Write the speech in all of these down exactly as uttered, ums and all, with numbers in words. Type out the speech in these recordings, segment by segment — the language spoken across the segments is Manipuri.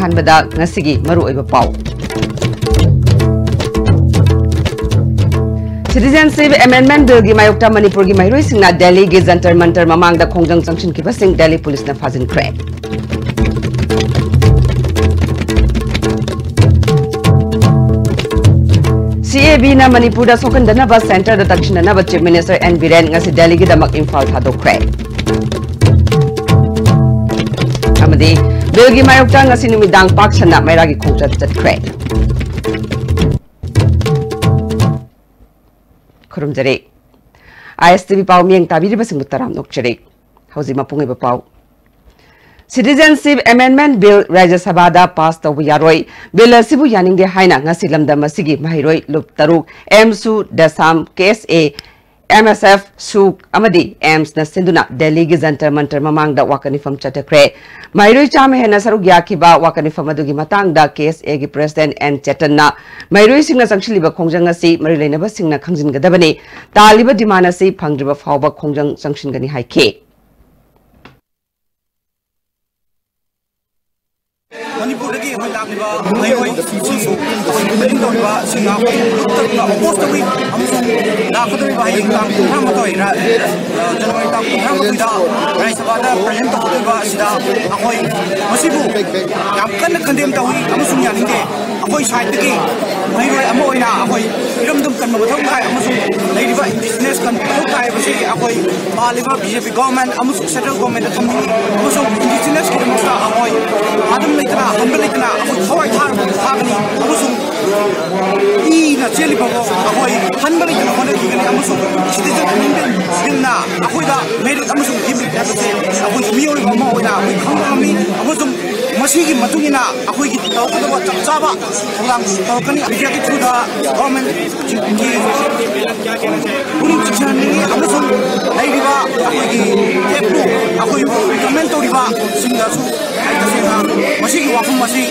ꯑꯍꯥꯟꯕꯗ ꯉꯁꯤꯒꯤ ꯃꯔꯨꯑꯣꯏꯕ ꯄꯥꯎ꯫ Citizenship Amendment Billꯒꯤ ꯃꯥꯌꯣꯛꯇ ꯃꯅꯤꯄꯨꯔꯒꯤ ꯃꯍꯩꯔꯣꯏꯁꯤꯡꯅ ꯗꯦꯜꯂꯤꯒꯤ ꯖꯟꯇꯔ ꯃꯟꯇꯔ ꯃꯃꯥꯡꯗ ꯈꯣꯡꯖꯪ ꯆꯪꯁꯤꯟꯈꯤꯕꯁꯤꯡ ꯗꯦꯜꯂꯤ ꯄꯨꯂꯤꯁꯅ ꯐꯥꯖꯤꯟꯈ꯭ꯔꯦ꯫ CABꯅ ꯃꯅꯤꯄꯨꯔꯗ ꯁꯣꯛꯍꯟꯗꯅꯕ centreꯗ ꯇꯛꯁꯤꯟꯅꯅꯕ Chief Minister N Biren ꯉꯁꯤ ꯗꯦꯜꯂꯤꯒꯤꯗꯃꯛ ꯏꯝꯐꯥꯜ ꯊꯥꯗꯣꯛꯈ꯭ꯔꯦ꯫ ꯑꯃꯗꯤ Billꯒꯤ ꯃꯥꯌꯣꯛꯇ ꯉꯁꯤ ꯅꯨꯃꯤꯗꯥꯡ ꯄꯥꯛ ꯁꯟꯅ ꯃꯩꯔꯥꯒꯤ ꯈꯣꯡꯆꯠ ꯆꯠꯈ꯭ꯔꯦ꯫ ꯈꯨꯔꯨꯝꯖꯔꯤ꯫ ISTV ꯄꯥꯎ ꯃꯤꯌꯦꯡ ꯇꯥꯕꯤꯔꯤꯕꯁꯤꯡꯕꯨ ꯇꯔꯥꯝꯅ ꯑꯣꯛꯆꯔꯤ꯫ ꯍꯧꯖꯤꯛ ꯃꯄꯨꯡ ꯑꯣꯏꯕ ꯄꯥꯎ꯫ Citizenship Amendment Bill ꯔꯥꯖ꯭ꯌ ꯁꯚꯥꯗ ꯄꯥꯁ ꯇꯧꯕ ꯌꯥꯔꯣꯏ꯫ Bill ꯑꯁꯤꯕꯨ ꯌꯥꯅꯤꯡꯗꯦ ꯍꯥꯏꯅ ꯉꯁꯤ ꯂꯝꯗꯝ ꯑꯁꯤꯒꯤ ꯃꯍꯩꯔꯣꯏ ꯂꯨꯞ ꯇꯔꯨꯛ, AMSU, DESAM, KSA, MSF, SUK ꯑꯃꯗꯤ AMSꯅ ꯁꯤꯟꯗꯨꯅ ꯗꯦꯜꯂꯤꯒꯤ ꯖꯟꯇꯔ ꯃꯟꯇꯔ ꯃꯃꯥꯡꯗ ꯋꯥꯀꯠ ꯃꯤꯐꯝ ꯆꯠꯊꯈ꯭ꯔꯦ꯫ ꯃꯍꯩꯔꯣꯏ ꯆꯥꯝꯃ ꯍꯦꯟꯅ ꯁꯔꯨꯛ ꯌꯥꯈꯤꯕ ꯋꯥꯀꯠ ꯃꯤꯐꯝ ꯑꯗꯨꯒꯤ ꯃꯇꯥꯡꯗ KSAꯒꯤ President N ꯆꯦꯇꯟꯅ ꯃꯍꯩꯔꯣꯏꯁꯤꯡꯅ ꯆꯪꯁꯤꯜꯂꯤꯕ ꯈꯣꯡꯖꯪ ꯑꯁꯤ ꯃꯔꯤ ꯂꯩꯅꯕꯁꯤꯡꯅ ꯈꯪꯖꯤꯟꯒꯗꯕꯅꯤ, ꯇꯥꯜꯂꯤꯕ demand ꯑꯁꯤ ꯐꯪꯗ꯭ꯔꯤꯕ ꯐꯥꯎꯕ ꯈꯣꯡꯖꯪ ꯆꯪꯁꯤꯟꯒꯅꯤ ꯍꯥꯏꯈꯤ꯫ ꯃꯅꯤꯄꯨꯔꯗꯒꯤ ꯑꯩꯈꯣꯏ ꯂꯥꯛꯂꯤꯕ ꯃꯍꯩꯔꯣꯏ ꯁꯤꯡꯁꯨ ꯇꯧꯔꯤꯕꯁꯤꯡꯅ ꯑꯩꯈꯣꯏ ꯂꯨꯞ ꯇꯔꯨꯛꯅ oppose ꯇꯧꯏ ꯑꯃꯁꯨꯡ ꯂꯥꯛꯀꯗꯧꯔꯤꯕ ꯍꯌꯦꯡ ꯇꯥꯡ ꯀꯨꯟꯊ꯭ꯔꯥ ꯃꯥꯊꯣꯏ ꯔ-, ꯑ, ꯖꯅꯋꯥꯔꯤ ꯇꯥꯡ ꯀꯨꯟꯊ꯭ꯔꯥ ꯃꯥꯊꯣꯏꯗ ꯔꯥꯖ꯭ꯌ ꯁꯚꯥꯗ present ꯇꯧꯒꯗꯧꯔꯤꯕ ꯑꯁꯤꯗ ꯑꯩꯈꯣꯏ ꯃꯁꯤꯕꯨ ꯌꯥꯝ ꯀꯟꯅ condemn ꯇꯧꯏ ꯑꯃꯁꯨꯡ ꯌꯥꯅꯤꯡꯗꯦ꯫ ꯑꯩꯈꯣꯏ sideꯇꯒꯤ ꯃꯍꯩꯔꯣꯏ ꯑꯃ ꯑꯣꯏꯅ ꯑꯩꯈꯣꯏ ꯏꯔꯝꯗꯝ ꯀꯟꯕ ꯃꯊꯧ ꯇꯥꯏ ꯑꯃꯁꯨꯡ ꯂꯩꯔꯤꯕ indigenous ꯀꯟꯕ ꯃꯊꯧ ꯇꯥꯏ ꯍꯥꯏꯕꯁꯤ ꯑꯩꯈꯣꯏ ꯄꯥꯜꯂꯤꯕ BJP government ꯑꯃꯁꯨꯡ central governmentꯇ ꯊꯝꯅꯤꯡꯏ ꯑꯃꯁꯨꯡ indigenousꯀꯤꯗꯃꯛꯇ ꯑꯩꯈꯣꯏ ꯑꯗꯨꯝ ꯂꯩꯇꯅ, ꯍꯟꯕ ꯂꯩꯇꯅ ꯑꯩꯈꯣꯏ ꯊꯋꯥꯏ ꯊꯥꯔꯕ ꯊꯥꯒꯅꯤ ꯑꯃꯁꯨꯡ ꯏꯅ ꯆꯦꯜꯂꯤꯕ ꯐꯥꯎ ꯑꯩꯈꯣꯏ ꯍꯟꯕ ꯂꯩꯇꯅ ꯍꯣꯠꯅꯈꯤꯒꯅꯤ ꯑꯃꯁꯨꯡ Citizen Amendment Billꯅ ꯑꯩꯈꯣꯏꯗ merit ꯑꯃꯁꯨꯡ demerit ꯍꯥꯏꯕꯁꯦ ꯑꯩꯈꯣꯏ ꯃꯤꯑꯣꯏ ꯑꯃ ꯑꯣꯏꯅ ꯑꯩꯈꯣꯏ ꯈꯪꯕ ꯉꯝꯃꯤ ꯑꯃꯁꯨꯡ ꯃꯁꯤꯒꯤ ꯃꯇꯨꯡ ꯏꯟꯅ ꯑꯩꯈꯣꯏꯒꯤ ꯇꯧꯔꯛꯀꯗꯕ ꯆꯞ ꯆꯥꯕ ꯊꯧꯔꯥꯡ ꯇꯧꯔꯛꯀꯅꯤ꯫ Mediaꯒꯤ throughꯗ government ꯒꯤ ꯄꯨꯛꯅꯤꯡ ꯆꯤꯡꯁꯤꯟꯍꯟꯅꯤꯡꯏ ꯑꯃꯁꯨꯡ ꯂꯩꯔꯤꯕ ꯑꯩꯈꯣꯏꯒꯤ ꯀꯦꯞꯄꯨ ꯑꯩꯈꯣꯏꯕꯨ recommend ꯇꯧꯔꯤꯕꯁꯤꯡꯗꯁꯨ ꯑꯩ ꯇꯁꯦꯡꯅ ꯃꯁꯤꯒꯤ ꯋꯥꯐꯝ ꯑꯁꯤ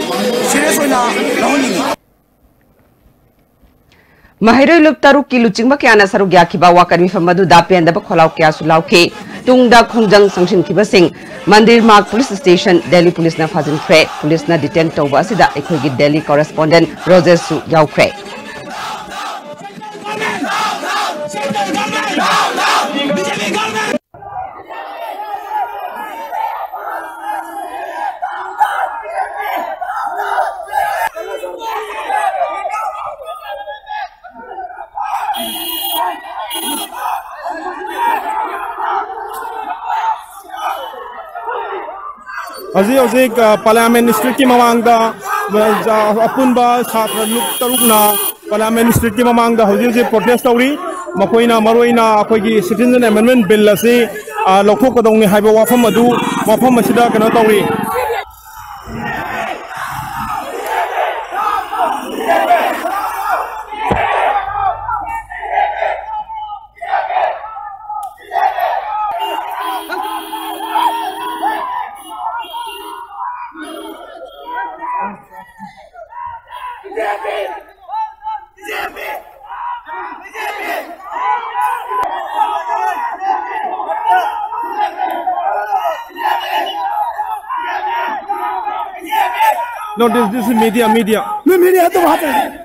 serious ꯑꯣꯏꯅ ꯂꯧꯍꯟꯅꯤꯡꯏ꯫ ꯃꯍꯩꯔꯣꯏ ꯂꯨꯞ ꯇꯔꯨꯛꯀꯤ ꯂꯨꯆꯤꯡꯕ ꯀꯌꯥꯅ ꯁꯔꯨꯛ ꯌꯥꯈꯤꯕ ꯋꯥꯀꯠ ꯃꯤꯐꯝ ꯑꯗꯨꯗ ꯄꯦꯟꯗꯕ ꯈꯣꯜꯂꯥꯎ ꯀꯌꯥꯁꯨ ꯂꯥꯎꯈꯤ꯫ ꯇꯨꯡꯗ ꯈꯣꯡꯖꯪ ꯆꯪꯁꯤꯟꯈꯤꯕꯁꯤꯡ ꯃꯟꯗꯤꯔ ꯃꯥꯔꯒ ꯄꯨꯂꯤꯁ ꯁ꯭ꯇꯦꯁꯟ, ꯗꯦꯜꯂꯤ ꯄꯨꯂꯤꯁꯅ ꯐꯥꯖꯤꯟꯈ꯭ꯔꯦ꯫ ꯄꯨꯂꯤꯁꯅ ꯗꯤꯇꯦꯟ ꯇꯧꯕ ꯑꯁꯤꯗ ꯑꯩꯈꯣꯏꯒꯤ ꯗꯦꯜꯂꯤ ꯀꯣꯔꯦꯁꯄꯣꯟꯗꯦꯟꯠ ꯔꯣꯖꯦꯁꯁꯨ ꯌꯥꯎꯈ꯭ꯔꯦ꯫ ꯍꯧꯖꯤꯛ ꯍꯧꯖꯤꯛ, ꯑ, ꯄꯥꯔꯂꯤꯌꯥꯃꯦꯟ ꯁ꯭ꯇ꯭ꯔꯤꯠꯀꯤ ꯃꯃꯥꯡꯗ, ꯑ, ꯑꯄꯨꯟꯕ ꯁꯥꯇ꯭ꯔ ꯂꯨꯞ ꯇꯔꯨꯛꯅ ꯄꯥꯔꯂꯤꯌꯥꯃꯦꯟ ꯁ꯭ꯇ꯭ꯔꯤꯠꯀꯤ ꯃꯃꯥꯡꯗ ꯍꯧꯖꯤꯛ ꯍꯧꯖꯤꯛ ꯄ꯭ꯔꯣꯇꯦꯁ ꯇꯧꯔꯤ꯫ ꯃꯈꯣꯏꯅ ꯃꯔꯨꯑꯣꯏꯅ ꯑꯩꯈꯣꯏꯒꯤ ꯁꯤꯇꯤꯖꯟ ꯑꯦꯃꯦꯟꯗꯃꯦꯟ ꯕꯤꯜ ꯑꯁꯤ, ꯑ, ꯂꯧꯊꯣꯛꯀꯗꯧꯅꯤ ꯍꯥꯏꯕ ꯋꯥꯐꯝ ꯑꯗꯨ, ꯋꯥꯐꯝ ꯑꯁꯤꯗ ꯀꯩꯅꯣ ꯇꯧꯔꯤ꯫ No, this, this is media, media. मैं मीडिया तो वहां पे है।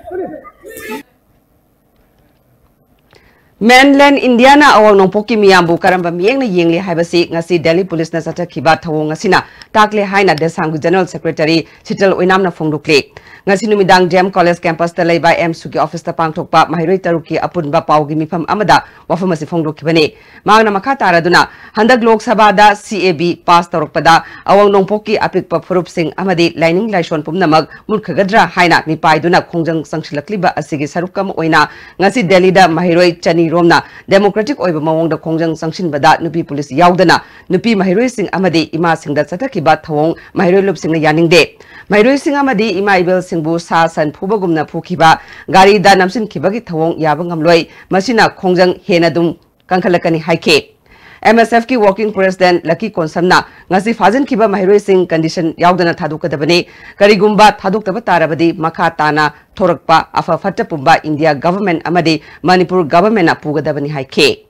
Mainland Indiaꯅ ꯑꯋꯥꯡ ꯅꯣꯡꯄꯣꯛꯀꯤ ꯃꯤꯌꯥꯝꯕꯨ ꯀꯔꯝꯕ ꯃꯤꯠꯌꯦꯡꯅ ꯌꯦꯡꯂꯤ ꯍꯥꯏꯕꯁꯤ ꯉꯁꯤ ꯗꯦꯜꯂꯤ ꯄꯨꯂꯤꯁꯅ ꯆꯠꯊꯈꯤꯕ ꯊꯧꯑꯣꯡ ꯑꯁꯤꯅ ꯇꯥꯛꯂꯦ ꯍꯥꯏꯅ ꯗꯦꯁꯥꯝꯒꯤ ꯖꯦꯅꯔꯦꯜ ꯁꯦꯀ꯭ꯔꯦꯇꯔꯤ ꯁꯤꯇꯜ ꯑꯣꯏꯅꯥꯝꯅ ꯐꯣꯡꯗꯣꯛꯂꯤ꯫ ꯉꯁꯤ ꯅꯨꯃꯤꯗꯥꯡ ꯗꯤ ꯑꯦꯝ ꯀꯣꯂꯦꯖ ꯀꯦꯝꯄꯁꯇ ꯂꯩꯕ ꯑꯦꯝꯁꯨꯒꯤ ꯑꯣꯐꯤꯁꯇ ꯄꯥꯡꯊꯣꯛꯄ ꯃꯍꯩꯔꯣꯏ ꯇꯔꯨꯛꯀꯤ ꯑꯄꯨꯟꯕ ꯄꯥꯎꯒꯤ ꯃꯤꯐꯝ ꯑꯃꯗ ꯋꯥꯐꯝ ꯑꯁꯤ ꯐꯣꯡꯗꯣꯛꯈꯤꯕꯅꯤ꯫ ꯃꯍꯥꯛꯅ ꯃꯈꯥ ꯇꯥꯔꯗꯨꯅ, ꯍꯟꯗꯛ ꯂꯣꯛ ꯁꯚꯥꯗ ꯁꯤ ꯑꯦ ꯕꯤ ꯄꯥꯁ ꯇꯧꯔꯛꯄꯗ ꯑꯋꯥꯡ ꯅꯣꯡꯄꯣꯛꯀꯤ ꯑꯄꯤꯛꯄ ꯐꯨꯔꯨꯞꯁꯤꯡ ꯑꯃꯗꯤ ꯂꯥꯏꯅꯤꯡ ꯂꯥꯏꯁꯣꯟ ꯄꯨꯝꯅꯃꯛ ꯃꯨꯠꯈꯒꯗ꯭ꯔꯥ ꯍꯥꯏꯅ ꯃꯤꯄꯥꯏꯗꯨꯅ ꯈꯣꯡꯖꯪ ꯆꯪꯁꯤꯜꯂꯛꯂꯤꯕ ꯑꯁꯤꯒꯤ ꯁꯔꯨꯛ ꯑꯃ ꯑꯣꯏꯅ ꯉꯁꯤ ꯗꯦꯜꯂꯤꯗ ꯃꯍꯩꯔꯣꯏ ꯆꯅꯤ ꯔꯣꯝꯅ ꯗꯦꯃꯣꯀ꯭ꯔꯦꯇꯤꯛ ꯑꯣꯏꯕ ꯃꯑꯣꯡꯗ ꯈꯣꯡꯖꯪ ꯆꯪꯁꯤꯟꯕꯗ ꯅꯨꯄꯤ ꯄꯨꯂꯤꯁ ꯌꯥꯎꯗꯅ ꯅꯨꯄꯤ ꯃꯍꯩꯔꯣꯏꯁꯤꯡ ꯑꯃꯗꯤ ꯏꯃꯥꯁꯤꯡꯗ ꯆꯠꯊꯈꯤꯕ ꯊꯧꯑꯣꯡ ꯃꯍꯩꯔꯣꯏ ꯂꯨꯞꯁꯤꯡꯅ ꯌꯥꯅꯤꯡꯗꯦ꯫ ꯃꯍꯩꯔꯣꯏꯁꯤꯡ ꯑꯃꯗꯤ ꯏꯃꯥ ꯏꯕꯦꯜꯁꯤꯡꯕꯨ ꯁꯥ ꯁꯟ ꯐꯨꯕꯒꯨꯝꯅ ꯐꯨꯈꯤꯕ, ꯒꯥꯔꯤꯗ ꯅꯝꯁꯤꯟꯈꯤꯕꯒꯤ ꯊꯧꯑꯣꯡ ꯌꯥꯕ ꯉꯝꯂꯣꯏ꯫ ꯃꯁꯤꯅ ꯈꯣꯡꯖꯪ ꯍꯦꯟꯅ ꯑꯗꯨꯝ ꯀꯟꯈꯠꯂꯛꯀꯅꯤ ꯍꯥꯏꯈꯤ꯫ ꯑꯦꯝ ꯑꯦꯁ ꯑꯦꯐꯀꯤ ꯋꯥꯔꯀꯤꯡ ꯄ꯭ꯔꯦꯁꯤꯗꯦꯟꯠ ꯂꯛꯀꯤ ꯀꯣꯟꯁꯝꯅ ꯉꯁꯤ ꯐꯥꯖꯤꯟꯈꯤꯕ ꯃꯍꯩꯔꯣꯏꯁꯤꯡ ꯀꯟꯗꯤꯁꯟ ꯌꯥꯎꯗꯅ ꯊꯥꯗꯣꯛꯀꯗꯕꯅꯤ꯫ ꯀꯔꯤꯒꯨꯝꯕ ꯊꯥꯗꯣꯛꯇꯕ ꯇꯥꯔꯕꯗꯤ ꯃꯈꯥ ꯇꯥꯅ ꯊꯣꯔꯛꯄ ꯑꯐ ꯐꯠꯇ ꯄꯨꯝꯕ ꯏꯟꯗꯤꯌꯥ ꯒꯚꯔꯟꯃꯦꯟꯠ ꯑꯃꯗꯤ ꯃꯅꯤꯄꯨꯔ ꯒꯚꯔꯟꯃꯦꯟꯠꯅ ꯄꯨꯒꯗꯕꯅꯤ ꯍꯥꯏꯈꯤ꯫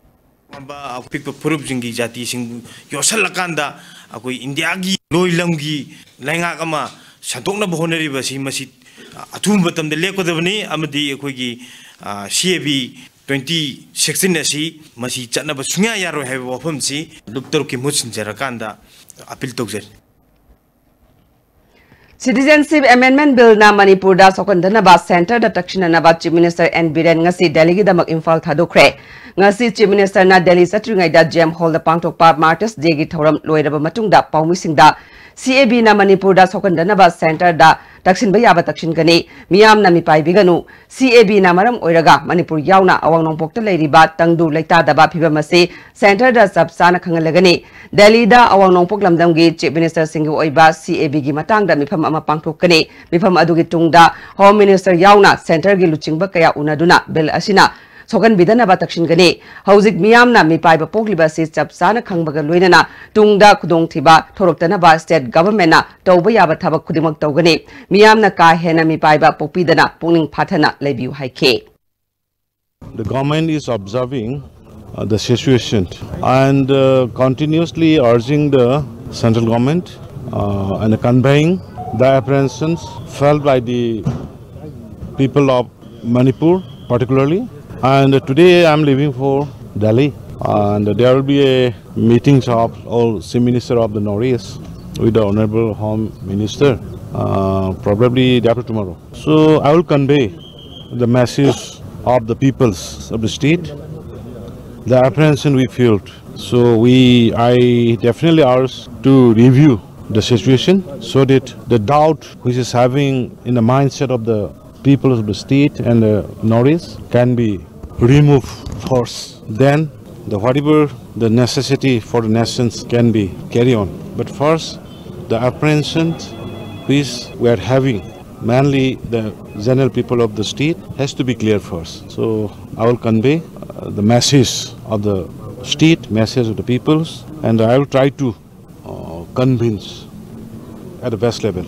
ꯑꯄꯤꯛꯄ ꯐꯨꯔꯨꯞꯁꯤꯡꯒꯤ ꯖꯥꯇꯤꯁꯤꯡꯕꯨ ꯌꯣꯠꯁꯜꯂꯀꯥꯟꯗ ꯑꯩꯈꯣꯏ ꯏꯟꯗꯤꯌꯥꯒꯤ ꯂꯣꯏ ꯂꯝꯒꯤ ꯂꯩꯉꯥꯛ ꯑꯃ ꯁꯟꯗꯣꯛꯅꯕ ꯍꯣꯠꯅꯔꯤꯕ ꯑꯁꯤ ꯃꯁꯤ ꯑꯊꯨꯕ ꯃꯇꯝꯗ ꯂꯦꯞꯀꯗꯕꯅꯤ ꯑꯃꯗꯤ ꯑꯩꯈꯣꯏꯒꯤ ꯁꯤ ꯑꯦ ꯕꯤ ꯇ꯭ꯋꯦꯟꯇꯤ ꯁꯤꯛꯁꯇꯤꯟ ꯑꯁꯤ ꯃꯁꯤ ꯆꯠꯅꯕ ꯁꯨꯡꯌꯥ ꯌꯥꯔꯣꯏ ꯍꯥꯏꯕ ꯋꯥꯐꯝꯁꯤ ꯂꯨꯞ ꯇꯔꯨꯛꯀꯤ ꯃꯍꯨꯠ ꯁꯤꯟꯖꯔꯀꯥꯟꯗ ꯑꯄꯤꯜ ꯇꯧꯖꯔꯤ꯫ Citizenship Amendment Billꯅ ꯃꯅꯤꯄꯨꯔꯗ ꯁꯣꯛꯍꯟꯗꯅꯕ ꯁꯦꯟꯇꯔꯗ ꯇꯛꯁꯤꯟꯅꯅꯕ Chief Minister N ꯕꯤꯔꯦꯟ ꯉꯁꯤ ꯗꯦꯜꯂꯤꯒꯤꯗꯃꯛ ꯏꯝꯐꯥꯜ ꯊꯥꯗꯣꯛꯈ꯭ꯔꯦ꯫ ꯉꯁꯤ Chief Ministerꯅ ꯗꯦꯜꯂꯤ ꯆꯠꯇ꯭ꯔꯤꯉꯩꯗ J M Hallꯗ ꯄꯥꯡꯊꯣꯛꯄ Martyrs Dayꯒꯤ ꯊꯧꯔꯝ ꯂꯣꯏꯔꯕ ꯃꯇꯨꯡꯗ ꯄꯥꯎꯃꯤꯁꯤꯡꯗ C A Bꯅ ꯃꯅꯤꯄꯨꯔꯗ ꯁꯣꯛꯍꯟꯗꯅꯕ ꯁꯦꯟꯇꯔꯗ ꯇꯛꯁꯤꯟꯕ ꯌꯥꯕ ꯇꯛꯁꯤꯟꯒꯅꯤ, ꯃꯤꯌꯥꯝꯅ ꯃꯤꯄꯥꯏꯕꯤꯒꯅꯨ, C A Bꯅ ꯃꯔꯝ ꯑꯣꯏꯔꯒ ꯃꯅꯤꯄꯨꯔ ꯌꯥꯎꯅ ꯑꯋꯥꯡ ꯅꯣꯡꯄꯣꯛꯇ ꯂꯩꯔꯤꯕ ꯇꯪꯗꯨ ꯂꯩꯇꯥꯗꯕ ꯐꯤꯕꯝ ꯑꯁꯤ ꯁꯦꯟꯇꯔꯗ ꯆꯞ ꯆꯥꯅ ꯈꯪꯍꯜꯂꯒꯅꯤ꯫ ꯗꯦꯜꯂꯤꯗ ꯑꯋꯥꯡ ꯅꯣꯡꯄꯣꯛ ꯂꯝꯗꯝꯒꯤ Chief Ministerꯁꯤꯡꯒꯤ ꯑꯣꯏꯕ C A Bꯒꯤ ꯃꯇꯥꯡꯗ ꯃꯤꯐꯝ ꯑꯃ ꯄꯥꯡꯊꯣꯛꯀꯅꯤ꯫ ꯃꯤꯐꯝ ꯑꯗꯨꯒꯤ ꯇꯨꯡꯗ Home Minister ꯌꯥꯎꯅ ꯁꯦꯟꯇꯔꯒꯤ ꯂꯨꯆꯤꯡꯕ ꯀꯌꯥ ꯎꯅꯗꯨꯅ ꯕꯤꯜ ꯑꯁꯤꯅ ꯁꯣꯛꯍꯟꯕꯤꯗꯅꯕ ꯇꯛꯁꯤꯟꯒꯅꯤ꯫ ꯍꯧꯖꯤꯛ ꯃꯤꯌꯥꯝꯅ ꯃꯤꯄꯥꯏꯕ ꯄꯣꯛꯂꯤꯕ ꯑꯁꯤ ꯆꯞ ꯆꯥꯅ ꯈꯪꯕꯒ ꯂꯣꯏꯅꯅ ꯇꯨꯡꯗ ꯈꯨꯗꯣꯡꯊꯤꯕ ꯊꯣꯔꯛꯇꯅꯕ State Governmentꯅ ꯇꯧꯕ ꯌꯥꯕ ꯊꯕꯛ ꯈꯨꯗꯤꯡꯃꯛ ꯇꯧꯒꯅꯤ꯫ ꯃꯤꯌꯥꯝꯅ ꯀꯥ ꯍꯦꯟꯅ ꯃꯤꯄꯥꯏꯕ ꯄꯣꯛꯄꯤꯗꯅ ꯄꯨꯛꯅꯤꯡ ꯐꯥꯊꯅ ꯂꯩꯕꯤꯌꯨ ꯍꯥꯏꯈꯤ꯫ The government is observing uh, the situation and uh, continuously urging the central government uh, and conveying the apprehensions felt by the people of Manipur particularly. And today I'm leaving for Delhi, and there will be a meetings of all Chief Minister of the Northeast with the Honorable Home Minister, uh, probably day after tomorrow. So I will convey the message of the peoples of the state, the apprehension we felt. So we, I definitely urge to review the situation so that the doubt which is having in the mindset of the people of the state and the Northeast can be removed first. Then the whatever the necessity for the nations can be carry on. But first, the apprehension which we are having, mainly the general people of the state, has to be clear first. So I will convey uh, the message of the state, message of the peoples, and I will try to uh, convince at the best level.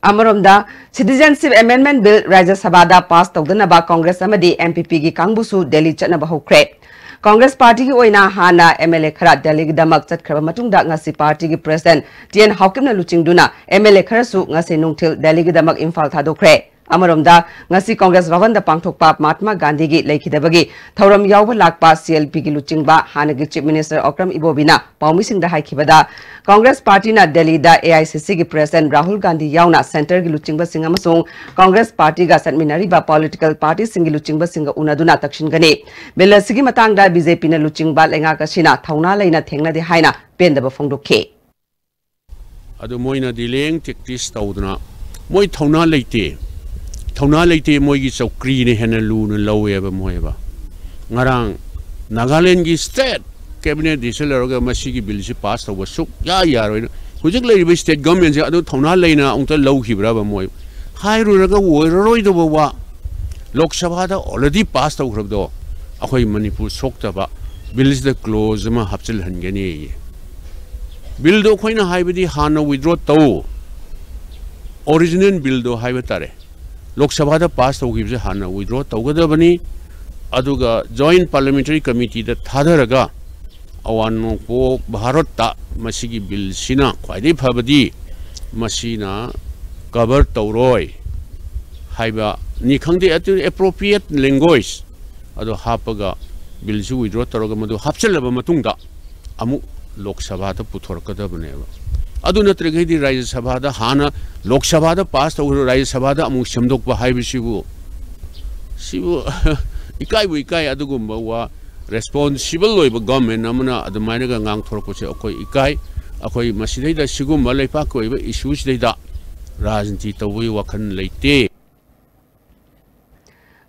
ꯑꯃꯔꯣꯝꯗ, Citizenship Amendment Bill ꯔꯥꯖ꯭ꯌ ꯁꯚꯥꯗ ꯄꯥꯁ ꯇꯧꯗꯅꯕ ꯀꯣꯡꯒ꯭ꯔꯦꯁ ꯑꯃꯗꯤ M P P ꯒꯤ ꯀꯥꯡꯕꯨꯁꯨ ꯗꯦꯜꯂꯤ ꯆꯠꯅꯕ ꯍꯧꯈ꯭ꯔꯦ꯫ ꯀꯣꯡꯒ꯭ꯔꯦꯁ ꯄꯥꯔꯇꯤꯒꯤ ꯑꯣꯏꯅ ꯍꯥꯟꯅ M L A ꯈꯔ ꯗꯦꯜꯂꯤꯒꯤꯗꯃꯛ ꯆꯠꯈ꯭ꯔꯕ ꯃꯇꯨꯡꯗ ꯉꯁꯤ ꯄꯥꯔꯇꯤꯒꯤ president T N ꯍꯥꯎꯀꯤꯞꯅ ꯂꯨꯆꯤꯡꯗꯨꯅ M L A ꯈꯔꯁꯨ ꯉꯁꯤ ꯅꯨꯡꯊꯤꯜ ꯗꯦꯜꯂꯤꯒꯤꯗꯃꯛ ꯏꯝꯐꯥꯜ ꯊꯥꯗꯣꯛꯈ꯭ꯔꯦ꯫ ꯑꯃꯔꯣꯝꯗ, ꯉꯁꯤ ꯀꯣꯡꯒ꯭ꯔꯦꯁ ꯚꯕꯟꯗ ꯄꯥꯡꯊꯣꯛꯄ ꯃꯍꯥꯠꯃꯥ ꯒꯥꯟꯙꯤꯒꯤ ꯂꯩꯈꯤꯗꯕꯒꯤ ꯊꯧꯔꯝ ꯌꯥꯎꯕ ꯂꯥꯛꯄ C L P ꯒꯤ ꯂꯨꯆꯤꯡꯕ ꯍꯥꯟꯅꯒꯤ Chief Minister ꯑꯣꯀ꯭ꯔꯝ ꯏꯕꯣꯕꯤꯅ ꯄꯥꯎꯃꯤꯁꯤꯡꯗ ꯍꯥꯏꯈꯤꯕꯗ, ꯀꯣꯡꯒ꯭ꯔꯦꯁ ꯄꯥꯔꯇꯤꯅ ꯗꯦꯜꯂꯤꯗ A I C C ꯒꯤ president ꯔꯥꯍꯨꯜ ꯒꯥꯟꯙꯤ ꯌꯥꯎꯅ centre ꯒꯤ ꯂꯨꯆꯤꯡꯕꯁꯤꯡ ꯑꯃꯁꯨꯡ ꯀꯣꯡꯒ꯭ꯔꯦꯁ ꯄꯥꯔꯇꯤꯒ ꯆꯠꯃꯤꯟꯅꯔꯤꯕ political party ꯁꯤꯡꯒꯤ ꯂꯨꯆꯤꯡꯕꯁꯤꯡꯒ ꯎꯅꯗꯨꯅ ꯇꯛꯁꯤꯟꯒꯅꯤ꯫ Bill ꯑꯁꯤꯒꯤ ꯃꯇꯥꯡꯗ B J P ꯅ ꯂꯨꯆꯤꯡꯕ ꯂꯩꯉꯥꯛ ꯑꯁꯤꯅ ꯊꯧꯅꯥ ꯂꯩꯅ ꯊꯦꯡꯅꯗꯦ ꯍꯥꯏꯅ ꯄꯦꯟꯗꯕ ꯐꯣꯡꯗꯣꯛꯈꯤ꯫ ꯑꯗꯨ ꯃꯣꯏꯅꯗꯤ ꯂꯦꯡ tactics ꯇꯧꯗꯅ, ꯃꯣꯏ ꯊꯧꯅꯥ ꯂꯩꯇꯦ, ꯊꯧꯅꯥ ꯂꯩꯇꯦ, ꯃꯣꯏꯒꯤ ꯆꯧꯀ꯭ꯔꯤꯅ ꯍꯦꯟꯅ ꯂꯨꯅ ꯂꯧꯋꯦꯕ ꯃꯣꯏꯕ꯫ ꯉꯔꯥꯡ ꯅꯥꯒꯥꯂꯦꯟꯒꯤ state cabinet decision ꯂꯧꯔꯒ ꯃꯁꯤꯒꯤ bill ꯁꯤ pass ꯇꯧꯕ ꯁꯨꯛꯌꯥ ꯌꯥꯔꯣꯏꯅ ꯍꯧꯖꯤꯛ ꯂꯩꯔꯤꯕ state government ꯁꯦ ꯑꯗꯨ ꯊꯧꯅꯥ ꯂꯩꯅ ꯑꯃꯨꯛꯇ ꯂꯧꯈꯤꯕ꯭ꯔꯕ ꯃꯣꯏ? ꯍꯥꯏꯔꯨꯔꯒ ꯑꯣꯏꯔꯔꯣꯏꯗꯧꯕ ꯋꯥ꯫ ꯂꯣꯛ ꯁꯚꯥꯗ already pass ꯇꯧꯈ꯭ꯔꯕꯗꯣ ꯑꯩꯈꯣꯏ ꯃꯅꯤꯄꯨꯔ ꯁꯣꯛꯇꯕ bill ꯁꯤꯗ clause ꯑꯃ ꯍꯥꯞꯆꯤꯜꯍꯟꯒꯅꯤ꯫ Bill ꯗꯣ ꯑꯩꯈꯣꯏꯅ ꯍꯥꯏꯕꯗꯤ ꯍꯥꯟꯅ withdraw ꯇꯧ, original bill ꯗꯣ ꯍꯥꯏꯕ ꯇꯥꯔꯦ꯫ ꯂꯣꯛ ꯁꯚꯥꯗ pass ꯇꯧꯈꯤꯕꯁꯦ ꯍꯥꯟꯅ withdraw ꯇꯧꯒꯗꯕꯅꯤ, ꯑꯗꯨꯒ Joint Parliamentary Committee ꯗ ꯊꯥꯗꯔꯒ ꯑꯋꯥꯡ ꯅꯣꯡꯄꯣꯛ ꯚꯥꯔꯠꯇ ꯃꯁꯤꯒꯤ bill ꯁꯤꯅ ꯈ꯭ꯋꯥꯏꯗꯒꯤ ꯐꯕꯗꯤ ꯃꯁꯤꯅ cover ꯇꯧꯔꯣꯏ ꯍꯥꯏꯕꯅꯤ ꯈꯪꯗꯦ, ꯑꯗꯨ appropriate language ꯑꯗꯣ ꯍꯥꯞꯄꯒ bill ꯁꯤ withdraw ꯇꯧꯔꯒ ꯃꯗꯨ ꯍꯥꯞꯆꯤꯜꯂꯕ ꯃꯇꯨꯡꯗ ꯑꯃꯨꯛ ꯂꯣꯛ ꯁꯚꯥꯗ ꯄꯨꯊꯣꯔꯛꯀꯗꯕꯅꯦꯕ꯫ ꯑꯗꯨ ꯅꯠꯇ꯭ꯔꯒꯗꯤ ꯔꯥꯖ꯭ꯌ ꯁꯚꯥꯗ ꯍꯥꯟꯅ ꯂꯣꯛ ꯁꯚꯥꯗ pass ꯇꯧꯈ꯭ꯔ ꯔꯥꯖ꯭ꯌ ꯁꯚꯥꯗ ꯑꯃꯨꯛ ꯁꯦꯝꯗꯣꯛꯄ ꯍꯥꯏꯕꯁꯤꯕꯨ, ꯁꯤꯕꯨ ꯏꯀꯥꯏꯕꯨ ꯏꯀꯥꯏ꯫ ꯑꯗꯨꯒꯨꯝꯕ ꯋꯥ, responsible ꯑꯣꯏꯕ government ꯑꯃꯅ ꯑꯗꯨꯃꯥꯏꯅꯒ ꯉꯥꯡꯊꯣꯔꯛꯄꯁꯦ ꯑꯩꯈꯣꯏ ꯏꯀꯥꯏ꯫ ꯑꯩꯈꯣꯏ ꯃꯁꯤꯗꯩꯗ ꯁꯤꯒꯨꯝꯕ ꯂꯩꯄꯥꯛꯀꯤ ꯑꯣꯏꯕ issue ꯁꯤꯗꯩꯗ ꯔꯥꯖꯅꯤꯇꯤ ꯇꯧꯕꯒꯤ ꯋꯥꯈꯜ ꯂꯩꯇꯦ꯫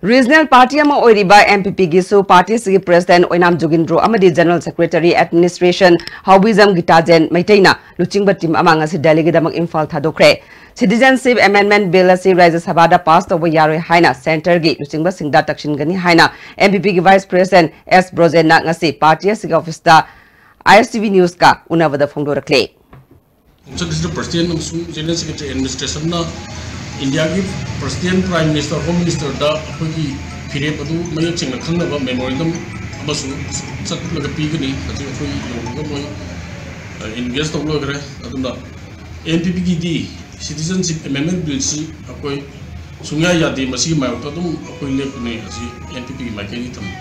Regional party ꯑꯃ ꯑꯣꯏꯔꯤꯕ M P P ꯒꯤꯁꯨ party ꯑꯁꯤꯒꯤ president ꯑꯣꯏꯅꯥꯝ ꯖꯣꯒꯤꯟꯗ꯭ꯔꯣ ꯑꯃꯗꯤ general secretary administration ꯍꯥꯎꯕꯤꯖꯝ ꯒꯤꯇꯥꯖꯦꯟ ꯃꯩꯇꯩꯅ ꯂꯨꯆꯤꯡꯕ team ꯑꯃ ꯉꯁꯤ ꯗꯦꯜꯂꯤꯒꯤꯗꯃꯛ ꯏꯝꯐꯥꯜ ꯊꯥꯗꯣꯛꯈ꯭ꯔꯦ꯫ Citizenship Amendment Bill ꯑꯁꯤ ꯔꯥꯖ꯭ꯌ ꯁꯚꯥꯗ pass ꯇꯧꯕ ꯌꯥꯔꯣꯏ ꯍꯥꯏꯅ centre ꯒꯤ ꯂꯨꯆꯤꯡꯕꯁꯤꯡꯗ ꯇꯛꯁꯤꯟꯒꯅꯤ ꯍꯥꯏꯅ M P P ꯒꯤ vice president S ꯕ꯭ꯔꯣꯖꯦꯟꯅ ꯉꯁꯤ party ꯑꯁꯤꯒꯤ office ꯇ I S T V news ꯀ ꯎꯅꯕꯗ ꯐꯣꯡꯗꯣꯔꯛꯂꯦ꯫ ꯈꯣꯡꯆꯠ ꯑꯁꯤꯗ ꯄ꯭ꯔꯁꯤꯗꯦꯟ ꯑꯃꯁꯨꯡ ꯖꯦꯅꯔꯦꯜ ꯁꯦꯀ꯭ꯔꯦꯇꯔꯤ ꯑꯦꯗꯃꯤꯅꯤꯁꯇ꯭ꯔꯦꯁꯟꯅ ꯏꯟꯗꯤꯌꯥꯒꯤ ꯄ꯭ꯔꯁꯤꯗꯦꯟ, ꯄ꯭ꯔꯥꯏꯝ ꯃꯤꯅꯤꯁꯇꯔ, ꯍꯣꯝ ꯃꯤꯅꯤꯁꯇꯔꯗ ꯑꯩꯈꯣꯏꯒꯤ ꯐꯤꯔꯦꯞ ꯑꯗꯨ ꯃꯌꯦꯛ ꯁꯦꯡꯅ ꯈꯪꯅꯕ ꯃꯦꯃꯣꯔꯦꯟꯗꯝ ꯑꯃꯁꯨ ꯆꯠꯂꯒ ꯄꯤꯒꯅꯤ꯫ ꯍꯧꯖꯤꯛ ꯑꯩꯈꯣꯏ ꯌꯧꯕꯒ ꯃꯣꯏ ꯑꯦꯟꯒꯦꯖ ꯇꯧ ꯂꯣꯏꯈ꯭ꯔꯦ꯫ ꯑꯗꯨꯅ ꯑꯦꯟ ꯄꯤ ꯄꯤꯒꯤꯗꯤ ꯁꯤꯇꯤꯖꯟꯁꯤꯞ ꯑꯦꯃꯦꯟꯃꯦꯟ ꯕꯤꯜꯁꯤ ꯑꯩꯈꯣꯏ ꯁꯨꯡꯌꯥ ꯌꯥꯗꯦ꯫ ꯃꯁꯤꯒꯤ ꯃꯥꯌꯣꯛꯇ ꯑꯗꯨꯝ ꯑꯩꯈꯣꯏ ꯂꯦꯞꯀꯅꯤ꯫ ꯑꯁꯤ ꯑꯦꯟ ꯄꯤ ꯄꯤꯒꯤ ꯃꯥꯏꯀꯩꯗꯒꯤ ꯊꯝꯃꯤ꯫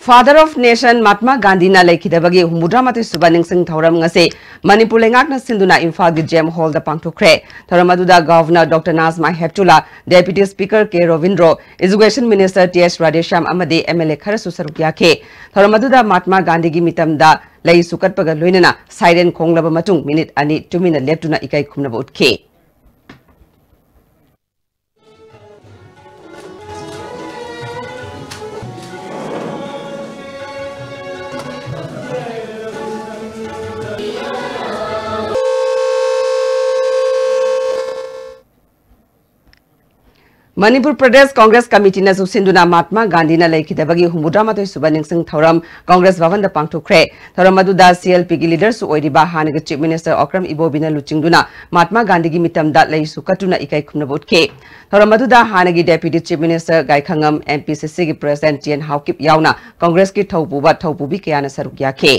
Father of Nation ꯃꯍꯥꯇꯃꯥ ꯒꯥꯟꯙꯤꯅ ꯂꯩꯈꯤꯗꯕꯒꯤ ꯍꯨꯝꯐꯨꯇꯔꯥ ꯃꯥꯊꯣꯏ ꯁꯨꯕ ꯅꯤꯡꯁꯤꯡ ꯊꯧꯔꯝ ꯉꯁꯤ ꯃꯅꯤꯄꯨꯔ ꯂꯩꯉꯥꯛꯅ ꯁꯤꯟꯗꯨꯅ ꯏꯝꯐꯥꯜꯒꯤ ꯖꯦꯝ ꯍꯣꯜꯗ ꯄꯥꯡꯊꯣꯛꯈ꯭ꯔꯦ꯫ ꯊꯧꯔꯝ ꯑꯗꯨꯗ ꯒꯚꯔꯅꯔ ꯗꯣꯛꯇꯔ ꯅꯥꯖꯃꯥ ꯍꯦꯞꯇꯨꯂꯥ, ꯗꯦꯄ꯭ꯌꯨꯇꯤ ꯁ꯭ꯄꯤꯀꯔ ꯀꯦ ꯔꯣꯕꯤꯟꯗ꯭ꯔꯣ, ꯏꯖꯨꯀꯦꯁꯟ ꯃꯤꯅꯤꯁꯇꯔ ꯇꯤ ꯑꯦꯁ ꯔꯥꯙꯦꯁ꯭ꯌꯥꯝ ꯑꯃꯗꯤ ꯑꯦꯝ ꯑꯦꯜ ꯑꯦ ꯈꯔꯁꯨ ꯁꯔꯨꯛ ꯌꯥꯈꯤ꯫ ꯊꯧꯔꯝ ꯑꯗꯨꯗ ꯃꯍꯥꯇꯃꯥ ꯒꯥꯟꯙꯤꯒꯤ ꯃꯤꯇꯝꯗ ꯂꯩꯁꯨ ꯀꯠꯄꯒ ꯂꯣꯏꯅꯅ ꯁꯥꯏꯔꯦꯟ ꯈꯣꯡꯂꯕ ꯃꯇꯨꯡ ꯃꯤꯅꯤꯠ ꯑꯅꯤ ꯇꯨꯃꯤꯟꯅ ꯂꯦꯞꯇꯨꯅ ꯏꯀꯥꯏ ꯈꯨꯝꯅꯕ ꯎꯠꯈꯤ꯫ ꯃꯅꯤꯄꯨꯔ ꯄ꯭ꯔꯗꯦꯁ ꯀꯣꯡꯒ꯭ꯔꯦꯁ ꯀꯃꯤꯇꯤꯅꯁꯨ ꯁꯤꯟꯗꯨꯅ ꯃꯍꯥꯇꯃꯥ ꯒꯥꯟꯙꯤꯅ ꯂꯩꯈꯤꯗꯕꯒꯤ ꯍꯨꯝꯐꯨꯇꯔꯥ ꯃꯥꯊꯣꯏ ꯁꯨꯕ ꯅꯤꯡꯁꯤꯡ ꯊꯧꯔꯝ ꯀꯣꯡꯒ꯭ꯔꯦꯁ ꯚꯕꯟꯗ ꯄꯥꯡꯊꯣꯛꯈ꯭ꯔꯦ꯫ ꯊꯧꯔꯝ ꯑꯗꯨꯗ ꯁꯤ ꯑꯦꯜ ꯄꯤꯒꯤ ꯂꯤꯗꯔꯁꯨ ꯑꯣꯏꯔꯤꯕ ꯍꯥꯟꯅꯒꯤ ꯆꯤꯐ ꯃꯤꯅꯤꯁꯇꯔ ꯑꯣꯀ꯭ꯔꯝ ꯏꯕꯣꯕꯤꯅ ꯂꯨꯆꯤꯡꯗꯨꯅ ꯃꯍꯥꯇꯃꯥ ꯒꯥꯟꯙꯤꯒꯤ ꯃꯤꯇꯝꯗ ꯂꯩꯁꯨ ꯀꯠꯇꯨꯅ ꯏꯀꯥꯏ ꯈꯨꯝꯅꯕ ꯎꯠꯈꯤ꯫ ꯊꯧꯔꯝ ꯑꯗꯨꯗ ꯍꯥꯟꯅꯒꯤ ꯗꯦꯄ꯭ꯌꯨꯇꯤ ꯆꯤꯐ ꯃꯤꯅꯤꯁꯇꯔ ꯒꯥꯏꯈꯉꯝ, ꯑꯦꯝ ꯄꯤ ꯁꯤ ꯁꯤꯒꯤ ꯄ꯭ꯔꯁꯤꯗꯦꯟꯠ ꯇꯤ ꯑꯦꯟ ꯍꯥꯎꯀꯤꯞ ꯌꯥꯎꯅ ꯀꯣꯡꯒ꯭ꯔꯦꯁꯀꯤ ꯊꯧꯄꯨꯕ ꯊꯧꯄꯨꯕꯤ ꯀꯌꯥꯅ ꯁꯔꯨꯛ ꯌꯥꯈꯤ꯫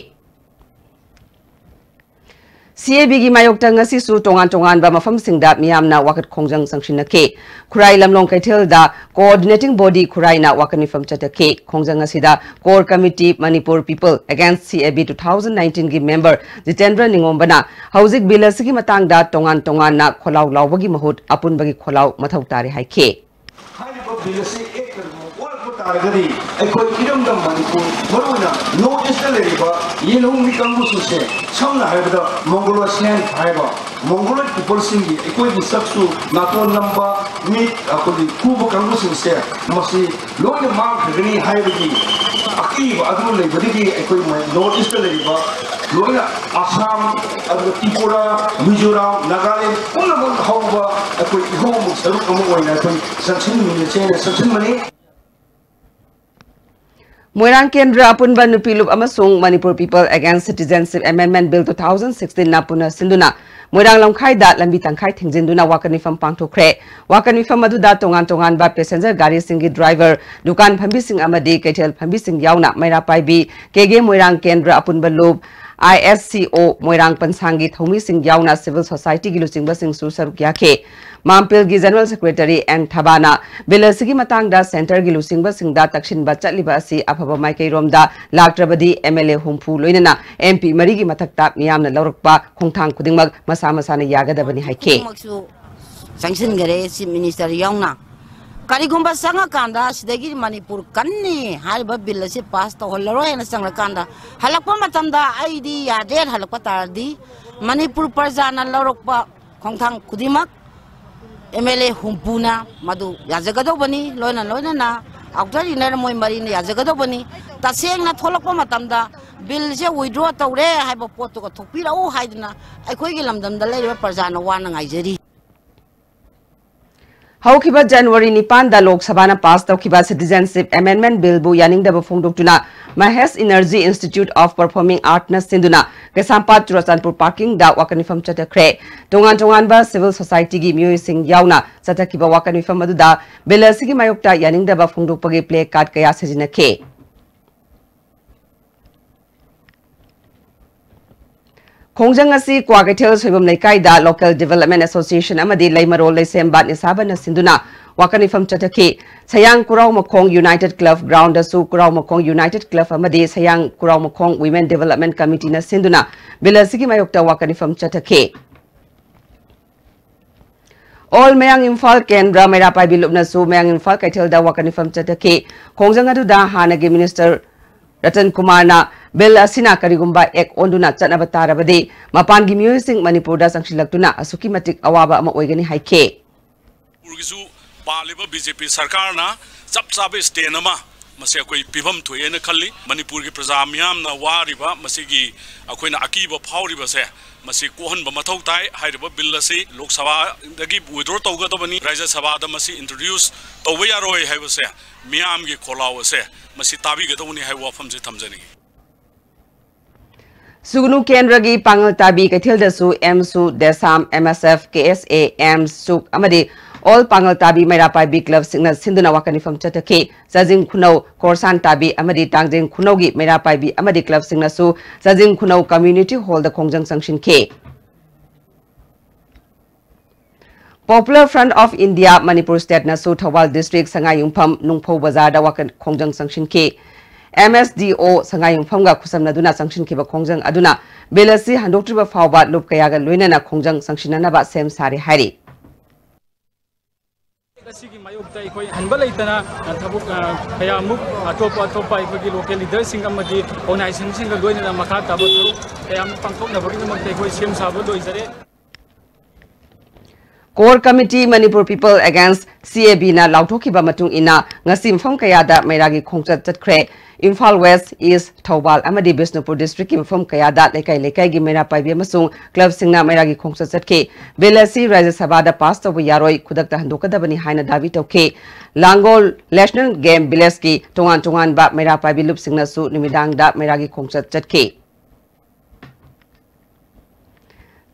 ꯁꯤ ꯑꯦ ꯕꯤꯒꯤ ꯃꯥꯌꯣꯛꯇ ꯉꯁꯤꯁꯨ ꯇꯣꯉꯥꯟ ꯇꯣꯉꯥꯟꯕ ꯃꯐꯝꯁꯤꯡꯗ ꯃꯤꯌꯥꯝꯅ ꯋꯥꯀꯠ ꯈꯣꯡꯖꯪ ꯆꯪꯁꯤꯟꯅꯈꯤ꯫ ꯈꯨꯔꯥꯏ ꯂꯝꯂꯣꯡ ꯀꯩꯊꯦꯜꯗ ꯀꯣꯑꯣꯔꯗꯤꯅꯦꯇꯤꯡ ꯕꯣꯗꯤ ꯈꯨꯔꯥꯏꯅ ꯋꯥꯀꯠ ꯃꯤꯐꯝ ꯆꯠꯊꯈꯤ꯫ ꯈꯣꯡꯖꯪ ꯑꯁꯤꯗ core committee Manipur people against ꯁꯤ ꯑꯦ ꯕꯤ ꯇꯨ ꯊꯥꯎꯖꯟ ꯅꯥꯏꯟꯇꯤꯟꯒꯤ ꯃꯦꯝꯕꯔ ꯖꯤꯇꯦꯟꯗ꯭ꯔ ꯅꯤꯉꯣꯝꯕꯅ ꯍꯧꯖꯤꯛ ꯕꯤꯜ ꯑꯁꯤꯒꯤ ꯃꯇꯥꯡꯗ ꯇꯣꯉꯥꯟ ꯇꯣꯉꯥꯟꯅ ꯈꯣꯜꯂꯥꯎ ꯂꯥꯎꯕꯒꯤ ꯃꯍꯨꯠ ꯑꯄꯨꯟꯕꯒꯤ ꯈꯣꯜꯂꯥꯎ ꯃꯊꯧ ꯇꯥꯔꯦ ꯍꯥꯏꯈꯤ꯫ ꯍꯥꯏꯔꯤꯕ ꯕꯤꯜ ꯑꯁꯤ ꯑꯦꯛ ꯀꯔꯤꯒꯨꯝꯕ ꯑꯣꯜꯂꯛꯄ ꯇꯥꯔꯒꯗꯤ ꯑꯩꯈꯣꯏ ꯏꯔꯝꯗꯝ ꯃꯅꯤꯄꯨꯔ, ꯃꯔꯨꯑꯣꯏꯅ ꯅꯣꯔꯠ ꯏꯁꯇ ꯂꯩꯔꯤꯕ ꯌꯦꯜꯍꯧꯃꯤ ꯀꯥꯡꯕꯨꯁꯤꯡꯁꯦ, ꯁꯝꯅ ꯍꯥꯏꯔꯕꯗ ꯃꯣꯡꯒꯣꯂꯣꯏꯗ ꯍꯥꯏꯕ ꯃꯣꯡꯒꯣꯂꯣꯏꯗ ꯄꯤꯄꯜꯁꯤꯡꯒꯤ ꯑꯩꯈꯣꯏꯒꯤ ꯁꯛꯁꯨ ꯅꯥꯇꯣꯟ ꯅꯝꯕ, ꯃꯤꯠ ꯑꯩꯈꯣꯏꯒꯤ ꯈꯨꯕ ꯀꯥꯡꯕꯨꯁꯤꯡꯁꯦ ꯃꯁꯤ ꯂꯣꯏꯅ ꯃꯥꯡꯈ꯭ꯔꯒꯅꯤ ꯍꯥꯏꯕꯒꯤ ꯑꯀꯤꯕ ꯑꯗꯨ ꯂꯩꯕꯗꯒꯤ ꯑꯩꯈꯣꯏ ꯅꯣꯔꯠ ꯏꯁꯇ ꯂꯩꯔꯤꯕ ꯂꯣꯏꯅ ꯑꯁꯥꯝ, ꯑꯗꯨꯒ ꯇ꯭ꯔꯤꯄꯨꯔꯥ, ꯃꯤꯖꯣꯔꯥꯝ, ꯅꯥꯒꯥꯂꯦꯟ ꯄꯨꯝꯅꯃꯛ ꯍꯧꯕ ꯑꯩꯈꯣꯏ ꯏꯍꯧ ꯑꯃ ꯁꯔꯨꯛ ꯑꯃ ꯑꯣꯏꯅ ꯑꯩꯈꯣꯏ ꯆꯪꯁꯤꯟꯃꯤꯟꯅꯁꯦꯅ ꯆꯪꯁꯤꯟꯕꯅꯤ꯫ ꯃꯣꯏꯔꯥꯡ ꯀꯦꯟꯗ꯭ꯔ ꯑꯄꯨꯟꯕ ꯅꯨꯄꯤ ꯂꯨꯞ ꯑꯃꯁꯨꯡ Manipur People Against Citizenship Amendment Bill two thousand sixteen ꯅ ꯄꯨꯟꯅ ꯁꯤꯟꯗꯨꯅ ꯃꯣꯏꯔꯥꯡ ꯂꯝꯈꯥꯏꯗ ꯂꯝꯕꯤ ꯇꯪꯈꯥꯏ ꯊꯤꯡꯖꯤꯟꯗꯨꯅ ꯋꯥꯀꯠ ꯃꯤꯐꯝ ꯄꯥꯡꯊꯣꯛꯈ꯭ꯔꯦ꯫ ꯋꯥꯀꯠ ꯃꯤꯐꯝ ꯑꯗꯨꯗ ꯇꯣꯉꯥꯟ ꯇꯣꯉꯥꯟꯕ passenger ꯒꯥꯔꯤꯁꯤꯡꯒꯤ driver, ꯗꯨꯀꯥꯟ ꯐꯝꯕꯤꯁꯤꯡ ꯑꯃꯗꯤ ꯀꯩꯊꯦꯜ ꯐꯝꯕꯤꯁꯤꯡ ꯌꯥꯎꯅ ꯃꯩꯔꯥ ꯄꯥꯏꯕꯤ ꯀꯦ ꯒꯦ ꯃꯣꯏꯔꯥꯡ ꯀꯦꯟꯗ꯭ꯔ ꯑꯄꯨꯟꯕ ꯂꯨꯞ, I S C O ꯃꯣꯏꯔꯥꯡ ꯄꯟꯁꯥꯡꯒꯤ ꯊꯧꯃꯤꯁꯤꯡ ꯌꯥꯎꯅ civil society ꯒꯤ ꯂꯨꯆꯤꯡꯕꯁꯤꯡꯁꯨ ꯁꯔꯨꯛ ꯌꯥꯈꯤ꯫ ꯃꯥꯝꯄꯤꯜꯒꯤ General Secretary ꯑꯦꯟ ꯊꯕꯥꯅ Bill ꯑꯁꯤꯒꯤ ꯃꯇꯥꯡꯗ centre ꯒꯤ ꯂꯨꯆꯤꯡꯕꯁꯤꯡꯗ ꯇꯛꯁꯤꯟꯕ ꯆꯠꯂꯤꯕ ꯑꯁꯤ ꯑꯐꯕ ꯃꯥꯏꯀꯩꯔꯣꯝꯗ ꯂꯥꯛꯇ꯭ꯔꯕꯗꯤ M L A ꯍꯨꯝꯐꯨ ꯂꯣꯏꯅꯅ M P ꯃꯔꯤꯒꯤ ꯃꯊꯛꯇ ꯃꯤꯌꯥꯝꯅ ꯂꯧꯔꯛꯄ ꯈꯣꯡꯊꯥꯡ ꯈꯨꯗꯤꯡꯃꯛ ꯃꯁꯥ ꯃꯁꯥꯅ ꯌꯥꯒꯗꯕꯅꯤ ꯍꯥꯏꯈꯤ꯫ ꯈꯨꯗꯤꯡꯃꯛꯁꯨ ꯆꯪꯁꯤꯟꯈꯔꯦ꯫ Chief Minister ꯌꯥꯎꯅ ꯀꯔꯤꯒꯨꯝꯕ ꯆꯪꯉꯀꯥꯟꯗ ꯁꯤꯗꯒꯤ ꯃꯅꯤꯄꯨꯔ ꯀꯟꯅꯤ ꯍꯥꯏꯔꯤꯕ Bill ꯑꯁꯤ pass ꯇꯧꯍꯜꯂꯔꯣꯏ ꯍꯥꯏꯅ ꯆꯪꯂꯀꯥꯟꯗ, ꯍꯜꯂꯛꯄ ꯃꯇꯝꯗ ꯑꯩꯗꯤ ꯌꯥꯗꯦ ꯍꯜꯂꯛꯄ ꯇꯥꯔꯗꯤ, ꯃꯅꯤꯄꯨꯔ ꯄ꯭ꯔꯖꯥꯅ ꯂꯧꯔꯛꯄ ꯈꯣꯡꯊꯥꯡ ꯈꯨꯗꯤꯡꯃꯛ M L A ꯍꯨꯝꯐꯨꯅ ꯃꯗꯨ ꯌꯥꯖꯒꯗꯧꯕꯅꯤ, ꯂꯣꯏꯅ ꯂꯣꯏꯅꯅ outer inner ꯃꯣꯏ ꯃꯔꯤꯅ ꯌꯥꯖꯒꯗꯧꯕꯅꯤ꯫ ꯇꯁꯦꯡꯅ ꯊꯣꯛꯂꯛꯄ ꯃꯇꯝꯗ Bill ꯁꯦ withdraw ꯇꯧꯔꯦ ꯍꯥꯏꯕ ꯄꯣꯠꯇꯨꯒ ꯊꯣꯛꯄꯤꯔꯛꯎ ꯍꯥꯏꯗꯨꯅ ꯑꯩꯈꯣꯏꯒꯤ ꯂꯝꯗꯝꯗ ꯂꯩꯔꯤꯕ ꯄ꯭ꯔꯖꯥꯅ ꯋꯥꯅ ꯉꯥꯏꯖꯔꯤ꯫ ꯍꯧꯈꯤꯕ January ꯅꯤꯄꯥꯟꯗ ꯂꯣꯛ ꯁꯚꯥꯅ pass ꯇꯧꯈꯤꯕ Citizenship Amendment Bill ꯕꯨ ꯌꯥꯅꯤꯡꯗꯕ ꯐꯣꯡꯗꯣꯛꯇꯨꯅ Mahesh Energy Institute of Performing Art ꯅ ꯁꯤꯟꯗꯨꯅ ꯀꯩꯁꯥꯝꯄꯥꯠ ꯆꯨꯔꯆꯥꯟꯄꯨꯔ parking ꯗ ꯋꯥꯀꯠ ꯃꯤꯐꯝ ꯆꯠꯊꯈ꯭ꯔꯦ꯫ ꯇꯣꯉꯥꯟ ꯇꯣꯉꯥꯟꯕ civil society ꯒꯤ ꯃꯤꯑꯣꯏꯁꯤꯡ ꯌꯥꯎꯅ ꯆꯠꯊꯈꯤꯕ ꯋꯥꯀꯠ ꯃꯤꯐꯝ ꯑꯗꯨꯗ Bill ꯑꯁꯤꯒꯤ ꯃꯥꯌꯣꯛꯇ ꯌꯥꯅꯤꯡꯗꯕ ꯐꯣꯡꯗꯣꯛꯄꯒꯤ placard ꯀꯌꯥ ꯁꯤꯖꯤꯟꯅꯈꯤ꯫ ꯈꯣꯡꯖꯪ ꯑꯁꯤ ꯀ꯭ꯋꯥꯀꯩꯊꯦꯜ ꯁꯣꯏꯕꯝ ꯂꯩꯀꯥꯏꯗ Local Development Association ꯑꯃꯗꯤ ꯂꯩꯃꯔꯣꯜ ꯂꯩꯁꯦꯝꯕ ꯅꯤꯁꯥꯕꯟꯅ ꯁꯤꯟꯗꯨꯅ ꯋꯥꯀꯠ ꯃꯤꯐꯝ ꯆꯠꯊꯈꯤ꯫ ꯁꯌꯥꯡ ꯀꯨꯔꯥꯎꯃꯈꯣꯡ United Club ground ꯗꯁꯨ ꯀꯨꯔꯥꯎꯃꯈꯣꯡ United Club ꯑꯃꯗꯤ ꯁꯌꯥꯡ ꯀꯨꯔꯥꯎꯃꯈꯣꯡ Women Development Committee ꯅ ꯁꯤꯟꯗꯨꯅ Bill ꯑꯁꯤꯒꯤ ꯃꯥꯌꯣꯛꯇ ꯋꯥꯀꯠ ꯃꯤꯐꯝ ꯆꯠꯊꯈꯤ꯫ All ꯃꯌꯥꯡ ꯏꯝꯐꯥꯜ ꯀꯦꯟꯗ꯭ꯔ ꯃꯩꯔꯥ ꯄꯥꯏꯕꯤ ꯂꯨꯞꯅꯁꯨ ꯃꯌꯥꯡ ꯏꯝꯐꯥꯜ ꯀꯩꯊꯦꯜꯗ ꯋꯥꯀꯠ ꯃꯤꯐꯝ ꯆꯠꯊꯈꯤ꯫ ꯈꯣꯡꯖꯪ ꯑꯗꯨꯗ ꯍꯥꯟꯅꯒꯤ Minister ꯔꯇꯟ ꯀꯨꯃꯥꯔꯅ Bill ꯑꯁꯤꯅ ꯀꯔꯤꯒꯨꯝꯕ act ꯑꯣꯟꯗꯨꯅ ꯆꯠꯅꯕ ꯇꯥꯔꯕꯗꯤ ꯃꯄꯥꯟꯒꯤ ꯃꯤꯑꯣꯏꯁꯤꯡ ꯃꯅꯤꯄꯨꯔꯗ ꯆꯪꯁꯤꯜꯂꯛꯇꯨꯅ ꯑꯁꯨꯛꯀꯤ ꯃꯇꯤꯛ ꯑꯋꯥꯕ ꯑꯃ ꯑꯣꯏꯒꯅꯤ ꯍꯥꯏꯈꯤ꯫ ꯃꯅꯤꯄꯨꯔꯒꯤꯁꯨ ꯄꯥꯜꯂꯤꯕ B J P ꯁꯔꯀꯥꯔꯅ ꯆꯞ ꯆꯥꯕ stand ꯑꯃ ꯃꯁꯤ ꯑꯩꯈꯣꯏ ꯄꯤꯐꯝ ꯊꯣꯛꯑꯦꯅ ꯈꯜꯂꯤ꯫ ꯃꯅꯤꯄꯨꯔꯒꯤ ꯄ꯭ꯔꯖꯥ ꯃꯤꯌꯥꯝꯅ ꯋꯥꯔꯤꯕ, ꯃꯁꯤꯒꯤ ꯑꯩꯈꯣꯏꯅ ꯑꯀꯤꯕ ꯐꯥꯎꯔꯤꯕꯁꯦ, ꯃꯁꯤ ꯀꯣꯛꯍꯟꯕ ꯃꯊꯧ ꯇꯥꯏ꯫ ꯍꯥꯏꯔꯤꯕ ꯕꯤꯜ ꯑꯁꯤ ꯂꯣꯛ ꯁꯚꯥꯗꯒꯤ ꯋꯤꯗ꯭ꯔꯣ ꯇꯧꯒꯗꯕꯅꯤ, ꯔꯥꯖ꯭ꯌ ꯁꯚꯥꯗ ꯃꯁꯤ ꯏꯟꯇ꯭ꯔꯣꯗ꯭ꯌꯨꯁ ꯇꯧꯕ ꯌꯥꯔꯣꯏ ꯍꯥꯏꯕꯁꯦ, ꯃꯤꯌꯥꯝꯒꯤ ꯈꯣꯜꯂꯥꯎ ꯑꯁꯦ ꯃꯁꯤ ꯇꯥꯕꯤꯒꯗꯧꯕꯅꯤ ꯍꯥꯏꯕ ꯋꯥꯐꯝꯁꯦ ꯊꯝꯖꯅꯤꯡꯏ꯫ ꯁꯨꯒꯅꯨ ꯀꯦꯟꯗ꯭ꯔꯒꯤ ꯄꯥꯉꯜ ꯇꯥꯕꯤ ꯀꯩꯊꯦꯜꯗꯁꯨ ꯑꯦꯝꯁꯨ, ꯗꯦꯁꯥꯝ, ꯑꯦꯝ ꯑꯦꯁ ꯑꯦꯐ, ꯀꯦ ꯑꯦꯁ ꯑꯦ, ꯑꯦꯝ ꯁꯨꯛ ꯑꯃꯗꯤ ꯑꯣꯜ ꯄꯥꯉꯜ ꯇꯥꯕꯤ ꯃꯩꯔꯥ ꯄꯥꯏꯕꯤ ꯀ꯭ꯂꯕꯁꯤꯡꯅ ꯁꯤꯟꯗꯨꯅ ꯋꯥꯀꯠ ꯃꯤꯐꯝ ꯆꯠꯊꯈꯤ꯫ ꯆꯥꯖꯤꯡ ꯈꯨꯅꯧ, ꯀꯣꯔꯁꯥꯟ ꯇꯥꯕꯤ ꯑꯃꯗꯤ ꯇꯥꯡꯖꯤꯡ ꯈꯨꯅꯧꯒꯤ ꯃꯩꯔꯥ ꯄꯥꯏꯕꯤ ꯑꯃꯗꯤ ꯀ꯭ꯂꯕꯁꯤꯡꯅꯁꯨ ꯆꯥꯖꯤꯡ ꯈꯨꯅꯧ ꯀꯝꯃ꯭ꯌꯨꯅꯤꯇꯤ ꯍꯣꯜꯗ ꯈꯣꯡꯖꯪ ꯆꯪꯁꯤꯟꯈꯤ꯫ Popular Front of India Manipur ꯁ꯭ꯇꯦꯠꯅꯁꯨ ꯊꯧꯕꯥꯜ ꯗꯤꯁꯇ꯭ꯔꯤꯛ ꯁꯉꯥꯏꯌꯨꯝꯐꯝ ꯅꯨꯡꯐꯧ ꯕꯖꯥꯔꯗ ꯋꯥꯀꯠ ꯈꯣꯡꯖꯪ ꯆꯪꯁꯤꯟꯈꯤ꯫ ꯑꯦꯝ ꯑꯦꯁ ꯗꯤ ꯑꯣ ꯁꯉꯥꯏꯌꯨꯝꯐꯝꯒ ꯈꯨꯠꯁꯝꯅꯗꯨꯅ ꯆꯪꯁꯤꯟꯈꯤꯕ ꯈꯣꯡꯖꯪ ꯑꯗꯨꯅ ꯕꯤꯜ ꯑꯁꯤ ꯍꯟꯗꯣꯛꯇ꯭ꯔꯤꯕ ꯐꯥꯎꯕ ꯂꯨꯞ ꯀꯌꯥꯒ ꯂꯣꯏꯅꯅ ꯈꯣꯡꯖꯪ ꯆꯪꯁꯤꯟꯅꯅꯕ ꯁꯦꯝ ꯁꯥꯔꯦ ꯍꯥꯏꯔꯤ꯫ ꯑꯁꯤꯒꯤ ꯃꯥꯌꯣꯛꯇ ꯑꯩꯈꯣꯏ ꯍꯟꯕ ꯂꯩꯇꯅ ꯊꯕꯛ, ꯑ, ꯀꯌꯥꯃꯨꯛ ꯑꯇꯣꯞꯄ ꯑꯇꯣꯞꯄ ꯑꯩꯈꯣꯏꯒꯤ ꯂꯣꯀꯦꯜ ꯂꯤꯗꯔꯁꯤꯡ ꯑꯃꯗꯤ ꯑꯣꯔꯒꯅꯥꯏꯖꯦꯁꯟꯁꯤꯡꯒ ꯂꯣꯏꯅꯅ ꯃꯈꯥ ꯇꯥꯕ ꯊꯕꯛ ꯀꯌꯥꯃꯨꯛ ꯄꯥꯡꯊꯣꯛꯅꯕꯒꯤꯗꯃꯛꯇ ꯑꯩꯈꯣꯏ ꯁꯦꯝ ꯁꯥꯕ ꯂꯣꯏꯖꯔꯦ꯫ Core Committee Manipur People Against C A B ꯅ ꯂꯥꯎꯊꯣꯛꯈꯤꯕ ꯃꯇꯨꯡ ꯏꯟꯅ ꯉꯁꯤ ꯃꯐꯝ ꯀꯌꯥꯗ ꯃꯩꯔꯥꯒꯤ ꯈꯣꯡꯆꯠ ꯆꯠꯈ꯭ꯔꯦ꯫ ꯏꯝꯐꯥꯜ ꯋꯦꯁ, ꯏꯁ, ꯊꯧꯕꯥꯜ ꯑꯃꯗꯤ ꯕꯤꯁꯅꯨꯄꯨꯔ ꯗꯤꯁꯇ꯭ꯔꯤꯛꯀꯤ ꯃꯐꯝ ꯀꯌꯥꯗ ꯂꯩꯀꯥꯏ ꯂꯩꯀꯥꯏꯒꯤ ꯃꯩꯔꯥ ꯄꯥꯏꯕꯤ ꯑꯃꯁꯨꯡ ꯀ꯭ꯂꯕꯁꯤꯡꯅ ꯃꯩꯔꯥꯒꯤ ꯈꯣꯡꯆꯠ ꯆꯠꯈꯤ꯫ ꯕꯤꯜ ꯑꯁꯤ ꯔꯥꯖ꯭ꯌ ꯁꯚꯥꯗ ꯄꯥꯁ ꯇꯧꯕ ꯌꯥꯔꯣꯏ, ꯈꯨꯗꯛꯇ ꯍꯟꯗꯣꯛꯀꯗꯕꯅꯤ ꯍꯥꯏꯅ ꯗꯥꯕꯤ ꯇꯧꯈꯤ꯫ ꯂꯥꯡꯒꯣꯜ ꯅꯦꯁꯅꯦꯜ ꯒꯦꯝ ꯚꯤꯂꯦꯖꯀꯤ ꯇꯣꯉꯥꯟ ꯇꯣꯉꯥꯟꯕ ꯃꯩꯔꯥ ꯄꯥꯏꯕꯤ ꯂꯨꯞꯁꯤꯡꯅꯁꯨ ꯅꯨꯃꯤꯗꯥꯡꯗ ꯃꯩꯔꯥꯒꯤ ꯈꯣꯡꯆꯠ ꯆꯠꯈꯤ꯫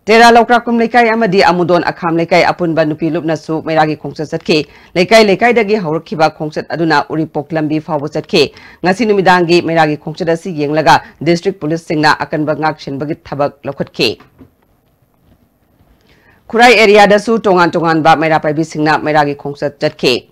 ꯇꯦꯔꯥ ꯂꯧꯀ꯭ꯔꯥꯛꯄꯝ ꯂꯩꯀꯥꯏ ꯑꯃꯗꯤ ꯑꯃꯨꯗꯣꯟ ꯑꯈꯥꯝ ꯂꯩꯀꯥꯏ ꯑꯄꯨꯟꯕ ꯅꯨꯄꯤ ꯂꯨꯞꯅꯁꯨ ꯃꯩꯔꯥꯒꯤ ꯈꯣꯡꯆꯠ ꯆꯠꯈꯤ꯫ ꯂꯩꯀꯥꯏ ꯂꯩꯀꯥꯏꯗꯒꯤ ꯍꯧꯔꯛꯈꯤꯕ ꯈꯣꯡꯆꯠ ꯑꯗꯨꯅ ꯎꯔꯤꯄꯣꯛ ꯂꯝꯕꯤ ꯐꯥꯎꯕ ꯆꯠꯈꯤ꯫ ꯉꯁꯤ ꯅꯨꯃꯤꯗꯥꯡꯒꯤ ꯃꯩꯔꯥꯒꯤ ꯈꯣꯡꯆꯠ ꯑꯁꯤ ꯌꯦꯡꯂꯒ ꯗꯤꯁꯇ꯭ꯔꯤꯛ ꯄꯨꯂꯤꯁꯁꯤꯡꯅ ꯑꯀꯟꯕ ꯉꯥꯛ ꯁꯦꯟꯕꯒꯤ ꯊꯕꯛ ꯂꯧꯈꯠꯈꯤ꯫ ꯈꯨꯔꯥꯏ ꯑꯦꯔꯤꯌꯥꯗꯁꯨ ꯇꯣꯉꯥꯟ ꯇꯣꯉꯥꯟꯕ ꯃꯩꯔꯥ ꯄꯥꯏꯕꯤꯁꯤꯡꯅ ꯃꯩꯔꯥꯒꯤ ꯈꯣꯡꯆꯠ ꯆꯠꯈꯤ꯫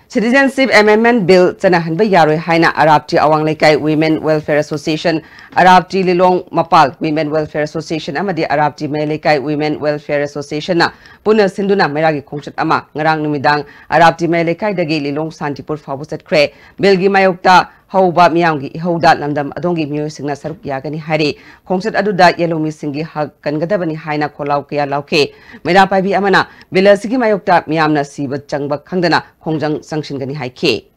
Citizenship Amendment Bill ꯆꯠꯅꯍꯟꯕ ꯌꯥꯔꯣꯏ ꯍꯥꯏꯅ ꯑꯔꯥꯞꯇꯤ ꯑꯋꯥꯡ ꯂꯩꯀꯥꯏ Women Welfare Association, ꯑꯔꯥꯞꯇꯤ ꯂꯤꯂꯣꯡ ꯃꯄꯥꯜ Women Welfare Association ꯑꯃꯗꯤ ꯑꯔꯥꯞꯇꯤ ꯃꯌꯥꯏ ꯂꯩꯀꯥꯏ Women Welfare Association ꯅ ꯄꯨꯟꯅ ꯁꯤꯟꯗꯨꯅ ꯃꯩꯔꯥꯒꯤ ꯈꯣꯡꯆꯠ ꯑꯃ ꯉꯔꯥꯡ ꯅꯨꯃꯤꯗꯥꯡ ꯑꯔꯥꯞꯇꯤ ꯃꯌꯥꯏ ꯂꯩꯀꯥꯏꯗꯒꯤ ꯂꯤꯂꯣꯡ ꯁꯥꯟꯇꯤꯄꯨꯔ ꯐꯥꯎꯕ ꯆꯠꯈ꯭ꯔꯦ꯫ Bill ꯒꯤ ꯃꯥꯌꯣꯛꯇ ꯍꯧꯕ ꯃꯤꯌꯥꯝꯒꯤ ꯏꯍꯧꯗ ꯂꯝꯗꯝ ꯑꯗꯣꯝꯒꯤ ꯃꯤꯑꯣꯏꯁꯤꯡꯅ ꯁꯔꯨꯛ ꯌꯥꯒꯅꯤ ꯍꯥꯏꯔꯤ꯫ ꯈꯣꯡꯆꯠ ꯑꯗꯨꯗ ꯌꯦꯜꯍꯧꯃꯤꯁꯤꯡꯒꯤ ꯍꯛ ꯀꯟꯒꯗꯕꯅꯤ ꯍꯥꯏꯅ ꯈꯣꯜꯂꯥꯎ ꯀꯌꯥ ꯂꯥꯎꯈꯤ꯫ ꯃꯩꯔꯥ ꯄꯥꯏꯕꯤ ꯑꯃꯅ Bill ꯑꯁꯤꯒꯤ ꯃꯥꯌꯣꯛꯇ ꯃꯤꯌꯥꯝꯅ ꯁꯤꯕ ꯆꯪꯕ ꯈꯪꯗꯅ ꯈꯣꯡꯖꯪ ꯆꯪꯁꯤꯟꯒꯅꯤ ꯍꯥꯏꯈꯤ꯫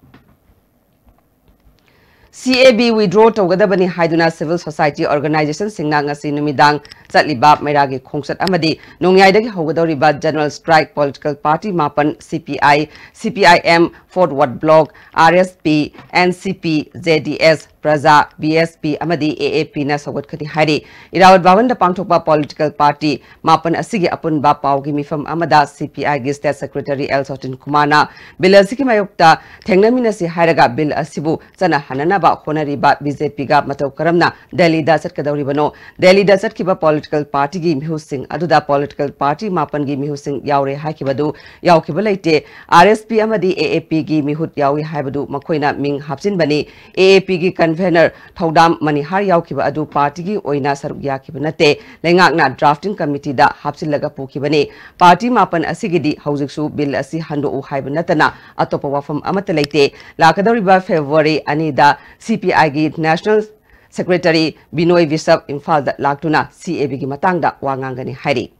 C A B withdraw ꯇꯧꯒꯗꯕꯅꯤ ꯍꯥꯏꯗꯨꯅ civil society organizationꯁꯤꯡꯅ ꯉꯁꯤ ꯅꯨꯃꯤꯗꯥꯡ ꯆꯠꯂꯤꯕ ꯃꯩꯔꯥꯒꯤ ꯈꯣꯡꯆꯠ ꯑꯃꯗꯤ ꯅꯣꯡꯌꯥꯏꯗꯒꯤ ꯍꯧꯒꯗꯧꯔꯤꯕ general strike political party ꯃꯥꯄꯟ C P I, C P I M, Forward Bloc, R S P, N C P, J D S, ꯄ꯭ꯔꯖꯥ, B S P ꯑꯃꯗꯤ A A Pꯅ ꯁꯧꯒꯠꯀꯅꯤ ꯍꯥꯏꯔꯤ꯫ ꯏꯔꯥꯋꯠ ꯚꯕꯟꯗ ꯄꯥꯡꯊꯣꯛꯄ political party ꯃꯥꯄꯟ ꯑꯁꯤꯒꯤ ꯑꯄꯨꯟꯕ ꯄꯥꯎꯒꯤ ꯃꯤꯐꯝ ꯑꯃꯗ C P Iꯒꯤ state secretary L ꯁꯣꯇꯤꯟ ꯀꯨꯃꯥꯔꯅ bill ꯑꯁꯤꯒꯤ ꯃꯥꯌꯣꯛꯇ ꯊꯦꯡꯅꯃꯤꯟꯅꯁꯤ ꯍꯥꯏꯔꯒ bill ꯑꯁꯤꯕꯨ ꯆꯠꯅꯍꯟꯅꯅꯕ ꯍꯣꯠꯅꯔꯤꯕ B J Pꯒ ꯃꯇꯧ ꯀꯔꯝꯅ ꯗꯦꯜꯂꯤꯗ ꯆꯠꯀꯗꯧꯔꯤꯕꯅꯣ? ꯗꯦꯜꯂꯤꯗ ꯆꯠꯈꯤꯕ political partyꯒꯤ ꯃꯤꯍꯨꯠꯁꯤꯡ ꯑꯗꯨꯗ political party ꯃꯥꯄꯟꯒꯤ ꯃꯤꯍꯨꯠꯁꯤꯡ ꯌꯥꯎꯔꯦ ꯍꯥꯏꯈꯤꯕꯗꯨ ꯌꯥꯎꯈꯤꯕ ꯂꯩꯇꯦ꯫ R S P ꯑꯃꯗꯤ A A Pꯒꯤ ꯃꯤꯍꯨꯠ ꯌꯥꯎꯏ ꯍꯥꯏꯕꯗꯨ ꯃꯈꯣꯏꯅ ꯃꯤꯡ ꯍꯥꯞꯆꯤꯟꯕꯅꯤ꯫ A A Pꯒꯤ convener ꯊꯧꯗꯥꯝ ꯃꯅꯤꯍꯥꯔ ꯌꯥꯎꯈꯤꯕ ꯑꯗꯨ partyꯒꯤ ꯑꯣꯏꯅ ꯁꯔꯨꯛ ꯌꯥꯈꯤꯕ ꯅꯠꯇꯦ꯫ ꯂꯩꯉꯥꯛꯅ drafting committeeꯗ ꯍꯥꯞꯆꯤꯜꯂꯒ ꯄꯨꯈꯤꯕꯅꯤ꯫ Party ꯃꯥꯄꯟ ꯑꯁꯤꯒꯤꯗꯤ ꯍꯧꯖꯤꯛꯁꯨ bill ꯑꯁꯤ ꯍꯟꯗꯣꯛꯎ ꯍꯥꯏꯕ ꯅꯠꯇꯅ ꯑꯇꯣꯞꯄ ꯋꯥꯐꯝ ꯑꯃꯠꯇ ꯂꯩꯇꯦ꯫ ꯂꯥꯛꯀꯗꯧꯔꯤꯕ February ꯑꯅꯤꯗ C P Iꯒꯤ national secretary ꯕꯤꯅꯣꯏ ꯕꯤꯁꯞ ꯏꯝꯐꯥꯜꯗ ꯂꯥꯛꯇꯨꯅ C A Bꯒꯤ ꯃꯇꯥꯡꯗ ꯋꯥ ꯉꯥꯡꯒꯅꯤ ꯍꯥꯏꯔꯤ꯫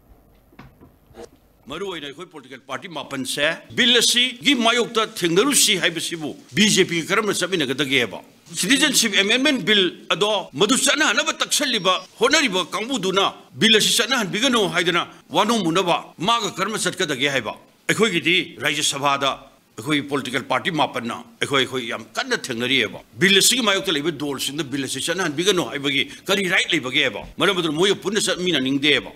ꯃꯔꯨ ꯑꯣꯏꯅ ꯑꯩꯈꯣꯏ political party ꯃꯥꯄꯟꯁꯦ bill ꯑꯁꯤꯒꯤ ꯃꯥꯌꯣꯛꯇ ꯊꯦꯡꯅꯔꯨꯁꯤ ꯍꯥꯏꯕꯁꯤꯕꯨ B J P ꯀꯔꯝꯅ ꯆꯠꯃꯤꯟꯅꯒꯗꯒꯦꯕ? Citizenship Amendment Bill ꯑꯗꯣ ꯃꯗꯨ ꯆꯠꯅꯍꯟꯅꯕ ꯇꯛꯁꯜꯂꯤꯕ, ꯍꯣꯠꯅꯔꯤꯕ ꯀꯥꯡꯕꯨꯗꯨꯅ bill ꯑꯁꯤ ꯆꯠꯅꯍꯟꯕꯤꯒꯅꯨ ꯍꯥꯏꯗꯅ ꯋꯥꯅꯣꯝꯃꯨꯅꯕ ꯃꯥꯒ ꯀꯔꯝꯅ ꯆꯠꯀꯗꯒꯦ ꯍꯥꯏꯕ? ꯑꯩꯈꯣꯏꯒꯤꯗꯤ ꯔꯥꯖ꯭ꯌ ꯁꯚꯥꯗ ꯑꯩꯈꯣꯏ political party ꯃꯥꯄꯟꯅ ꯑꯩꯈꯣꯏ, ꯑꯩꯈꯣꯏ ꯌꯥꯝ ꯀꯟꯅ ꯊꯦꯡꯅꯔꯤꯑꯕ꯫ Bill ꯑꯁꯤꯒꯤ ꯃꯥꯌꯣꯛꯇ ꯂꯩꯕ ꯗꯣꯜꯁꯤꯡꯗ bill ꯑꯁꯤ ꯆꯠꯅꯍꯟꯕꯤꯒꯅꯨ ꯍꯥꯏꯕꯒꯤ ꯀꯔꯤ right ꯂꯩꯕꯒꯦꯕ? ꯃꯔꯝ ꯑꯗꯨꯅ ꯃꯣꯏꯒ ꯄꯨꯟꯅ ꯆꯠꯃꯤꯟꯅꯅꯤꯡꯗꯦꯕ꯫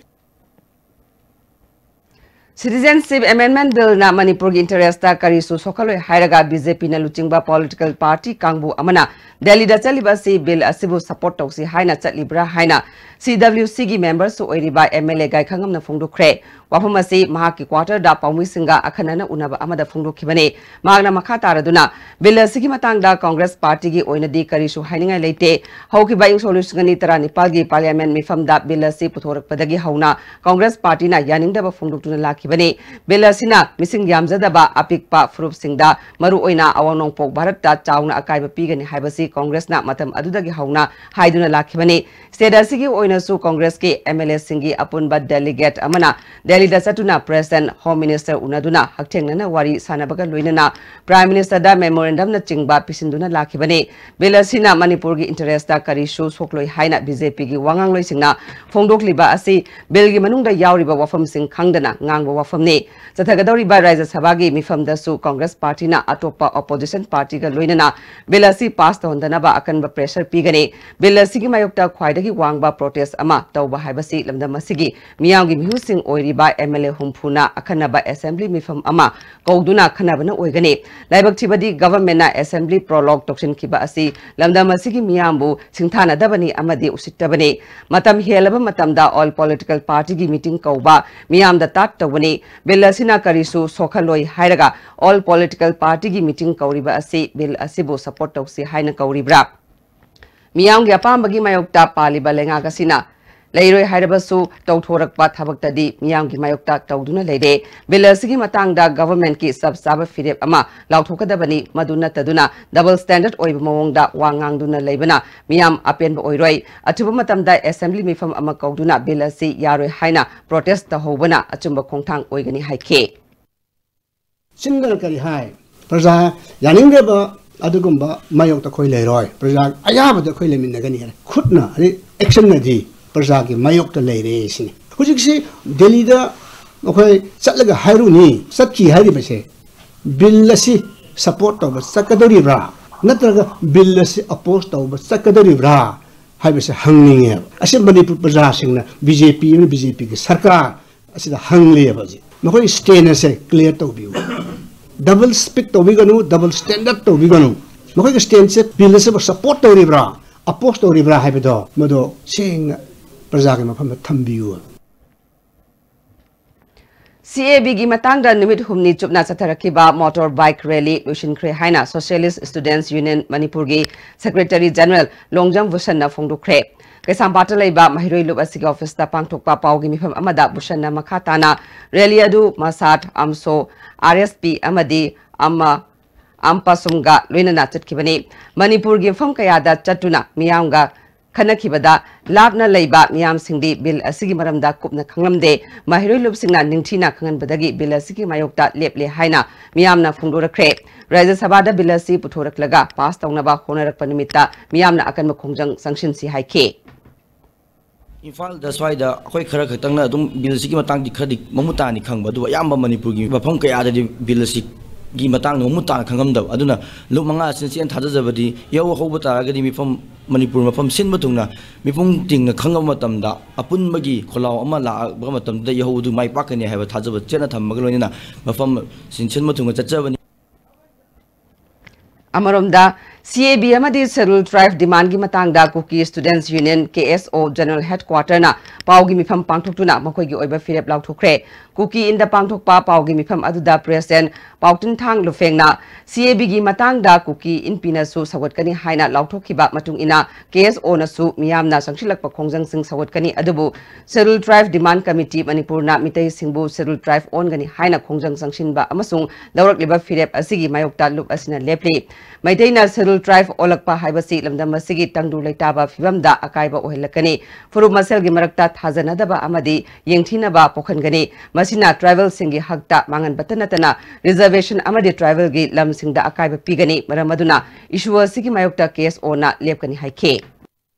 Citizenship Amendment Billꯅ ꯃꯅꯤꯄꯨꯔꯒꯤ interestꯇ ꯀꯔꯤꯁꯨ ꯁꯣꯛꯍꯜꯂꯣꯏ ꯍꯥꯏꯔꯒ B J Pꯅ ꯂꯨꯆꯤꯡꯕ political party ꯀꯥꯡꯕꯨ ꯑꯃꯅ ꯗꯦꯜꯂꯤꯗ ꯆꯠꯂꯤꯕ ꯑꯁꯤ bill ꯑꯁꯤꯕꯨ support ꯇꯧꯁꯤ ꯍꯥꯏꯅ ꯆꯠꯂꯤꯕ꯭ꯔꯥ ꯍꯥꯏꯅ C W Cꯒꯤ memberꯁꯨ ꯑꯣꯏꯔꯤꯕ M L A ꯒꯥꯏꯈꯉꯝꯅ ꯐꯣꯡꯗꯣꯛꯈ꯭ꯔꯦ꯫ ꯋꯥꯐꯝ ꯑꯁꯤ ꯃꯍꯥꯛꯀꯤ quarterꯗ ꯄꯥꯎꯃꯤꯁꯤꯡꯒ ꯑꯈꯟꯅꯅ ꯎꯅꯕ ꯑꯃꯗ ꯐꯣꯡꯗꯣꯛꯈꯤꯕꯅꯤ꯫ ꯃꯍꯥꯛꯅ ꯃꯈꯥ ꯇꯥꯔꯗꯨꯅ, bill ꯑꯁꯤꯒꯤ ꯃꯇꯥꯡꯗ Congress partyꯒꯤ ꯑꯣꯏꯅꯗꯤ ꯀꯔꯤꯁꯨ ꯍꯥꯏꯅꯤꯡꯉꯥꯏ ꯂꯩꯇꯦ꯫ ꯍꯧꯈꯤꯕ ꯏꯪ ꯁꯣꯛ ꯂꯤꯁꯤꯡ ꯑꯅꯤ ꯇꯔꯥꯅꯤꯄꯥꯜꯒꯤ parliament ꯃꯤꯐꯝꯗ bill ꯑꯁꯤ ꯄꯨꯊꯣꯔꯛꯄꯗꯒꯤ ꯍꯧꯅ Congress partyꯅ ꯌꯥꯅꯤꯡꯗꯕ ꯐꯣꯡꯗꯣꯛꯇꯨꯅ ꯂꯥꯛꯈꯤꯕꯅꯤ꯫ Bill ꯑꯁꯤꯅ ꯃꯤꯁꯤꯡ ꯌꯥꯝꯖꯗꯕ ꯑꯄꯤꯛꯄ ꯐꯨꯔꯨꯞꯁꯤꯡꯗ, ꯃꯔꯨꯑꯣꯏꯅ ꯑꯋꯥꯡ ꯅꯣꯡꯄꯣꯛ ꯚꯥꯔꯠꯇ ꯆꯥꯎꯅ ꯑꯀꯥꯏꯕ ꯄꯤꯒꯅꯤ ꯍꯥꯏꯕꯁꯤ ꯀꯣꯡꯒ꯭ꯔꯦꯁꯅ ꯃꯇꯝ ꯑꯗꯨꯗꯒꯤ ꯍꯧꯅ ꯍꯥꯏꯗꯨꯅ ꯂꯥꯛꯈꯤꯕꯅꯤ꯫ ꯁ꯭ꯇꯦꯠ ꯑꯁꯤꯒꯤ ꯑꯣꯏꯅꯁꯨ ꯀꯣꯡꯒ꯭ꯔꯦꯁꯀꯤ MLAꯁꯤꯡꯒꯤ ꯑꯄꯨꯟꯕ ꯗꯦꯂꯤꯒꯦꯠ ꯑꯃꯅ ꯗꯦꯜꯂꯤꯗ ꯆꯠꯇꯨꯅ President, Home Minister ꯎꯅꯗꯨꯅ ꯍꯛꯊꯦꯡꯅꯅ ꯋꯥꯔꯤ ꯁꯥꯟꯅꯕꯒ ꯂꯣꯏꯅꯅ Prime Ministerꯗ memorandumꯅꯆꯤꯡꯕ ꯄꯤꯁꯤꯟꯗꯨꯅ ꯂꯥꯛꯈꯤꯕꯅꯤ꯫ Bill ꯑꯁꯤꯅ ꯃꯅꯤꯄꯨꯔꯒꯤ interestꯇ ꯀꯔꯤꯁꯨ ꯁꯣꯛꯂꯣꯏ ꯍꯥꯏꯅ BJPꯒꯤ ꯋꯥꯉꯥꯡꯂꯣꯏꯁꯤꯡꯅ ꯐꯣꯡꯗꯣꯛꯂꯤꯕ ꯑꯁꯤ Billꯒꯤ ꯃꯅꯨꯡꯗ ꯌꯥꯎꯔꯤꯕ ꯋꯥꯐꯝꯁꯤꯡ ꯈꯪꯗꯅ ꯉꯥꯡꯕ ꯋꯥꯐꯝꯅꯤ꯫ ꯆꯠꯊꯒꯗꯧꯔꯤꯕ ꯔꯥꯖ꯭ꯌ ꯁꯚꯥꯒꯤ ꯃꯤꯐꯝꯗꯁꯨ ꯀꯣꯡꯒ꯭ꯔꯦꯁ ꯄꯥꯔꯇꯤꯅ ꯑꯇꯣꯞꯄ opposition partyꯒ ꯂꯣꯏꯅꯅ Bill ꯑꯁꯤ pass ꯇꯧꯍꯟꯗꯅꯕ ꯑꯀꯟꯕ pressure ꯄꯤꯒꯅꯤ꯫ Bill ꯑꯁꯤꯒꯤ ꯃꯥꯌꯣꯛꯇ ꯈ꯭ꯋꯥꯏꯗꯒꯤ ꯋꯥꯡꯕ protest ꯑꯃ ꯇꯧꯕ ꯍꯥꯏꯕꯁꯤ ꯂꯝꯗꯝ ꯑꯁꯤꯒꯤ ꯃꯤꯌꯥꯝꯒꯤ ꯃꯤꯍꯨꯠꯁꯤꯡ ꯑꯣꯏꯔꯤꯕ MLA ꯍꯨꯝꯐꯨꯅ ꯑꯈꯟꯅꯕ assembly ꯃꯤꯐꯝ ꯑꯃ ꯀꯧꯗꯨꯅ ꯈꯟꯅꯕꯅ ꯑꯣꯏꯒꯅꯤ꯫ ꯂꯥꯏꯕꯛ ꯊꯤꯕꯗꯤ governmentꯅ assembly prorogue ꯇꯧꯁꯤꯟꯈꯤꯕ ꯑꯁꯤ ꯂꯝꯗꯝ ꯑꯁꯤꯒꯤ ꯃꯤꯌꯥꯝꯕꯨ ꯁꯤꯡꯊꯥꯅꯗꯕꯅꯤ ꯑꯃꯗꯤ ꯎꯁꯤꯠꯇꯕꯅꯤ꯫ ꯃꯇꯝ ꯍꯦꯜꯂꯕ ꯃꯇꯝꯗ all political partyꯒꯤ meeting ꯀꯧꯕ, ꯃꯤꯌꯥꯝꯗ ꯇꯥꯛ ꯇꯧꯕꯅꯤ꯫ Bill ꯑꯁꯤꯅ ꯀꯔꯤꯁꯨ ꯁꯣꯛꯍꯜꯂꯣꯏ ꯍꯥꯏꯔꯒ all political partyꯒꯤ meeting ꯀꯧꯔꯤꯕ ꯑꯁꯤ Bill ꯑꯁꯤꯕꯨ support ꯇꯧꯁꯤ ꯍꯥꯏꯅ ꯀꯧꯔꯤꯕ꯭ꯔꯥ? ꯃꯤꯌꯥꯝꯒꯤ ꯑꯄꯥꯝꯕꯒꯤ ꯃꯥꯌꯣꯛꯇ ꯄꯥꯜꯂꯤꯕ ꯂꯩꯉꯥꯛ ꯑꯁꯤꯅ ꯂꯩꯔꯣꯏ ꯍꯥꯏꯔꯕꯁꯨ ꯇꯧꯊꯣꯔꯛꯄ ꯊꯕꯛꯇꯗꯤ ꯃꯤꯌꯥꯝꯒꯤ ꯃꯥꯌꯣꯛꯇ ꯇꯧꯗꯨꯅ ꯂꯩꯔꯦ꯫ Bill ꯑꯁꯤꯒꯤ ꯃꯇꯥꯡꯗ governmentꯀꯤ ꯆꯞ ꯆꯥꯕ ꯐꯤꯔꯦꯞ ꯑꯃ ꯂꯥꯎꯊꯣꯛꯀꯗꯕꯅꯤ꯫ ꯃꯗꯨ ꯅꯠꯇꯗꯨꯅ double standard ꯑꯣꯏꯕ ꯃꯑꯣꯡꯗ ꯋꯥ ꯉꯥꯡꯗꯨꯅ ꯂꯩꯕꯅ ꯃꯤꯌꯥꯝ ꯑꯄꯦꯟꯕ ꯑꯣꯏꯔꯣꯏ꯫ ꯑꯊꯨꯕ ꯃꯇꯝꯗ assembly ꯃꯤꯐꯝ ꯑꯃ ꯀꯧꯗꯨꯅ Bill ꯑꯁꯤ ꯌꯥꯔꯣꯏ ꯍꯥꯏꯅ protest ꯇꯧꯍꯧꯕꯅ ꯑꯆꯨꯝꯕ ꯈꯣꯡꯊꯥꯡ ꯑꯣꯏꯒꯅꯤ ꯍꯥꯏꯈꯤ꯫ ꯆꯤꯟꯗꯅ ꯀꯔꯤ ꯍꯥꯏ? ꯄ꯭ꯔꯖꯥ ꯌꯥꯅꯤꯡꯗꯕ ꯑꯗꯨꯒꯨꯝꯕ ꯃꯥꯌꯣꯛꯇ ꯑꯩꯈꯣꯏ ꯂꯩꯔꯣꯏ꯫ ꯄ꯭ꯔꯖꯥ ꯑꯌꯥꯕꯗ ꯑꯩꯈꯣꯏ ꯂꯩꯃꯤꯟꯅꯒꯅꯤ ꯍꯥꯏꯅ ꯈꯨꯠꯅ, ꯍꯥꯏꯗꯤ actionꯅꯗꯤ ꯄ꯭ꯔꯖꯥꯒꯤ ꯃꯥꯌꯣꯛꯇ ꯂꯩꯔꯦ ꯁꯤꯅꯤ꯫ ꯍꯧꯖꯤꯛꯁꯤ ꯗꯦꯜꯂꯤꯗ ꯑꯩꯈꯣꯏ ꯆꯠꯂꯒ ꯍꯥꯏꯔꯨꯅꯤ, ꯆꯠꯈꯤ ꯍꯥꯏꯔꯤꯕꯁꯦ Bill ꯑꯁꯤ support ꯇꯧꯕ ꯆꯠꯀꯗꯧꯔꯤꯕ꯭ꯔꯥ, ꯅꯠꯇ꯭ꯔꯒ Bill ꯑꯁꯤ oppose ꯇꯧꯕ ꯆꯠꯀꯗꯧꯔꯤꯕ꯭ꯔꯥ ꯍꯥꯏꯕꯁꯦ ꯍꯪꯅꯤꯡꯉꯦꯕ꯫ ꯑꯁꯤ ꯃꯅꯤꯄꯨꯔ ꯄ꯭ꯔꯖꯥꯁꯤꯡꯅ, BJP ꯑꯃꯗꯤ BJPꯒꯤ ꯁꯔꯀꯥꯔ ꯑꯁꯤꯗ ꯍꯪꯂꯤꯑꯕ ꯍꯧꯖꯤꯛ꯫ ꯃꯈꯣꯏꯒꯤ stand ꯑꯁꯦ clear ꯇꯧꯕꯤꯌꯨ꯫ Double speak ꯇꯧꯕꯤꯒꯅꯨ, double standard ꯇꯧꯕꯤꯒꯅꯨ꯫ ꯃꯈꯣꯏꯒꯤ standꯁꯦ Bill ꯑꯁꯤꯕꯨ support ꯇꯧꯔꯤꯕ꯭ꯔꯥ, oppose ꯇꯧꯔꯤꯕ꯭ꯔꯥ ꯍꯥꯏꯕꯗꯣ ꯃꯗꯨ ꯁꯦꯡꯅ ꯄ꯭ꯔꯖꯥꯒꯤ ꯃꯐꯝꯗ ꯊꯝꯕꯤꯌꯨ꯫ CABꯒꯤ ꯃꯇꯥꯡꯗ ꯅꯨꯃꯤꯠ ꯍꯨꯝꯅꯤ ꯆꯨꯞꯅ ꯆꯠꯊꯔꯛꯈꯤꯕ motor bike rally ꯂꯣꯏꯁꯤꯟꯈ꯭ꯔꯦ ꯍꯥꯏꯅ Socialist Students Union ꯃꯅꯤꯄꯨꯔꯒꯤ Secretary General ꯂꯣꯡꯖꯝ ꯚꯨꯁꯟꯅ ꯐꯣꯡꯗꯣꯛꯈ꯭ꯔꯦ꯫ ꯀꯩꯁꯥꯝꯄꯥꯠꯇ ꯂꯩꯕ ꯃꯍꯩꯔꯣꯏ ꯂꯨꯞ ꯑꯁꯤꯒꯤ officeꯇ ꯄꯥꯡꯊꯣꯛꯄ ꯄꯥꯎꯒꯤ ꯃꯤꯐꯝ ꯑꯃꯗ ꯚꯨꯁꯟꯅ ꯃꯈꯥ ꯇꯥꯅ rally ꯑꯗꯨ ꯃꯁꯥꯠ, ꯑꯝꯁꯣ, RSP ꯑꯃꯗꯤ ꯑꯃ ꯑꯝꯄꯥꯁꯨꯝꯒ ꯂꯣꯏꯅꯅ ꯆꯠꯈꯤꯕꯅꯤ꯫ ꯃꯅꯤꯄꯨꯔꯒꯤ ꯃꯐꯝ ꯀꯌꯥꯗ ꯆꯠꯇꯨꯅ ꯃꯤꯌꯥꯝꯒ ꯈꯟꯅꯈꯤꯕꯗ ꯂꯥꯞꯅ ꯂꯩꯕ ꯃꯤꯌꯥꯝꯁꯤꯡꯗꯤ ꯕꯤꯜ ꯑꯁꯤꯒꯤ ꯃꯔꯝꯗ ꯀꯨꯞꯅ ꯈꯪꯂꯝꯗꯦ꯫ ꯃꯍꯩꯔꯣꯏ ꯂꯨꯞꯁꯤꯡꯅ ꯅꯤꯡꯊꯤꯅ ꯈꯪꯍꯟꯕꯗꯒꯤ ꯕꯤꯜ ꯑꯁꯤꯒꯤ ꯃꯥꯌꯣꯛꯇ ꯂꯦꯞꯂꯦ ꯍꯥꯏꯅ ꯃꯤꯌꯥꯝꯅ ꯐꯣꯡꯗꯣꯔꯛꯈ꯭ꯔꯦ꯫ ꯔꯥꯖ꯭ꯌ ꯁꯚꯥꯗ ꯕꯤꯜ ꯑꯁꯤ ꯄꯨꯊꯣꯔꯛꯂꯒ ꯄꯥꯁ ꯇꯧꯅꯕ ꯍꯣꯠꯅꯔꯛꯄ ꯅꯨꯃꯤꯠꯇ ꯃꯤꯌꯥꯝꯅ ꯑꯀꯟꯕ ꯈꯣꯡꯖꯪ ꯆꯪꯁꯤꯟꯁꯤ ꯍꯥꯏꯈꯤ꯫ ꯏꯝꯐꯥꯜꯗ ꯁ꯭ꯋꯥꯏꯗ ꯑꯩꯈꯣꯏ ꯈꯔ ꯈꯛꯇꯪꯅ ꯑꯗꯨꯝ ꯕꯤꯜꯁꯤꯒꯤ ꯃꯇꯥꯡꯗꯤ ꯈꯔꯗꯤ ꯃꯃꯨꯠ ꯇꯥꯅꯗꯤ ꯈꯪꯕ, ꯑꯗꯨꯕꯨ ꯑꯌꯥꯝꯕ ꯃꯅꯤꯄꯨꯔꯒꯤ ꯃꯐꯝ ꯀꯌꯥꯗꯗꯤ ꯕꯤꯜ ꯑꯁꯤꯒꯤ ꯃꯇꯥꯡꯗ ꯃꯃꯨꯠ ꯇꯥꯅ ꯈꯪꯉꯝꯗꯕ꯫ ꯑꯗꯨꯅ ꯂꯨꯞ ꯃꯉꯥ ꯑꯁꯤꯅ ꯆꯦꯟ ꯊꯥꯗꯖꯕꯗꯤ ꯌꯥꯍꯧ ꯍꯧꯕ ꯇꯥꯔꯒꯗꯤ ꯃꯤꯐꯝ, ꯃꯅꯤꯄꯨꯔ ꯃꯐꯝ ꯁꯤꯟꯕ ꯊꯨꯡꯅ ꯃꯤꯄꯨꯝ ꯇꯤꯡꯅ ꯈꯪꯉꯕ ꯃꯇꯝꯗ ꯑꯄꯨꯟꯕꯒꯤ ꯈꯣꯜꯂꯥꯎ ꯑꯃ ꯂꯥꯛꯄ ꯃꯇꯝꯗ ꯌꯥꯍꯧ ꯑꯗꯨ ꯃꯥꯏ ꯄꯥꯛꯀꯅꯤ ꯍꯥꯏꯕ ꯊꯥꯖꯕ ꯆꯦꯠꯅ ꯊꯝꯃꯒ ꯂꯣꯏꯅꯅ ꯃꯐꯝ ꯁꯤꯟꯕ ꯊꯨꯡꯅ ꯆꯠꯆꯕꯅꯤ꯫ ꯑꯃꯔꯣꯝꯗ, ꯁꯤ ꯑꯦ ꯕꯤ ꯑꯃꯗꯤ Scheduled Tribe demandꯒꯤ ꯃꯇꯥꯡꯗ Kuki Students Union, K S O, General Headquarterꯅ ꯄꯥꯎꯒꯤ ꯃꯤꯐꯝ ꯄꯥꯡꯊꯣꯛꯇꯨꯅ ꯃꯈꯣꯏꯒꯤ ꯑꯣꯏꯕ ꯐꯤꯔꯦꯞ ꯂꯥꯎꯊꯣꯛꯈ꯭ꯔꯦ꯫ Kuki Inꯗ ꯄꯥꯡꯊꯣꯛꯄ ꯄꯥꯎꯒꯤ ꯃꯤꯐꯝ ꯑꯗꯨꯗ President ꯄꯥꯎꯇꯨꯟꯊꯥꯡ ꯂꯨꯐꯦꯡꯅ ꯁꯤ ꯑꯦ ꯕꯤꯒꯤ ꯃꯇꯥꯡꯗ ꯀꯨꯀꯤ ꯏꯟꯄꯤꯅꯁꯨ ꯁꯧꯒꯠꯀꯅꯤ ꯍꯥꯏꯅ ꯂꯥꯎꯊꯣꯛꯈꯤꯕ ꯃꯇꯨꯡ ꯏꯟꯅ, ꯀꯦ ꯑꯦꯁ ꯑꯣꯅꯁꯨ ꯃꯤꯌꯥꯝꯅ ꯆꯪꯁꯤꯜꯂꯛꯄ ꯈꯣꯡꯖꯪꯁꯤꯡ ꯁꯧꯒꯠꯀꯅꯤ, ꯑꯗꯨꯕꯨ Scheduled Tribe Demand Committee ꯃꯅꯤꯄꯨꯔꯅ ꯃꯤꯇꯩꯁꯤꯡꯕꯨ Scheduled Tribe ꯑꯣꯟꯒꯅꯤ ꯍꯥꯏꯅ ꯈꯣꯡꯖꯪ ꯆꯪꯁꯤꯟꯕ ꯑꯃꯁꯨꯡ ꯂꯧꯔꯛꯂꯤꯕ ꯐꯤꯔꯦꯞ ꯑꯁꯤꯒꯤ ꯃꯥꯌꯣꯛꯇ ꯂꯨꯞ ꯑꯁꯤꯅ ꯂꯦꯞꯂꯤ꯫ ꯃꯩꯇꯩꯅ Scheduled Tribe ꯑꯣꯜꯂꯛꯄ ꯍꯥꯏꯕꯁꯤ ꯂꯝꯗꯝ ꯑꯁꯤꯒꯤ ꯇꯪꯗꯨ ꯂꯩꯇꯥꯕ ꯐꯤꯕꯝꯗ ꯑꯀꯥꯏꯕ ꯑꯣꯏꯍꯜꯂꯛꯀꯅꯤ꯫ ꯐꯨꯔꯨꯞ ꯃꯁꯦꯜꯒꯤ ꯃꯔꯛꯇ ꯊꯥꯖꯅꯗꯕ ꯑꯃꯗꯤ ꯌꯦꯡꯊꯤꯅꯕ ꯄꯣꯛꯍꯟꯒꯅꯤ꯫ ꯃꯁꯤꯅ tribalꯁꯤꯡꯒꯤ ꯍꯛꯇ ꯃꯥꯡꯍꯟꯕꯇ ꯅꯠꯇꯅ reservation ꯑꯃꯗꯤ tribalꯒꯤ ꯂꯝꯁꯤꯡꯗ ꯑꯀꯥꯏꯕ ꯄꯤꯒꯅꯤ꯫ ꯃꯔꯝ ꯑꯗꯨꯅ issue ꯑꯁꯤꯒꯤ ꯃꯥꯌꯣꯛꯇ ꯀꯦ ꯑꯦꯁ ꯑꯣꯅ ꯂꯦꯞꯀꯅꯤ ꯍꯥꯏꯈꯤ꯫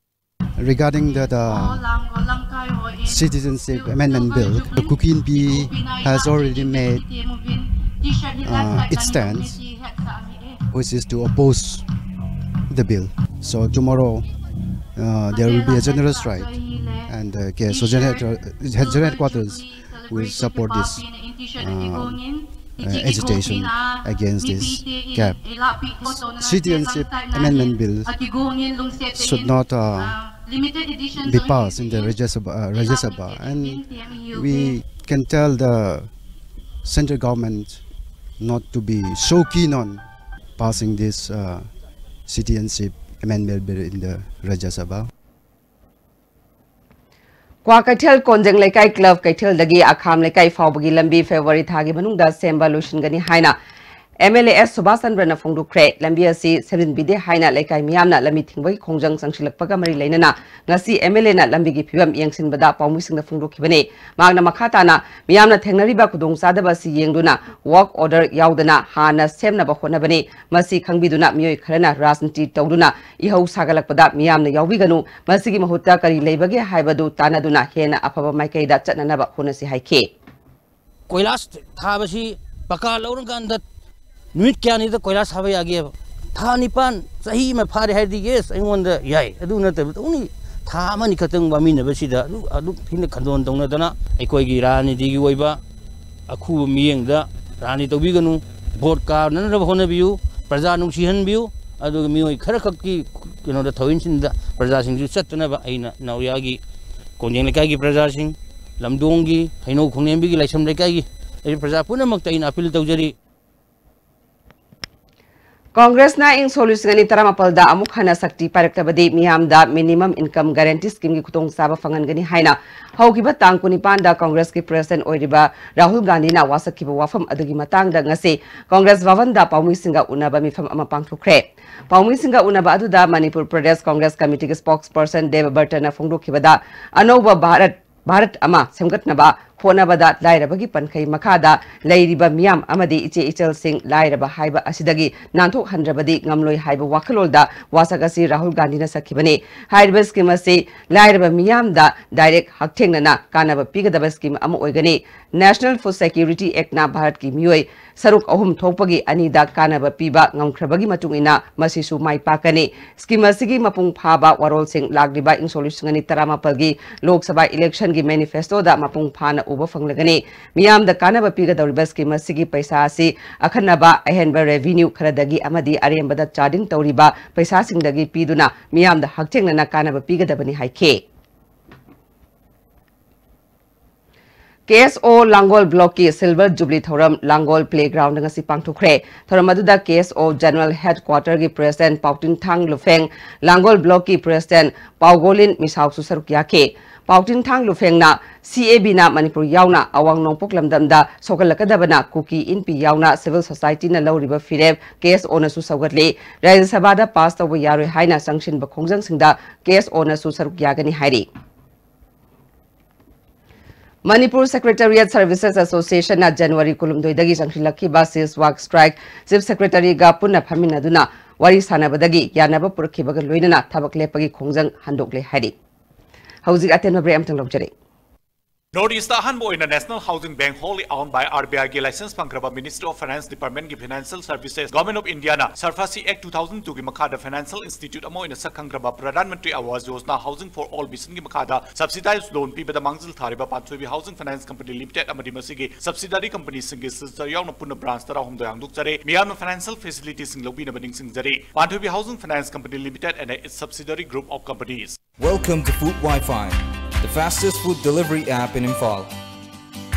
Regarding the, the Citizenship Amendment Bill, the Kuki Inpi has already made uh, its stance, which is to oppose the bill. So tomorrow uh, there will be a general strike, and uh, K S O General, General Headquarters will support this uh, uh, agitation against this cap. Citizenship Amendment Bill should not uh, be passed in the Rajya Sabha, uh, Rajya Sabha, and we can tell the central government not to be so keen on passing this uh, Citizenship Amendment Bill in the Rajya Sabha. Kwakeithel ꯀꯣꯟꯖꯦꯡ ꯂꯩꯀꯥꯏ club ꯀꯩꯊꯦꯜꯗꯒꯤ ꯑꯈꯥꯝ ꯂꯩꯀꯥꯏ ꯐꯥꯎꯕꯒꯤ ꯂꯝꯕꯤ February ꯊꯥꯒꯤ ꯃꯅꯨꯡꯗ ꯁꯦꯝꯕ ꯂꯣꯏꯁꯤꯟꯒꯅꯤ ꯍꯥꯏꯅ ꯑꯦꯝ ꯑꯦꯜ ꯑꯦ ꯑꯦꯁ ꯁꯨꯕꯥꯁ ꯆꯟꯗ꯭ꯔꯅ ꯐꯣꯡꯗꯣꯛꯈ꯭ꯔꯦ꯫ ꯂꯝꯕꯤ ꯑꯁꯤ ꯁꯦꯝꯖꯤꯟꯕꯤꯗꯦ ꯍꯥꯏꯅ ꯂꯩꯀꯥꯏ ꯃꯤꯌꯥꯝꯅ ꯂꯝꯕꯤ ꯊꯤꯡꯕꯒꯤ ꯈꯣꯡꯖꯪ ꯆꯪꯁꯤꯜꯂꯛꯄꯒ ꯃꯔꯤ ꯂꯩꯅꯅ ꯉꯁꯤ ꯑꯦꯝ ꯑꯦꯜ ꯑꯦꯅ ꯂꯝꯕꯤꯒꯤ ꯐꯤꯕꯝ ꯌꯦꯡꯁꯤꯟꯕꯗ ꯄꯥꯎꯃꯤꯁꯤꯡꯗ ꯐꯣꯡꯗꯣꯛꯈꯤꯕꯅꯤ꯫ ꯃꯍꯥꯛꯅ ꯃꯈꯥ ꯇꯥꯅ ꯃꯤꯌꯥꯝꯅ ꯊꯦꯡꯅꯔꯤꯕ ꯈꯨꯗꯣꯡꯆꯥꯗꯕ ꯑꯁꯤ ꯌꯦꯡꯗꯨꯅ ꯋꯥꯔꯛ ꯑꯣꯔꯗꯔ ꯌꯥꯎꯗꯅ ꯍꯥꯟꯅ ꯁꯦꯝꯅꯕ ꯍꯣꯠꯅꯕꯅꯤ꯫ ꯃꯁꯤ ꯈꯪꯕꯤꯗꯨꯅ ꯃꯤꯑꯣꯏ ꯈꯔꯅ ꯔꯥꯖꯅꯤꯇꯤ ꯇꯧꯗꯨꯅ ꯏꯍꯧ ꯁꯥꯒꯠꯂꯛꯄꯗ ꯃꯤꯌꯥꯝꯅ ꯌꯥꯎꯕꯤꯒꯅꯨ꯫ ꯃꯁꯤꯒꯤ ꯃꯍꯨꯠꯇ ꯀꯔꯤ ꯂꯩꯕꯒꯦ ꯍꯥꯏꯕꯗꯨ ꯇꯥꯟꯅꯗꯨꯅ ꯍꯦꯟꯅ ꯑꯐꯕ ꯃꯥꯏꯀꯩꯗ ꯆꯠꯅꯅꯕ ꯍꯣꯠꯅꯁꯤ ꯍꯥꯏꯈꯤ꯫ ꯀꯣꯏꯂꯥꯁ ꯊꯥꯕꯁꯤ ꯄꯀꯥ ꯂꯧꯔꯀꯥꯟꯗ ꯅꯨꯃꯤꯠ ꯀꯌꯥꯅꯤꯗ ꯀꯣꯏꯂꯥꯁ ꯊꯥꯕ ꯌꯥꯒꯦꯕ? ꯊꯥ ꯅꯤꯄꯥꯟ, ꯆꯍꯤ ꯑꯃ ꯐꯥꯔꯦ ꯍꯥꯏꯔꯗꯤ, yes, ꯑꯩꯉꯣꯟꯗ ꯌꯥꯏ꯫ ꯑꯗꯨ ꯅꯠꯇꯕ only ꯊꯥ ꯑꯃꯅꯤ ꯈꯛꯇꯪ ꯋꯥꯃꯤꯟꯅꯕꯁꯤꯗ ꯑꯗꯨ, ꯑꯗꯨꯛ ꯊꯤꯅ ꯈꯟꯗꯣꯟ ꯇꯧꯅꯗꯅ ꯑꯩꯈꯣꯏꯒꯤ ꯔꯥꯖꯅꯤꯇꯤꯒꯤ ꯑꯣꯏꯕ ꯑꯈꯨꯕ ꯃꯤꯠꯌꯦꯡꯗ ꯔꯥꯖꯅꯤꯇꯤ ꯇꯧꯕꯤꯒꯅꯨ꯫ ꯚꯣꯠ ꯀꯥꯅꯅꯕ ꯍꯣꯠꯅꯕꯤꯌꯨ, ꯄ꯭ꯔꯖꯥ ꯅꯨꯡꯁꯤꯍꯟꯕꯤꯌꯨ, ꯑꯗꯨꯒ ꯃꯤꯑꯣꯏ ꯈꯔꯈꯛꯀꯤ ꯀꯩꯅꯣꯗ ꯊꯧꯏꯟꯁꯤꯟꯗ ꯄ꯭ꯔꯖꯥꯁꯤꯡꯁꯨ ꯆꯠꯇꯅꯕ ꯑꯩꯅ ꯅꯥꯎꯔꯤꯌꯥꯒꯤ ꯀꯣꯟꯖꯦꯡ ꯂꯩꯀꯥꯏꯒꯤ ꯄ꯭ꯔꯖꯥꯁꯤꯡ, ꯂꯝꯗꯣꯡꯒꯤ, ꯍꯩꯅꯧ ꯈꯣꯡꯂꯦꯝꯕꯤꯒꯤ, ꯂꯥꯏꯁ꯭ꯔꯝ ꯂꯩꯀꯥꯏꯒꯤ ꯂꯩꯔꯤꯕ ꯄ꯭ꯔꯖꯥ ꯄꯨꯝꯅꯃꯛꯇ ꯑꯩꯅ ꯑꯥꯄꯤꯜ ꯇꯧꯖꯔꯤ꯫ ꯀꯣꯡꯒ꯭ꯔꯦꯁꯅ ꯏꯪ ꯁꯣꯛ ꯂꯤꯁꯤꯡ ꯑꯅꯤ ꯇꯔꯥꯃꯥꯄꯜꯗ ꯑꯃꯨꯛ ꯍꯟꯅ ꯁꯛꯇꯤ ꯄꯥꯏꯔꯛꯂꯕꯗꯤ ꯃꯤꯌꯥꯝꯗ minimum income guarantee schemeꯒꯤ ꯈꯨꯗꯣꯡꯆꯥꯕ ꯐꯪꯍꯟꯒꯅꯤ ꯍꯥꯏꯅ ꯍꯧꯈꯤꯕ ꯇꯥꯡ ꯀꯨꯟꯅꯤꯄꯥꯟꯗ ꯀꯣꯡꯒ꯭ꯔꯦꯁꯀꯤ president ꯑꯣꯏꯔꯤꯕ ꯔꯥꯍꯨꯜ ꯒꯥꯟꯙꯤꯅ ꯋꯥꯁꯛꯈꯤꯕ ꯋꯥꯐꯝ ꯑꯗꯨꯒꯤ ꯃꯇꯥꯡꯗ ꯉꯁꯤ ꯀꯣꯡꯒ꯭ꯔꯦꯁ ꯚꯕꯟꯗ ꯄꯥꯎꯃꯤꯁꯤꯡꯒ ꯎꯅꯕ ꯃꯤꯐꯝ ꯑꯃ ꯄꯥꯡꯊꯣꯛꯈ꯭ꯔꯦ꯫ ꯄꯥꯎꯃꯤꯁꯤꯡꯒ ꯎꯅꯕ ꯑꯗꯨꯗ ꯃꯅꯤꯄꯨꯔ ꯄ꯭ꯔꯗꯦꯁ ꯀꯣꯡꯒ꯭ꯔꯦꯁ ꯀꯃꯤꯇꯤꯒꯤ spokesperson ꯗꯦꯕ ꯕꯔꯇꯟꯅ ꯐꯣꯡꯗꯣꯛꯈꯤꯕꯗ, ꯑꯅꯧꯕ ꯚꯥꯔꯠ, ꯚꯥꯔꯠ ꯑꯃ ꯁꯦꯝꯒꯠꯅꯕ ꯍꯣꯠꯅꯕꯗ ꯂꯥꯏꯔꯕꯒꯤ ꯄꯟꯈꯩ ꯃꯈꯥꯗ ꯂꯩꯔꯤꯕ ꯃꯤꯌꯥꯝ ꯑꯃꯗꯤ ꯏꯆꯦ ꯏꯆꯜꯁꯤꯡ ꯂꯥꯏꯔꯕ ꯍꯥꯏꯕ ꯑꯁꯤꯗꯒꯤ ꯅꯥꯟꯊꯣꯛꯍꯟꯗ꯭ꯔꯕꯗꯤ ꯉꯝꯂꯣꯏ ꯍꯥꯏꯕ ꯋꯥꯈꯜꯂꯣꯟꯗ ꯋꯥꯁꯛ ꯑꯁꯤ ꯔꯥꯍꯨꯜ ꯒꯥꯟꯙꯤꯅ ꯁꯛꯈꯤꯕꯅꯤ꯫ ꯍꯥꯏꯔꯤꯕ scheme ꯑꯁꯤ ꯂꯥꯏꯔꯕ ꯃꯤꯌꯥꯝꯗ direct ꯍꯛꯊꯦꯡꯅꯅ ꯀꯥꯟꯅꯕ ꯄꯤꯒꯗꯕ scheme ꯑꯃ ꯑꯣꯏꯒꯅꯤ꯫ National Food Security Actꯅ ꯚꯥꯔꯠꯀꯤ ꯃꯤꯑꯣꯏ ꯁꯔꯨꯛ ꯑꯍꯨꯝ ꯊꯣꯛꯄꯒꯤ ꯑꯅꯤꯗ ꯀꯥꯟꯅꯕ ꯄꯤꯕ ꯉꯝꯈ꯭ꯔꯕꯒꯤ ꯃꯇꯨꯡ ꯏꯟꯅ ꯃꯁꯤꯁꯨ ꯃꯥꯏ ꯄꯥꯛꯀꯅꯤ꯫ Scheme ꯑꯁꯤꯒꯤ ꯃꯄꯨꯡ ꯐꯥꯕ ꯋꯥꯔꯣꯜꯁꯤꯡ ꯂꯥꯛꯂꯤꯕ ꯏꯪ ꯁꯣꯛ ꯂꯤꯁꯤꯡ ꯑꯅꯤ ꯇꯔꯥꯃꯥꯄꯜꯒꯤ ꯂꯣꯛ ꯁꯚꯥ electionꯒꯤ manifestoꯗ ꯃꯄꯨꯡ ꯐꯥꯅ ꯎꯕ ꯐꯪꯂꯒꯅꯤ꯫ ꯃꯤꯌꯥꯝꯗ ꯀꯥꯟꯅꯕ ꯄꯤꯒꯗꯧꯔꯤꯕ scheme ꯑꯁꯤꯒꯤ ꯄꯩꯁꯥ ꯑꯁꯤ ꯑꯈꯟꯅꯕ ꯑꯍꯦꯟꯕ revenue ꯈꯔꯗꯒꯤ ꯑꯃꯗꯤ ꯑꯔꯦꯝꯕꯗ charging ꯇꯧꯔꯤꯕ ꯄꯩꯁꯥꯁꯤꯡꯗꯒꯤ ꯄꯤꯗꯨꯅ ꯃꯤꯌꯥꯝꯗ ꯍꯛꯊꯦꯡꯅꯅ ꯀꯥꯟꯅꯕ ꯄꯤꯒꯗꯕꯅꯤ ꯍꯥꯏꯈꯤ꯫ ꯀꯦ ꯑꯦꯁ ꯑꯣ ꯂꯥꯡꯒꯣꯜ ꯕ꯭ꯂꯣꯛꯀꯤ Silver Jubilee ꯊꯧꯔꯝ ꯂꯥꯡꯒꯣꯜ Playground ꯗ ꯉꯁꯤ ꯄꯥꯡꯊꯣꯛꯈ꯭ꯔꯦ꯫ ꯊꯧꯔꯝ ꯑꯗꯨꯗ ꯀꯦ ꯑꯦꯁ ꯑꯣ General Headquarter ꯒꯤ President ꯄꯥꯎꯇꯤꯟꯊꯥꯡ ꯂꯨꯐꯦꯡ, ꯂꯥꯡꯒꯣꯜ ꯕ꯭ꯂꯣꯛꯀꯤ President ꯄꯥꯎꯒꯣꯂꯤꯟ ꯃꯤꯁꯥꯎꯁꯨ ꯁꯔꯨꯛ ꯌꯥꯈꯤ꯫ ꯄꯥꯎꯇꯤꯟꯊꯥꯡ ꯂꯨꯐꯦꯡꯅ ꯁꯤ ꯑꯦ ꯕꯤꯅ ꯃꯅꯤꯄꯨꯔ ꯌꯥꯎꯅ ꯑꯋꯥꯡ ꯅꯣꯡꯄꯣꯛ ꯂꯝꯗꯝꯗ ꯁꯧꯒꯠꯂꯛꯀꯗꯕꯅ ꯀꯨꯀꯤ, ꯏꯟꯄꯤ ꯌꯥꯎꯅ civil society ꯅ ꯂꯧꯔꯤꯕ ꯐꯤꯔꯦꯞ ꯀꯦ ꯑꯦꯁ ꯑꯣ ꯅꯁꯨ ꯁꯧꯒꯠꯂꯤ꯫ ꯔꯥꯖ꯭ꯌ ꯁꯚꯥꯗ pass ꯇꯧꯕ ꯌꯥꯔꯣꯏ ꯍꯥꯏꯅ ꯆꯪꯁꯤꯟꯕ ꯈꯣꯡꯖꯪꯁꯤꯡꯗ ꯀꯦ ꯑꯦꯁ ꯑꯣ ꯅꯁꯨ ꯁꯔꯨꯛ ꯌꯥꯒꯅꯤ ꯍꯥꯏꯔꯤ꯫ ꯃꯅꯤꯄꯨꯔ Secretariat Services Association ꯅ January ꯀꯨꯟꯍꯨꯝꯗꯣꯏꯗꯒꯤ ꯆꯪꯁꯤꯜꯂꯛꯈꯤꯕ cease work strike Chief Secretary ꯒ ꯄꯨꯟꯅ ꯐꯝꯃꯤꯟꯅꯗꯨꯅ ꯋꯥꯔꯤ ꯁꯥꯟꯅꯕꯗꯒꯤ ꯌꯥꯅꯕ ꯄꯨꯔꯛꯈꯤꯕꯒ ꯂꯣꯏꯅꯅ ꯊꯕꯛ ꯂꯦꯞꯄꯒꯤ ꯈꯣꯡꯖꯪ ꯍꯟꯗꯣꯛꯂꯦ ꯍꯥꯏꯔꯤ꯫ ꯍꯧꯖꯤꯛ ꯑꯇꯦꯟꯕ break ꯑꯃꯇꯪ ꯂꯧꯖꯔꯤ꯫ North East ꯇ ꯑꯍꯥꯟꯕ ꯑꯣꯏꯅ National Housing Bank, wholly owned by R B I ꯒꯤ license ꯐꯪꯈ꯭ꯔꯕ Ministry of Finance Department ꯀꯤ Financial Services, Government of India ꯅ SARFAESI Act two thousand two ꯒꯤ ꯃꯈꯥꯗ financial institute ꯑꯃ ꯑꯣꯏꯅ ꯁꯛꯈꯪꯈ꯭ꯔꯕ Pradhan Mantri Awas Yojana Housing for All mission ꯒꯤ ꯃꯈꯥꯗ subsidized loan ꯄꯤꯕꯗ ꯃꯥꯡꯖꯤꯜ ꯊꯥꯔꯤꯕ ꯄꯥꯟꯊꯣꯏꯕꯤ Housing Finance Company Limited ꯑꯃꯗꯤ ꯃꯁꯤꯒꯤ subsidiary company ꯁꯤꯡꯒꯤ ꯁꯤꯜꯆꯔ ꯌꯥꯎꯅ ꯄꯨꯟꯅ branch ꯇꯔꯥꯍꯨꯝꯗꯣꯏ ꯍꯥꯡꯗꯣꯛꯆꯔꯦ꯫ ꯃꯤꯌꯥꯝꯅ financial facility ꯁꯤꯡ ꯂꯧꯕꯤꯅꯕ ꯅꯤꯡꯁꯤꯡꯖꯔꯤ꯫ ꯄꯥꯟꯊꯣꯏꯕꯤ Housing Finance Company Limited and its subsidiary group of companies. Welcome to Food Wi-Fi, the fastest food delivery app in Imphal.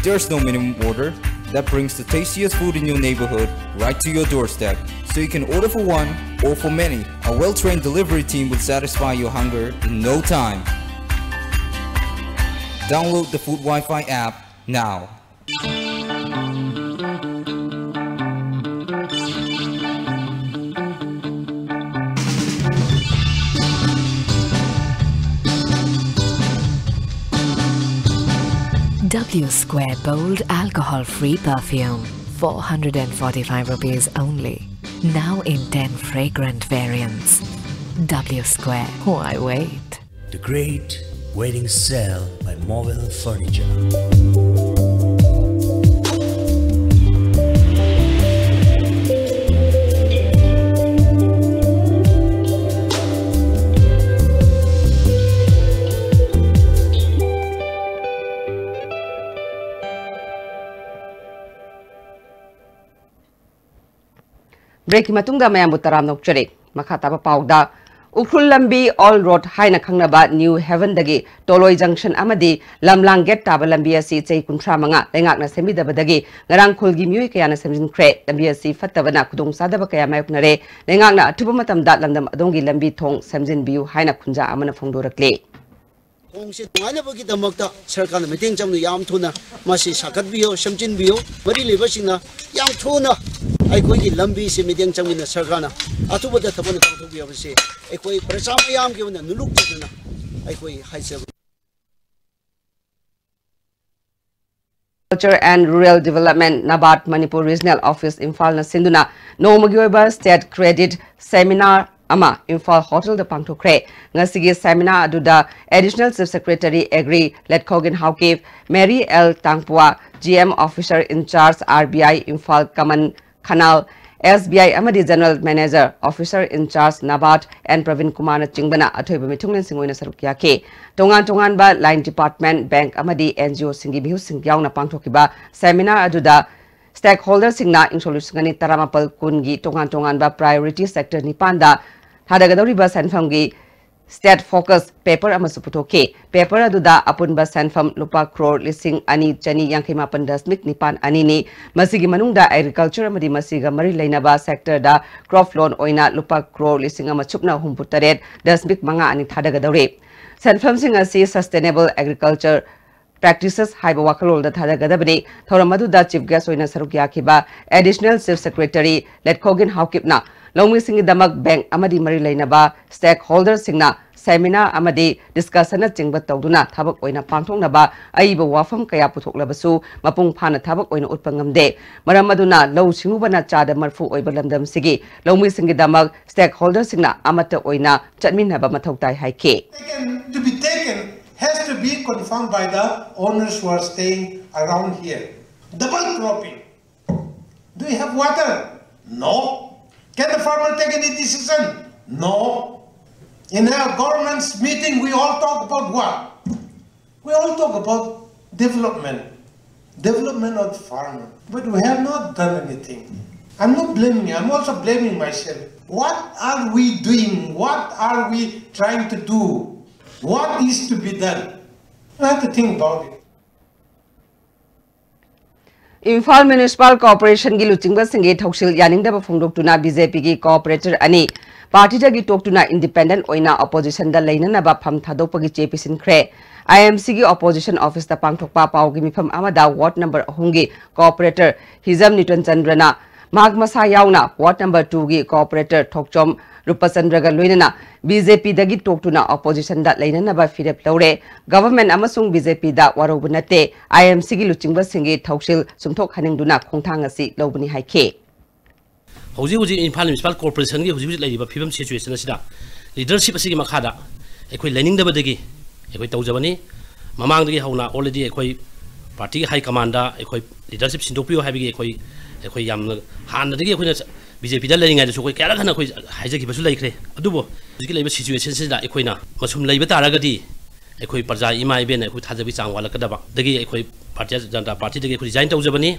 There's no minimum order that brings the tastiest food in your neighborhood right to your doorstep, so you can order for one or for many. A well-trained delivery team will satisfy your hunger in no time. Download the Food Wi-Fi app now. W Square Bold Alcohol Free Perfume, four hundred and forty-five rupees only. Now in ten fragrant variants. W Square, why wait? The Great Wedding Sale by Mobile Furniture. Break ꯀꯤ ꯃꯇꯨꯡꯗ ꯃꯌꯥꯝꯕꯨ ꯇꯔꯥꯝꯅ ꯑꯣꯛꯆꯔꯤ꯫ ꯃꯈꯥ ꯇꯥꯕ ꯄꯥꯎꯗ, ꯎꯈ꯭ꯔꯨꯜ ꯂꯝꯕꯤ ꯑꯣꯜ ꯔꯣꯗ ꯍꯥꯏꯅ ꯈꯪꯅꯕ ꯅ꯭ꯌꯨ ꯍꯦꯚꯟꯗꯒꯤ ꯇꯣꯂꯣꯏ ꯖꯪꯁꯟ ꯑꯃꯗꯤ ꯂꯝꯂꯥꯡ ꯒꯦꯠ ꯇꯥꯕ ꯂꯝꯕꯤ ꯑꯁꯤ ꯆꯍꯤ ꯀꯨꯟꯊ꯭ꯔꯥ ꯃꯉꯥ ꯂꯩꯉꯥꯛꯅ ꯁꯦꯝꯕꯤꯗꯕꯗꯒꯤ ꯉꯔꯥꯡ ꯈꯨꯜꯒꯤ ꯃꯤꯑꯣꯏ ꯀꯌꯥꯅ ꯁꯦꯝꯖꯤꯟꯈ꯭ꯔꯦ꯫ ꯂꯝꯕꯤ ꯑꯁꯤ ꯐꯠꯇꯕꯅ ꯈꯨꯗꯣꯡꯆꯥꯗꯕ ꯀꯌꯥ ꯃꯥꯌꯣꯛꯅꯔꯦ꯫ ꯂꯩꯉꯥꯛꯅ ꯑꯊꯨꯕ ꯃꯇꯝꯗ ꯂꯝꯗꯝ ꯑꯗꯣꯝꯒꯤ ꯂꯝꯕꯤ ꯊꯣꯡ ꯁꯦꯝꯖꯤꯟꯕꯤꯌꯨ ꯍꯥꯏꯅ ꯈꯨꯟꯖꯥ ꯑꯃꯅ ꯐꯣꯡꯗꯣꯔꯛꯂꯤ꯫ ꯈꯣꯡꯁꯦ ꯅꯨꯡꯉꯥꯏꯅꯕꯒꯤꯗꯃꯛꯇ ꯁꯔꯀꯥꯔꯅ ꯃꯇꯦꯡ ꯆꯪꯗꯨꯅ ꯌꯥꯝ ꯊꯨꯅ ꯃꯁꯤ ꯁꯥꯒꯠꯄꯤꯌꯨ, ꯁꯦꯝꯖꯤꯟꯕꯤꯌꯨ꯫ ꯃꯔꯤ ꯂꯩꯕꯁꯤꯡꯅ ꯌꯥꯝ ꯊꯨꯅ ꯑꯩꯈꯣꯏꯒꯤ ꯂꯝꯕꯤꯁꯤ ꯃꯇꯦꯡ ꯆꯪꯗꯨꯅ ꯁꯔꯀꯥꯔꯅ ꯑꯊꯨꯕꯗ ꯊꯕꯛ ꯑꯃ ꯄꯥꯡꯊꯣꯛꯄꯤꯌꯨ ꯍꯥꯏꯕꯁꯤ ꯑꯩꯈꯣꯏ ꯄ꯭ꯔꯖꯥ ꯃꯌꯥꯝꯒꯤ ꯑꯣꯏꯅ ꯅꯨꯂꯨꯛ ꯆꯦꯠꯅꯅ ꯑꯩꯈꯣꯏ ꯍꯥꯏꯖꯕꯅꯤ꯫ Culture and Rural Development, NABARD, Manipur Regional Office, ꯏꯝꯐꯥꯜꯅ ꯁꯤꯟꯗꯨꯅ ꯅꯣꯡꯃꯒꯤ ꯑꯣꯏꯕ State Credit Seminar ꯑꯃ ꯏꯝꯐꯥꯜ ꯍꯣꯇꯦꯜꯗ ꯄꯥꯡꯊꯣꯛꯈ꯭ꯔꯦ꯫ ꯉꯁꯤꯒꯤ seminar ꯑꯗꯨꯗ Additional Chief Secretary Agri ꯂꯦꯠꯈꯣꯒꯤꯟ ꯍꯥꯎꯀꯤꯞ, Mary L Tangpuwa, G M Officer in Charge R B I Imphal Kaman Khanal, S B I ꯑꯃꯗꯤ General Manager, Officer in Charge NABARD, N Praveen ꯀꯨꯃꯥꯔꯅ ꯆꯤꯡꯕꯅ ꯑꯊꯣꯏꯕ ꯃꯤꯊꯨꯡꯂꯦꯟꯁꯤꯡ ꯑꯣꯏꯅ ꯁꯔꯨꯛ ꯌꯥꯈꯤ꯫ ꯇꯣꯉꯥꯟ ꯇꯣꯉꯥꯟꯕ line department, bank ꯑꯃꯗꯤ N G O ꯁꯤꯡꯒꯤ ꯃꯤꯍꯨꯠꯁꯤꯡ ꯌꯥꯎꯅ ꯄꯥꯡꯊꯣꯛꯈꯤꯕ seminar ꯑꯗꯨꯗ stakeholderꯁꯤꯡꯅ ꯏꯪꯁꯣꯛ ꯂꯤꯁꯤꯡ ꯑꯅꯤ ꯇꯔꯥꯃꯥꯄꯜ ꯀꯨꯟꯒꯤ ꯇꯣꯉꯥꯟ ꯇꯣꯉꯥꯟꯕ priority sector ꯅꯤꯄꯥꯟꯗ ꯊꯥꯗꯒꯗꯧꯔꯤꯕ ꯁꯦꯟꯐꯝꯒꯤ state focus paper ꯑꯃꯁꯨ ꯄꯨꯊꯣꯛꯈꯤ꯫ Paper ꯑꯗꯨꯗ ꯑꯄꯨꯟꯕ ꯁꯦꯟꯐꯝ ꯂꯨꯄꯥ ꯀ꯭ꯔꯣꯔ ꯂꯤꯁꯤꯡ ꯑꯅꯤ ꯆꯅꯤ ꯌꯥꯡꯈꯩ ꯃꯥꯄꯟ ꯗꯁꯃꯤꯛ ꯅꯤꯄꯥꯟ ꯑꯅꯤꯅꯤ꯫ ꯃꯁꯤꯒꯤ ꯃꯅꯨꯡꯗ agriculture ꯑꯃꯗꯤ ꯃꯁꯤꯒ ꯃꯔꯤ ꯂꯩꯅꯕ sectorꯗ crop loan ꯑꯣꯏꯅ ꯂꯨꯄꯥ ꯀ꯭ꯔꯣꯔ ꯂꯤꯁꯤꯡ ꯑꯃ ꯁꯨꯞꯅ ꯍꯨꯝꯐꯨ ꯇꯔꯦꯠ ꯗꯁꯃꯤꯛ ꯃꯉꯥ ꯑꯅꯤ ꯊꯥꯗꯒꯗꯧꯔꯤ꯫ ꯁꯦꯟꯐꯝꯁꯤꯡ ꯑꯁꯤ sustainable agriculture practices ꯍꯥꯏꯕ ꯋꯥꯈꯜꯂꯣꯟꯗ ꯊꯥꯗꯒꯗꯕꯅꯤ꯫ ꯊꯧꯔꯝ ꯑꯗꯨꯗ chief guest ꯑꯣꯏꯅ ꯁꯔꯨꯛ ꯌꯥꯈꯤꯕ Additional Chief Secretary ꯂꯦꯠꯈꯣꯒꯤꯟ ꯍꯥꯎꯀꯤꯞꯅ ꯂꯧꯃꯤꯁꯤꯡꯒꯤꯗꯃꯛ bank ꯑꯃꯗꯤ ꯃꯔꯤ ꯂꯩꯅꯕ stakeholderꯁꯤꯡꯅ seminar ꯑꯃꯗꯤ discussionꯅꯆꯤꯡꯕ ꯇꯧꯗꯨꯅ ꯊꯕꯛ ꯑꯣꯏꯅ ꯄꯥꯡꯊꯣꯛꯅꯕ ꯑꯏꯕ ꯋꯥꯐꯝ ꯀꯌꯥ ꯄꯨꯊꯣꯛꯂꯕꯁꯨ ꯃꯄꯨꯡ ꯐꯥꯅ ꯊꯕꯛ ꯑꯣꯏꯅ ꯎꯠꯄ ꯉꯝꯗꯦ꯫ ꯃꯔꯝ ꯑꯗꯨꯅ ꯂꯧꯎ ꯁꯤꯡꯎꯕꯅ ꯆꯥꯗ ꯃꯔꯐꯨ ꯑꯣꯏꯕ ꯂꯝꯗꯝꯁꯤꯒꯤ ꯂꯧꯃꯤꯁꯤꯡꯒꯤꯗꯃꯛ stakeholderꯁꯤꯡꯅ ꯑꯃꯠꯇ ꯑꯣꯏꯅ ꯆꯠꯃꯤꯟꯅꯕ ꯃꯊꯧ ꯇꯥꯏ ꯍꯥꯏꯈꯤ꯫ Taken, to be taken has to be confirmed by the owners who are staying around here. Double cropping. Do you have water? No. Can the farmer take any decision? No. In our government's meeting, we all talk about what? We all talk about development. Development of the farmer. But we have not done anything. I'm not blaming you, I'm also blaming myself. What are we doing? What are we trying to do? What is to be done? I have to think about it. Imphal municipal ꯀꯣꯔꯄꯣꯔꯦꯁꯟꯒꯤ ꯂꯨꯆꯤꯡꯕꯁꯤꯡꯒꯤ ꯊꯧꯁꯤꯜ ꯌꯥꯅꯤꯡꯗꯕ ꯐꯣꯡꯗꯣꯛꯇꯨꯅ ꯕꯤ ꯖꯦ ꯄꯤꯒꯤ ꯀꯣꯔꯄꯣꯔꯦꯇꯔ ꯑꯅꯤ ꯄꯥꯔꯇꯤꯗꯒꯤ ꯇꯣꯛꯇꯨꯅ ꯏꯟꯗꯤꯄꯦꯟꯗꯦꯟꯠ ꯑꯣꯏꯅ ꯑꯣꯄꯣꯖꯤꯁꯟꯗ ꯂꯩꯅꯅꯕ ꯐꯝ ꯊꯥꯗꯣꯛꯄꯒꯤ ꯆꯦ ꯄꯤꯁꯤꯟꯈ꯭ꯔꯦ꯫ ꯑꯥꯏ ꯑꯦꯝ ꯁꯤꯒꯤ ꯑꯣꯄꯣꯖꯤꯁꯟ ꯑꯣꯐꯤꯁꯇ ꯄꯥꯡꯊꯣꯛꯄ ꯄꯥꯎꯒꯤ ꯃꯤꯐꯝ ꯑꯃꯗ ꯋꯥꯔꯗ ꯅꯝꯕꯔ ꯑꯍꯨꯝꯒꯤ ꯀꯣꯔꯄꯣꯔꯦꯇꯔ ꯍꯤꯖꯝ ꯅ꯭ꯌꯨꯇꯟ ꯆꯟꯗ꯭ꯔꯅ ꯃꯍꯥꯛ ꯃꯁꯥ ꯌꯥꯎꯅ ꯋꯥꯔꯗ ꯅꯝꯕꯔ ꯇꯨꯒꯤ ꯀꯣꯔꯄꯣꯔꯦꯇꯔ ꯊꯣꯛꯆꯣꯝ ꯔꯨꯄꯆꯟꯗ꯭ꯔꯒ ꯂꯣꯏꯅꯅ ꯕꯤ ꯖꯦ ꯄꯤꯗꯒꯤ ꯇꯣꯛꯇꯨꯅ ꯑꯣꯄꯣꯖꯤꯁꯟꯗ ꯂꯩꯅꯅꯕ ꯐꯤꯔꯦꯞ ꯂꯧꯔꯦ꯫ ꯒꯚꯔꯟꯃꯦꯟꯠ ꯑꯃꯁꯨꯡ ꯕꯤ ꯖꯦ ꯄꯤꯗ ꯋꯥꯔꯧꯕ ꯅꯠꯇꯦ, ꯑꯥꯏ ꯑꯦꯝ ꯁꯤꯒꯤ ꯂꯨꯆꯤꯡꯕꯁꯤꯡꯒꯤ ꯊꯧꯁꯤꯜ ꯆꯨꯝꯊꯣꯛꯍꯟꯅꯤꯡꯗꯨꯅ ꯈꯣꯡꯊꯥꯡ ꯑꯁꯤ ꯂꯧꯕꯅꯤ ꯍꯥꯏꯈꯤ꯫ ꯍꯧꯖꯤꯛ ꯍꯧꯖꯤꯛ ꯏꯝꯐꯥꯜ ꯃ꯭ꯌꯨꯅꯤꯁꯤꯄꯥꯜ ꯀꯣꯔꯄꯣꯔꯦꯁꯟꯒꯤ ꯍꯧꯖꯤꯛ ꯍꯧꯖꯤꯛ ꯂꯩꯔꯤꯕ ꯐꯤꯕꯝ, ꯁꯤꯆꯨꯋꯦꯁꯟ ꯑꯁꯤꯗ ꯂꯤꯗꯔꯁꯤꯞ ꯑꯁꯤꯒꯤ ꯃꯈꯥꯗ ꯑꯩꯈꯣꯏ ꯂꯩꯅꯤꯡꯗꯕꯗꯒꯤ ꯑꯩꯈꯣꯏ ꯇꯧꯖꯕꯅꯤ꯫ ꯃꯃꯥꯡꯗꯒꯤ ꯍꯧꯅ ꯑꯣꯜꯔꯦꯗꯤ ꯑꯩꯈꯣꯏ ꯄꯥꯔꯇꯤꯒꯤ ꯍꯥꯏ ꯀꯃꯥꯟꯗ ꯑꯩꯈꯣꯏ ꯂꯤꯗꯔꯁꯤꯞ ꯁꯤꯟꯗꯣꯛꯄꯤꯌꯨ ꯍꯥꯏꯕꯒꯤ ꯑꯩꯈꯣꯏ, ꯑꯩꯈꯣꯏ ꯌꯥꯝꯅ ꯍꯥꯟꯅꯗꯒꯤ ꯑꯩꯈꯣꯏꯅ ꯕꯤ ꯖꯦ ꯄꯤꯗ ꯂꯩꯔꯤꯉꯩꯗꯁꯨ ꯑꯩꯈꯣꯏ ꯀꯌꯥꯔꯛ ꯍꯟꯅ ꯑꯩꯈꯣꯏ ꯍꯥꯏꯖꯈꯤꯕꯁꯨ ꯂꯩꯈ꯭ꯔꯦ꯫ ꯑꯗꯨꯕꯨ ꯍꯧꯖꯤꯛꯀꯤ ꯂꯩꯔꯤꯕ ꯁꯤꯆꯨꯋꯦꯁꯟꯁꯤꯗ ꯑꯩꯈꯣꯏꯅ ꯃꯁꯨꯝ ꯂꯩꯕ ꯇꯥꯔꯒꯗꯤ ꯑꯩꯈꯣꯏ ꯄ꯭ꯔꯖꯥ ꯏꯃꯥ ꯏꯕꯦꯟꯅ ꯑꯩꯈꯣꯏ ꯊꯥꯖꯕꯒꯤ ꯆꯥꯡ ꯋꯥꯠꯂꯛꯀꯗꯕꯗꯒꯤ ꯑꯩꯈꯣꯏ ꯚꯥꯔꯇꯤꯌ ꯖꯅꯇꯥ ꯄꯥꯔꯇꯤꯗꯒꯤ ꯑꯩꯈꯣꯏ ꯔꯤꯖꯥꯏꯟ ꯇꯧꯖꯕꯅꯤ꯫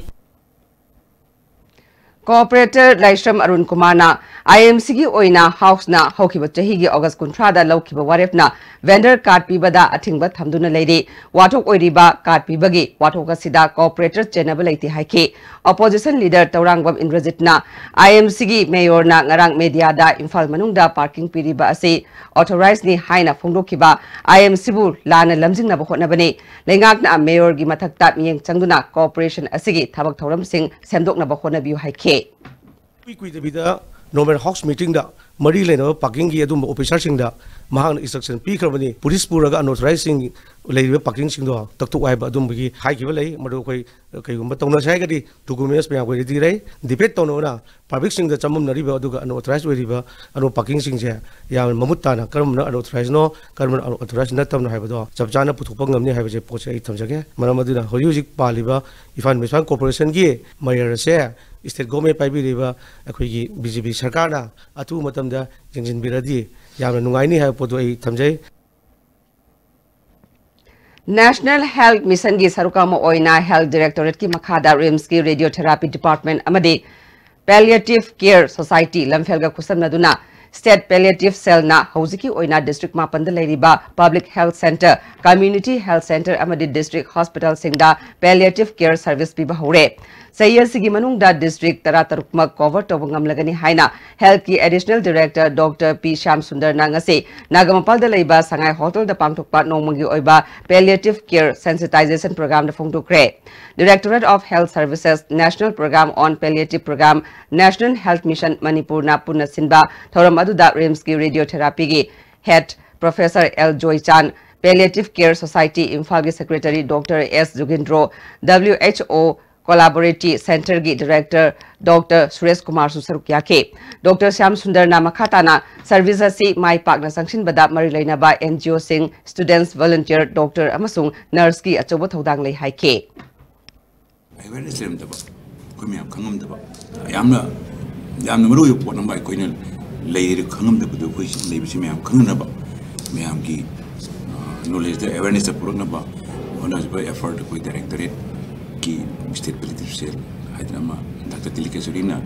ꯀꯣꯔꯄꯣꯔꯦꯇꯔ ꯂꯥꯏꯁ꯭ꯔꯝ ꯑꯔꯨꯟ ꯀꯨꯃꯥꯔꯅ ꯑꯥꯏ ꯑꯦꯝ ꯁꯤꯒꯤ ꯑꯣꯏꯅ ꯍꯥꯎꯁꯅ ꯍꯧꯈꯤꯕ ꯆꯍꯤꯒꯤ ꯑꯣꯒꯁ ꯀꯨꯟꯊ꯭ꯔꯥꯗ ꯂꯧꯈꯤꯕ ꯋꯥꯔꯦꯞꯅ ꯚꯦꯟꯗꯔ ꯀꯥꯔꯗ ꯄꯤꯕꯗ ꯑꯊꯤꯡꯕ ꯊꯝꯗꯨꯅ ꯂꯩꯔꯤ꯫ ꯋꯥꯊꯣꯛ ꯑꯣꯏꯔꯤꯕ ꯀꯥꯔꯗ ꯄꯤꯕꯒꯤ ꯋꯥꯊꯣꯛ ꯑꯁꯤꯗ ꯀꯣꯔꯄꯣꯔꯦꯇꯔ ꯆꯦꯟꯅꯕ ꯂꯩꯇꯦ ꯍꯥꯏꯈꯤ꯫ ꯑꯣꯄꯣꯖꯤꯁꯟ ꯂꯤꯗꯔ ꯇꯧꯔꯥꯡꯕꯝ ꯏꯟꯗ꯭ꯔꯖꯤꯠꯅ ꯑꯥꯏ ꯑꯦꯝ ꯁꯤꯒꯤ ꯃꯦꯌꯣꯔꯅ ꯉꯔꯥꯡ ꯃꯦꯗꯤꯌꯥꯗ ꯏꯝꯐꯥꯜ ꯃꯅꯨꯡꯗ ꯄꯥꯔꯀꯤꯡ ꯄꯤꯔꯤꯕ ꯑꯁꯤ ꯑꯣꯊꯣꯔꯥꯏꯖꯅꯤ ꯍꯥꯏꯅ ꯐꯣꯡꯗꯣꯛꯈꯤꯕ ꯑꯥꯏ ꯑꯦꯝ ꯁꯤꯕꯨ ꯂꯥꯟꯅ ꯂꯝꯖꯤꯡꯅꯕ ꯍꯣꯠꯅꯕꯅꯤ꯫ ꯂꯩꯉꯥꯛꯅ ꯃꯦꯌꯣꯔꯒꯤ ꯃꯊꯛꯇ ꯃꯤꯠꯌꯦꯡ ꯆꯪꯗꯨꯅ ꯀꯣꯔꯄꯣꯔꯦꯁꯟ ꯑꯁꯤꯒꯤ ꯊꯕꯛ ꯊꯧꯔꯝꯁꯤꯡ ꯁꯦꯝꯗꯣꯛꯅꯕ ꯍꯣꯠꯅꯕꯤꯌꯨ ꯍꯥꯏꯈꯤ꯫ ꯏꯀꯨꯏ ꯀꯨꯏꯗꯕꯤꯗ ꯅꯣꯔꯃꯦꯜ ꯍꯥꯎꯁ ꯃꯤꯇꯤꯡꯗ ꯃꯔꯤ ꯂꯩꯅꯕ ꯄꯥꯔꯀꯤꯡꯒꯤ ꯑꯗꯨꯝꯕ ꯑꯣꯐꯤꯁꯥꯔꯁꯤꯡꯗ ꯃꯍꯥꯛꯅ ꯏꯟꯁꯇ꯭ꯔꯛꯁꯟ ꯄꯤꯈ꯭ꯔꯕꯅꯤ, ꯄꯨꯂꯤꯁ ꯄꯨꯔꯒ ꯑꯟꯑꯣꯊꯣꯔꯥꯏꯖꯁꯤꯡ ꯂꯩꯔꯤꯕ ꯄꯥꯔꯀꯤꯡꯁꯤꯡꯗꯣ ꯇꯛꯊꯣꯛꯎ ꯍꯥꯏꯕ ꯑꯗꯨꯝꯕꯒꯤ ꯍꯥꯏꯈꯤꯕ ꯂꯩ꯫ ꯃꯗꯨ ꯑꯩꯈꯣꯏ ꯀꯩꯒꯨꯝꯕ ꯇꯧꯅꯁꯦ ꯍꯥꯏꯔꯒꯗꯤ ꯗꯣꯀꯨꯃꯦꯟꯁ ꯃꯌꯥꯝ ꯑꯩꯈꯣꯏ ꯔꯦꯗꯤ ꯂꯩ꯫ ꯗꯤꯕꯦꯠ ꯇꯧꯅꯕꯅ ꯄꯕ꯭ꯂꯤꯛꯁꯤꯡꯗ ꯆꯃꯝꯅꯔꯤꯕ ꯑꯗꯨꯒ ꯑꯟꯑꯣꯊꯣꯔꯥꯏꯖ ꯑꯣꯏꯔꯤꯕ ꯑꯗꯨ ꯄꯥꯔꯀꯤꯡꯁꯤꯡꯁꯦ ꯌꯥꯝꯅ ꯃꯃꯨꯠ ꯇꯥꯅ ꯀꯔꯝꯕꯅ ꯑꯟꯑꯣꯊꯣꯔꯥꯏꯖꯅꯣ, ꯀꯔꯝꯕꯅ ꯑꯟꯑꯣꯊꯣꯔꯥꯏꯖ ꯅꯠꯇꯕꯅꯣ ꯍꯥꯏꯕꯗꯣ ꯆꯞ ꯆꯥꯅ ꯄꯨꯊꯣꯛꯄ ꯉꯝꯅꯤ ꯍꯥꯏꯕꯁꯦ ꯄꯣꯠꯁꯦ ꯑꯩ ꯊꯝꯖꯒꯦ꯫ ꯃꯔꯝ ꯑꯗꯨꯅ ꯍꯧꯖꯤꯛ ꯍꯧꯖꯤꯛ ꯄꯥꯜꯂꯤꯕ ꯏꯝꯐꯥꯜ ꯃ꯭ꯌꯨꯅꯤꯁꯤꯄꯥꯜ ꯀꯣꯔꯄꯣꯔꯦꯁꯟꯒꯤ ꯃꯦꯌꯔ ꯑꯁꯦ ꯏꯁꯇꯦꯠ ꯒꯣꯔꯃꯦꯟ ꯄꯥꯏꯕꯤꯔꯤꯕ ꯑꯩꯈꯣꯏꯒꯤ ꯕꯤ ꯖꯦ ꯄꯤ ꯁꯔꯀꯥꯔꯅ ꯑꯊꯨꯕ ꯃꯇꯝꯗ ꯌꯦꯡꯁꯤꯟꯕꯤꯔꯗꯤ ꯌꯥꯝꯅ ꯅꯨꯡꯉꯥꯏꯅꯤ ꯍꯥꯏꯕ ꯄꯣꯠꯇꯨ ꯑꯩ ꯊꯝꯖꯩ꯫ ꯅꯦꯁꯅꯦꯜ ꯍꯦꯜꯊ ꯃꯤꯁꯟꯒꯤ ꯁꯔꯨꯛ ꯑꯃ ꯑꯣꯏꯅ ꯍꯦꯜꯊ ꯗꯥꯏꯔꯦꯛꯇꯣꯔꯦꯠꯀꯤ ꯃꯈꯥꯗ ꯔꯤꯝꯁꯀꯤ ꯔꯦꯗꯤꯑꯣꯊꯦꯔꯥꯄꯤ ꯗꯤꯄꯥꯔꯠꯃꯦꯟꯠ ꯑꯃꯗꯤ Palliative Care Society ꯂꯝꯐꯦꯜꯒ ꯈꯨꯠꯁꯝꯅꯗꯨꯅ State Palliative Cell ꯅ ꯍꯧꯖꯤꯛꯀꯤ ꯑꯣꯏꯅ district ꯃꯥꯄꯟꯗ ꯂꯩꯔꯤꯕ Public Health Centre, Community Health Centre ꯑꯃꯗꯤ District Hospital ꯁꯤꯡꯗ palliative care service ꯄꯤꯕ ꯍꯧꯔꯦ꯫ ꯆꯍꯤ ꯑꯁꯤꯒꯤ ꯃꯅꯨꯡꯗ district ꯇꯔꯥꯇꯔꯨꯛꯃꯛ cover ꯇꯧꯕ ꯉꯝꯂꯒꯅꯤ ꯍꯥꯏꯅ Health ꯀꯤ Additional Director Doctor ꯄꯤ ꯁ꯭ꯌꯥꯝ ꯁꯨꯟꯗꯔꯅ ꯉꯁꯤ ꯅꯥꯒꯥꯃꯄꯥꯜꯗ ꯂꯩꯕ ꯁꯉꯥꯏ Hotel ꯗ ꯄꯥꯡꯊꯣꯛꯄ ꯅꯣꯡꯃꯒꯤ ꯑꯣꯏꯕ Palliative Care Sensitization Program the ꯐꯣꯡꯗꯣꯛꯈ꯭ꯔꯦ꯫ Directorate of Health Services National Program on Palliative Program, National Health Mission ꯃꯅꯤꯄꯨꯔꯅ ꯄꯨꯟꯅ ꯁꯤꯟꯕ ꯊꯧꯔꯝ ꯑꯗꯨꯗ RIMS ꯀꯤ Radiotherapy ꯒꯤ Head Professor L Joychan, Palliative Care Society ꯏꯝꯐꯥꯜꯒꯤ Secretary Doctor S Jugindro, W H O Collaborative Centre ꯒꯤ Director Doctor ꯁꯨꯔꯦꯁ ꯀꯨꯃꯥꯔꯁꯨ ꯁꯔꯨꯛ ꯌꯥꯈꯤ꯫ Doctor ꯁ꯭ꯌꯥꯝ ꯁꯨꯟꯗꯔꯅ ꯃꯈꯥ ꯇꯥꯅ service ꯑꯁꯤ ꯃꯥꯏ ꯄꯥꯛꯅ ꯆꯪꯁꯤꯟꯕꯗ ꯃꯔꯤ ꯂꯩꯅꯕ N G O ꯁꯤꯡ, students, volunteer, doctor ꯑꯃꯁꯨꯡ nurse ꯀꯤ ꯑꯆꯧꯕ ꯊꯧꯗꯥꯡ ꯂꯩ ꯍꯥꯏꯈꯤ꯫ Awareness ꯂꯩꯔꯝꯗꯕ, ꯑꯩꯈꯣꯏ ꯃꯌꯥꯝ ꯈꯪꯉꯝꯗꯕ, ꯌꯥꯝꯅ ꯌꯥꯝꯅ ꯃꯔꯨ ꯑꯣꯏꯕ ꯄꯣꯠ ꯑꯃ ꯑꯩꯈꯣꯏꯅ ꯂꯩꯔꯦ ꯈꯪꯉꯝꯗꯕꯗꯣ, ꯑꯩꯈꯣꯏ ꯂꯩꯕꯁꯤ ꯃꯌꯥꯝ ꯈꯪꯅꯅꯕ, ꯃꯌꯥꯝꯒꯤ knowledge ꯇ awareness ꯇ ꯄꯨꯔꯛꯅꯕ ꯍꯣꯠꯅꯖꯕ effort ꯑꯩꯈꯣꯏ Directorate ꯀꯤ State Palliative Cell ꯍꯥꯏꯗꯅ ꯑꯃ Doctor ꯇꯤꯂꯀꯦꯁꯣꯔꯤꯅ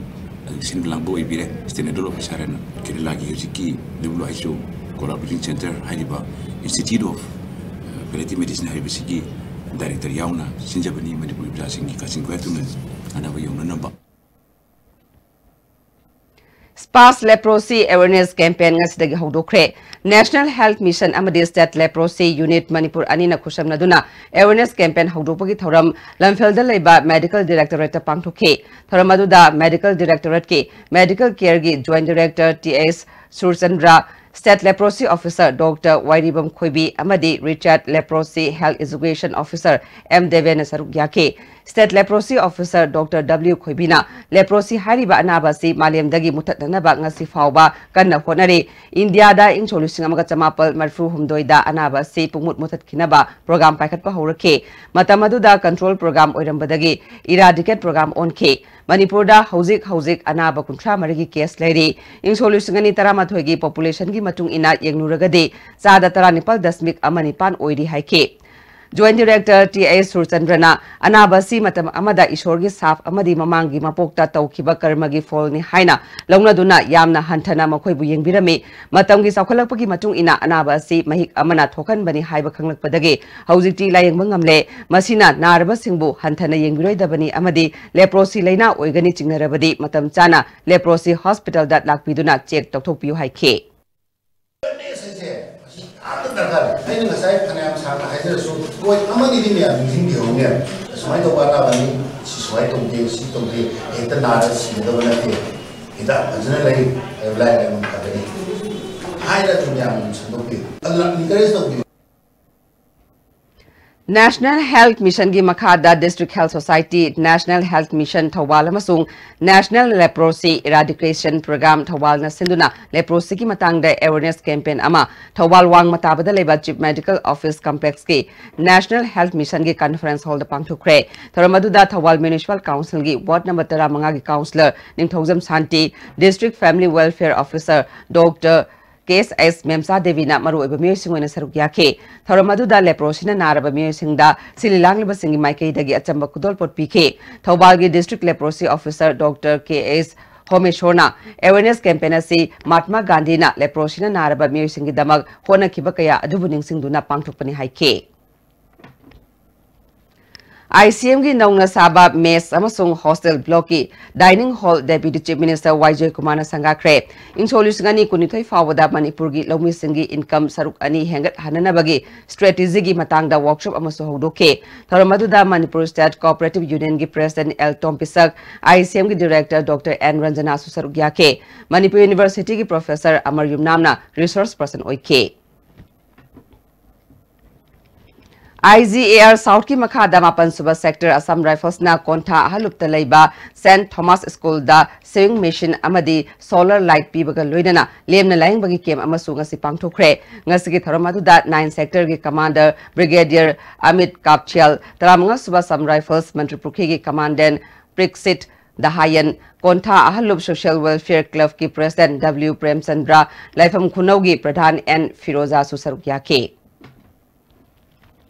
ꯁꯤꯟꯕ ꯂꯥꯡꯕ ꯑꯣꯏꯕꯤꯔꯦ, State Nodal Officer ꯍꯥꯏꯅ꯫ ꯀꯦꯔꯂꯥꯒꯤ ꯍꯧꯖꯤꯛꯀꯤ W H O Collaborating Centre ꯍꯥꯏꯔꯤꯕ Institute of Palliative Medicine ꯍꯥꯏꯔꯤꯕꯁꯤꯒꯤ Director ꯌꯥꯎꯅ ꯁꯤꯟꯖꯕꯅꯤ꯫ ꯃꯅꯤꯄꯨꯔꯒꯤ ꯄ꯭ꯔꯖꯥꯁꯤꯡꯒꯤ ꯀꯥꯆꯤꯟ ꯀꯣꯏꯌꯥ ꯇꯨꯡꯅ ꯑꯅꯥꯕ ꯌꯧꯅꯅꯕ꯫ Sparsh Leprosy Awareness Campaign ꯉꯁꯤꯗꯒꯤ ꯍꯧꯗꯣꯛꯈ꯭ꯔꯦ꯫ National Health Mission ꯑꯃꯗꯤ State Leprosy Unit ꯃꯅꯤꯄꯨꯔ ꯑꯅꯤꯅ ꯈꯨꯠꯁꯝꯅꯗꯨꯅ awareness campaign ꯍꯧꯗꯣꯛꯄꯒꯤ ꯊꯧꯔꯝ ꯂꯝꯐꯦꯜꯗ ꯂꯩꯕ Medical Directorate ꯇ ꯄꯥꯡꯊꯣꯛꯈꯤ꯫ ꯊꯧꯔꯝ ꯑꯗꯨꯗ Medical Directorate ꯀꯤ Medical Care ꯒꯤ Joint Director T S Surchandra, State Leprosy Officer Doctor Wairibam Khoibi ꯑꯃꯗꯤ Retired Leprosy Health Education Officer M ꯗꯦꯕꯦꯟꯅ ꯁꯔꯨꯛ ꯌꯥꯈꯤ꯫ State Leprosy Officer Doctor W ꯈꯣꯏꯕꯤꯅ leprosy ꯍꯥꯏꯔꯤꯕ ꯑꯅꯥꯕ ꯑꯁꯤ ꯃꯥꯂꯦꯝꯗꯒꯤ ꯃꯨꯠꯊꯠꯅꯅꯕ ꯉꯁꯤ ꯐꯥꯎꯕ ꯀꯟꯅ ꯍꯣꯠꯅꯔꯤ꯫ ꯏꯟꯗꯤꯌꯥꯗ ꯏꯪ ꯁꯣꯛ ꯂꯤꯁꯤꯡ ꯑꯃꯒ ꯆꯃꯥꯄꯜ ꯃꯔꯤꯐꯨ ꯍꯨꯝꯗꯣꯏꯗ ꯑꯅꯥꯕ ꯑꯁꯤ ꯄꯨꯡꯃꯨꯠ ꯃꯨꯠꯊꯠꯈꯤꯅꯕ program ꯄꯥꯏꯈꯠꯄ ꯍꯧꯔꯛꯈꯤ꯫ ꯃꯇꯝ ꯑꯗꯨꯗ control program ꯑꯣꯏꯔꯝꯕꯗꯒꯤ eradicate program ꯑꯣꯟꯈꯤ꯫ ꯃꯅꯤꯄꯨꯔꯗ ꯍꯧꯖꯤꯛ ꯍꯧꯖꯤꯛ ꯑꯅꯥꯕ ꯀꯨꯟꯊ꯭ꯔꯥ ꯃꯔꯤꯒꯤ case ꯂꯩꯔꯤ꯫ ꯏꯪ ꯁꯣꯛ ꯂꯤꯁꯤꯡ ꯑꯅꯤ ꯇꯔꯥꯃꯥꯊꯣꯏꯒꯤ population ꯒꯤ ꯃꯇꯨꯡ ꯏꯟꯅ ꯌꯦꯡꯂꯨꯔꯒꯗꯤ ꯆꯥꯗ ꯇꯔꯥꯅꯤꯄꯥꯜ ꯗꯁꯃꯤꯛ ꯑꯃ ꯅꯤꯄꯥꯟ ꯑꯣꯏꯔꯤ ꯍꯥꯏꯈꯤ꯫ Joint Director T S ꯁꯨꯔꯆꯟꯗ꯭ꯔꯅ ꯑꯅꯥꯕ ꯑꯁꯤ ꯃꯇꯝ ꯑꯃꯗ ꯏꯁꯣꯔꯒꯤ ꯁꯥꯞ ꯑꯃꯗꯤ ꯃꯃꯥꯡꯒꯤ ꯃꯄꯣꯛꯇ ꯇꯧꯈꯤꯕ ꯀꯔꯃꯒꯤ ꯐꯣꯜꯅꯤ ꯍꯥꯏꯅ ꯂꯧꯅꯗꯨꯅ ꯌꯥꯝꯅ ꯍꯟꯊꯅ ꯃꯈꯣꯏꯕꯨ ꯌꯦꯡꯕꯤꯔꯝꯃꯤ꯫ ꯃꯇꯝꯒꯤ ꯆꯥꯎꯈꯠꯂꯛꯄꯒꯤ ꯃꯇꯨꯡ ꯏꯟꯅ ꯑꯅꯥꯕ ꯑꯁꯤ ꯃꯍꯤꯛ ꯑꯃꯅ ꯊꯣꯛꯍꯟꯕꯅꯤ ꯍꯥꯏꯕ ꯈꯪꯂꯛꯄꯗꯒꯤ ꯍꯧꯖꯤꯛꯇꯤ ꯂꯥꯌꯦꯡꯕ ꯉꯝꯂꯦ꯫ ꯃꯁꯤꯅ ꯅꯥꯔꯕꯁꯤꯡꯕꯨ ꯍꯟꯊꯅ ꯌꯦꯡꯕꯤꯔꯣꯏꯗꯕꯅꯤ ꯑꯃꯗꯤ ꯂꯦꯄ꯭ꯔꯣꯁꯤ ꯂꯩꯅꯥ ꯑꯣꯏꯒꯅꯤ ꯆꯤꯡꯅꯔꯕꯗꯤ ꯃꯇꯝ ꯆꯥꯅ ꯂꯦꯄ꯭ꯔꯣꯁꯤ ꯍꯣꯁꯄꯤꯇꯥꯜꯗ ꯂꯥꯛꯄꯤꯗꯨꯅ ꯆꯦꯛ ꯇꯧꯊꯣꯛꯄꯤꯌꯨ ꯍꯥꯏꯈꯤ꯫ ꯑꯦꯋꯦꯔꯅꯦꯁ ꯍꯥꯏꯁꯦ ꯃꯁꯤ ꯌꯥꯝꯅ ꯗꯔꯀꯥꯔ ꯂꯩ꯫ ꯑꯩꯅ ꯉꯁꯥꯏ ꯐꯅꯌꯥꯝ ꯁꯥꯡꯅ ꯍꯥꯏꯖꯔꯁꯨ ꯄꯣꯏꯟ ꯑꯃꯅꯤꯗꯤ ꯃꯌꯥꯝ ꯅꯤꯡꯁꯤꯡꯕꯤꯍꯧꯅꯦ꯫ ꯁꯨꯃꯥꯏꯅ ꯇꯧꯕ ꯑꯅꯥꯕꯅꯤ, ꯁꯤ ꯁꯨꯃꯥꯏꯅ ꯇꯧꯗꯦ, ꯁꯤ ꯇꯧꯗꯦ, ꯍꯦꯛꯇ ꯅꯥꯔ ꯁꯤꯒꯗꯕ ꯅꯠꯇꯦ꯫ ꯍꯤꯗꯥꯛ ꯐꯖꯅ ꯂꯩ, ꯑꯗꯨ ꯂꯥꯏꯔ ꯑꯃ ꯐꯒꯅꯤ ꯍꯥꯏꯅ ꯑꯗꯨꯝ ꯃꯌꯥꯝ ꯑꯗꯨꯝ ꯁꯟꯗꯣꯛꯄꯤꯌꯨ꯫ ꯑꯗꯨꯅ ꯏꯟꯀꯔꯦꯖ ꯇꯧꯕꯤꯌꯨ꯫ National Health Mission ꯒꯤ ꯃꯈꯥꯗ District Health Society, National Health Mission Thoubal ꯑꯃꯁꯨꯡ National Leprosy Eradication Program ꯊꯧꯕꯥꯜꯅ ꯁꯤꯟꯗꯨꯅ ꯂꯦꯄ꯭ꯔꯣꯁꯤꯒꯤ ꯃꯇꯥꯡꯗ ꯑꯦꯋꯦꯔꯅꯦꯁ ꯀꯦꯝꯄꯦꯟ ꯑꯃ ꯊꯧꯕꯥꯜ ꯋꯥꯡꯃ ꯇꯥꯕꯗ ꯂꯩꯕ Chief Medical Office Complex ꯀꯤ National Health Mission ꯒꯤ conference hall ꯗ ꯄꯥꯡꯊꯣꯛꯈ꯭ꯔꯦ꯫ ꯊꯧꯔꯝ ꯑꯗꯨꯗ ꯊꯧꯕꯥꯜ Municipal Council ꯒꯤ ward number ꯇꯔꯥꯃꯉꯥꯒꯤ councillor ꯅꯤꯡꯊꯧꯖꯝ ꯁꯥꯟꯇꯤ, District Family Welfare Officer Doctor ꯀꯦ ꯑꯦꯁ ꯑꯦꯁ ꯃꯦꯝꯆꯥ ꯗꯦꯕꯤꯅ ꯃꯔꯨꯑꯣꯏꯕ ꯃꯤꯑꯣꯏꯁꯤꯡ ꯑꯣꯏꯅ ꯁꯔꯨꯛ ꯌꯥꯈꯤ꯫ ꯊꯧꯔꯝ ꯑꯗꯨꯗ ꯂꯦꯄ꯭ꯔꯣꯁꯤꯅ ꯅꯥꯔꯕ ꯃꯤꯑꯣꯏꯁꯤꯡꯗ ꯁꯤꯜꯂꯤ ꯂꯥꯡꯂꯤꯕꯁꯤꯡꯒꯤ ꯃꯥꯏꯀꯩꯗꯒꯤ ꯑꯆꯝꯕ ꯈꯨꯗꯣꯜꯄꯣꯠ ꯄꯤꯈꯤ꯫ ꯊꯧꯕꯥꯜꯒꯤ District Leprosy Officer Doctor ꯀꯦ ꯑꯦꯁ ꯍꯣꯃꯦꯁꯣꯔꯅ ꯑꯦꯋꯦꯔꯅꯦꯁ ꯀꯦꯝꯄꯦꯟ ꯑꯁꯤ ꯃꯍꯥꯠꯃꯥ ꯒꯥꯟꯙꯤꯅ ꯂꯦꯄ꯭ꯔꯣꯁꯤꯅ ꯅꯥꯔꯕ ꯃꯤꯑꯣꯏꯁꯤꯡꯒꯤꯗꯃꯛ ꯍꯣꯠꯅꯈꯤꯕ ꯀꯌꯥ ꯑꯗꯨꯕꯨ ꯅꯤꯡꯁꯤꯡꯗꯨꯅ ꯄꯥꯡꯊꯣꯛꯄꯅꯤ ꯍꯥꯏꯈꯤ꯫ ꯑꯥꯏ ꯁꯤ ꯑꯦꯝꯒꯤ ꯅꯧꯅ ꯁꯥꯕ mess ꯑꯃꯁꯨꯡ hostel blockꯀꯤ dining hall Deputy Chief Minister ꯋꯥꯏ ꯖꯣꯏꯀꯨꯃꯥꯔꯅ ꯁꯪꯒꯥꯈ꯭ꯔꯦ꯫ ꯏꯪ ꯁꯣꯛ ꯂꯤꯁꯤꯡ ꯑꯅꯤ ꯀꯨꯟꯅꯤꯊꯣꯏ ꯐꯥꯎꯕꯗ ꯃꯅꯤꯄꯨꯔꯒꯤ ꯂꯧꯃꯤꯁꯤꯡꯒꯤ income ꯁꯔꯨꯛ ꯑꯅꯤ ꯍꯦꯟꯒꯠꯍꯟꯅꯅꯕꯒꯤ strategyꯒꯤ ꯃꯇꯥꯡꯗ workshop ꯑꯃꯁꯨ ꯍꯧꯗꯣꯛꯈꯤ꯫ ꯊꯧꯔꯝ ꯑꯗꯨꯗ Manipur State Cooperative Unionꯒꯤ President L Tom Pishak, I C ꯑꯦꯝꯒꯤ Director Doctor ꯑꯦꯟ ꯔꯟꯖꯅꯥꯁꯨ ꯁꯔꯨꯛ ꯌꯥꯈꯤ꯫ ꯃꯅꯤꯄꯨꯔ Universityꯒꯤ Professor ꯑꯃꯔ ꯌꯨꯝꯅꯥꯝꯅ resource person ꯑꯣꯏꯈꯤ꯫ ꯑꯥꯏ ꯖꯤ ꯑꯦ ꯑꯥꯔ Southꯀꯤ ꯃꯈꯥꯗ ꯃꯥꯄꯟ ꯁꯨꯕ Sector Assam Riflesꯅ ꯀꯣꯟꯊꯥ ꯑꯍꯜꯂꯨꯞꯇ ꯂꯩꯕ Saint Thomas Schoolꯗ sewing machine ꯑꯃꯗꯤ solar light ꯄꯤꯕꯒ ꯂꯣꯏꯅꯅ ꯂꯦꯝꯅ ꯂꯥꯌꯦꯡꯕꯒꯤ camp ꯑꯃꯁꯨ ꯉꯁꯤ ꯄꯥꯡꯊꯣꯛꯈ꯭ꯔꯦ꯫ ꯉꯁꯤꯒꯤ ꯊꯧꯔꯝ ꯑꯗꯨꯗ nine Sectorꯒꯤ Commander Brigadier ꯑꯃꯤꯠ ꯀꯥꯞꯊꯤꯌꯥꯜ, ꯇꯔꯥꯃꯉꯥ ꯁꯨꯕ Assam Rifles ꯃꯟꯇ꯭ꯔꯤꯄꯨꯈ꯭ꯔꯤꯒꯤ Commandant Prikshit Dahayan, Kontha Ahallup Social Welfare Clubꯀꯤ President ꯗꯕ꯭ꯂꯤꯎ ꯄ꯭ꯔꯦꯝꯆꯟꯗ꯭ꯔ, ꯂꯥꯏꯐꯝ ꯈꯨꯅꯧꯒꯤ ꯄ꯭ꯔꯙꯥꯟ ꯑꯦꯟ ꯐꯤꯔꯣꯖꯥꯁꯨ ꯁꯔꯨꯛ ꯌꯥꯈꯤ꯫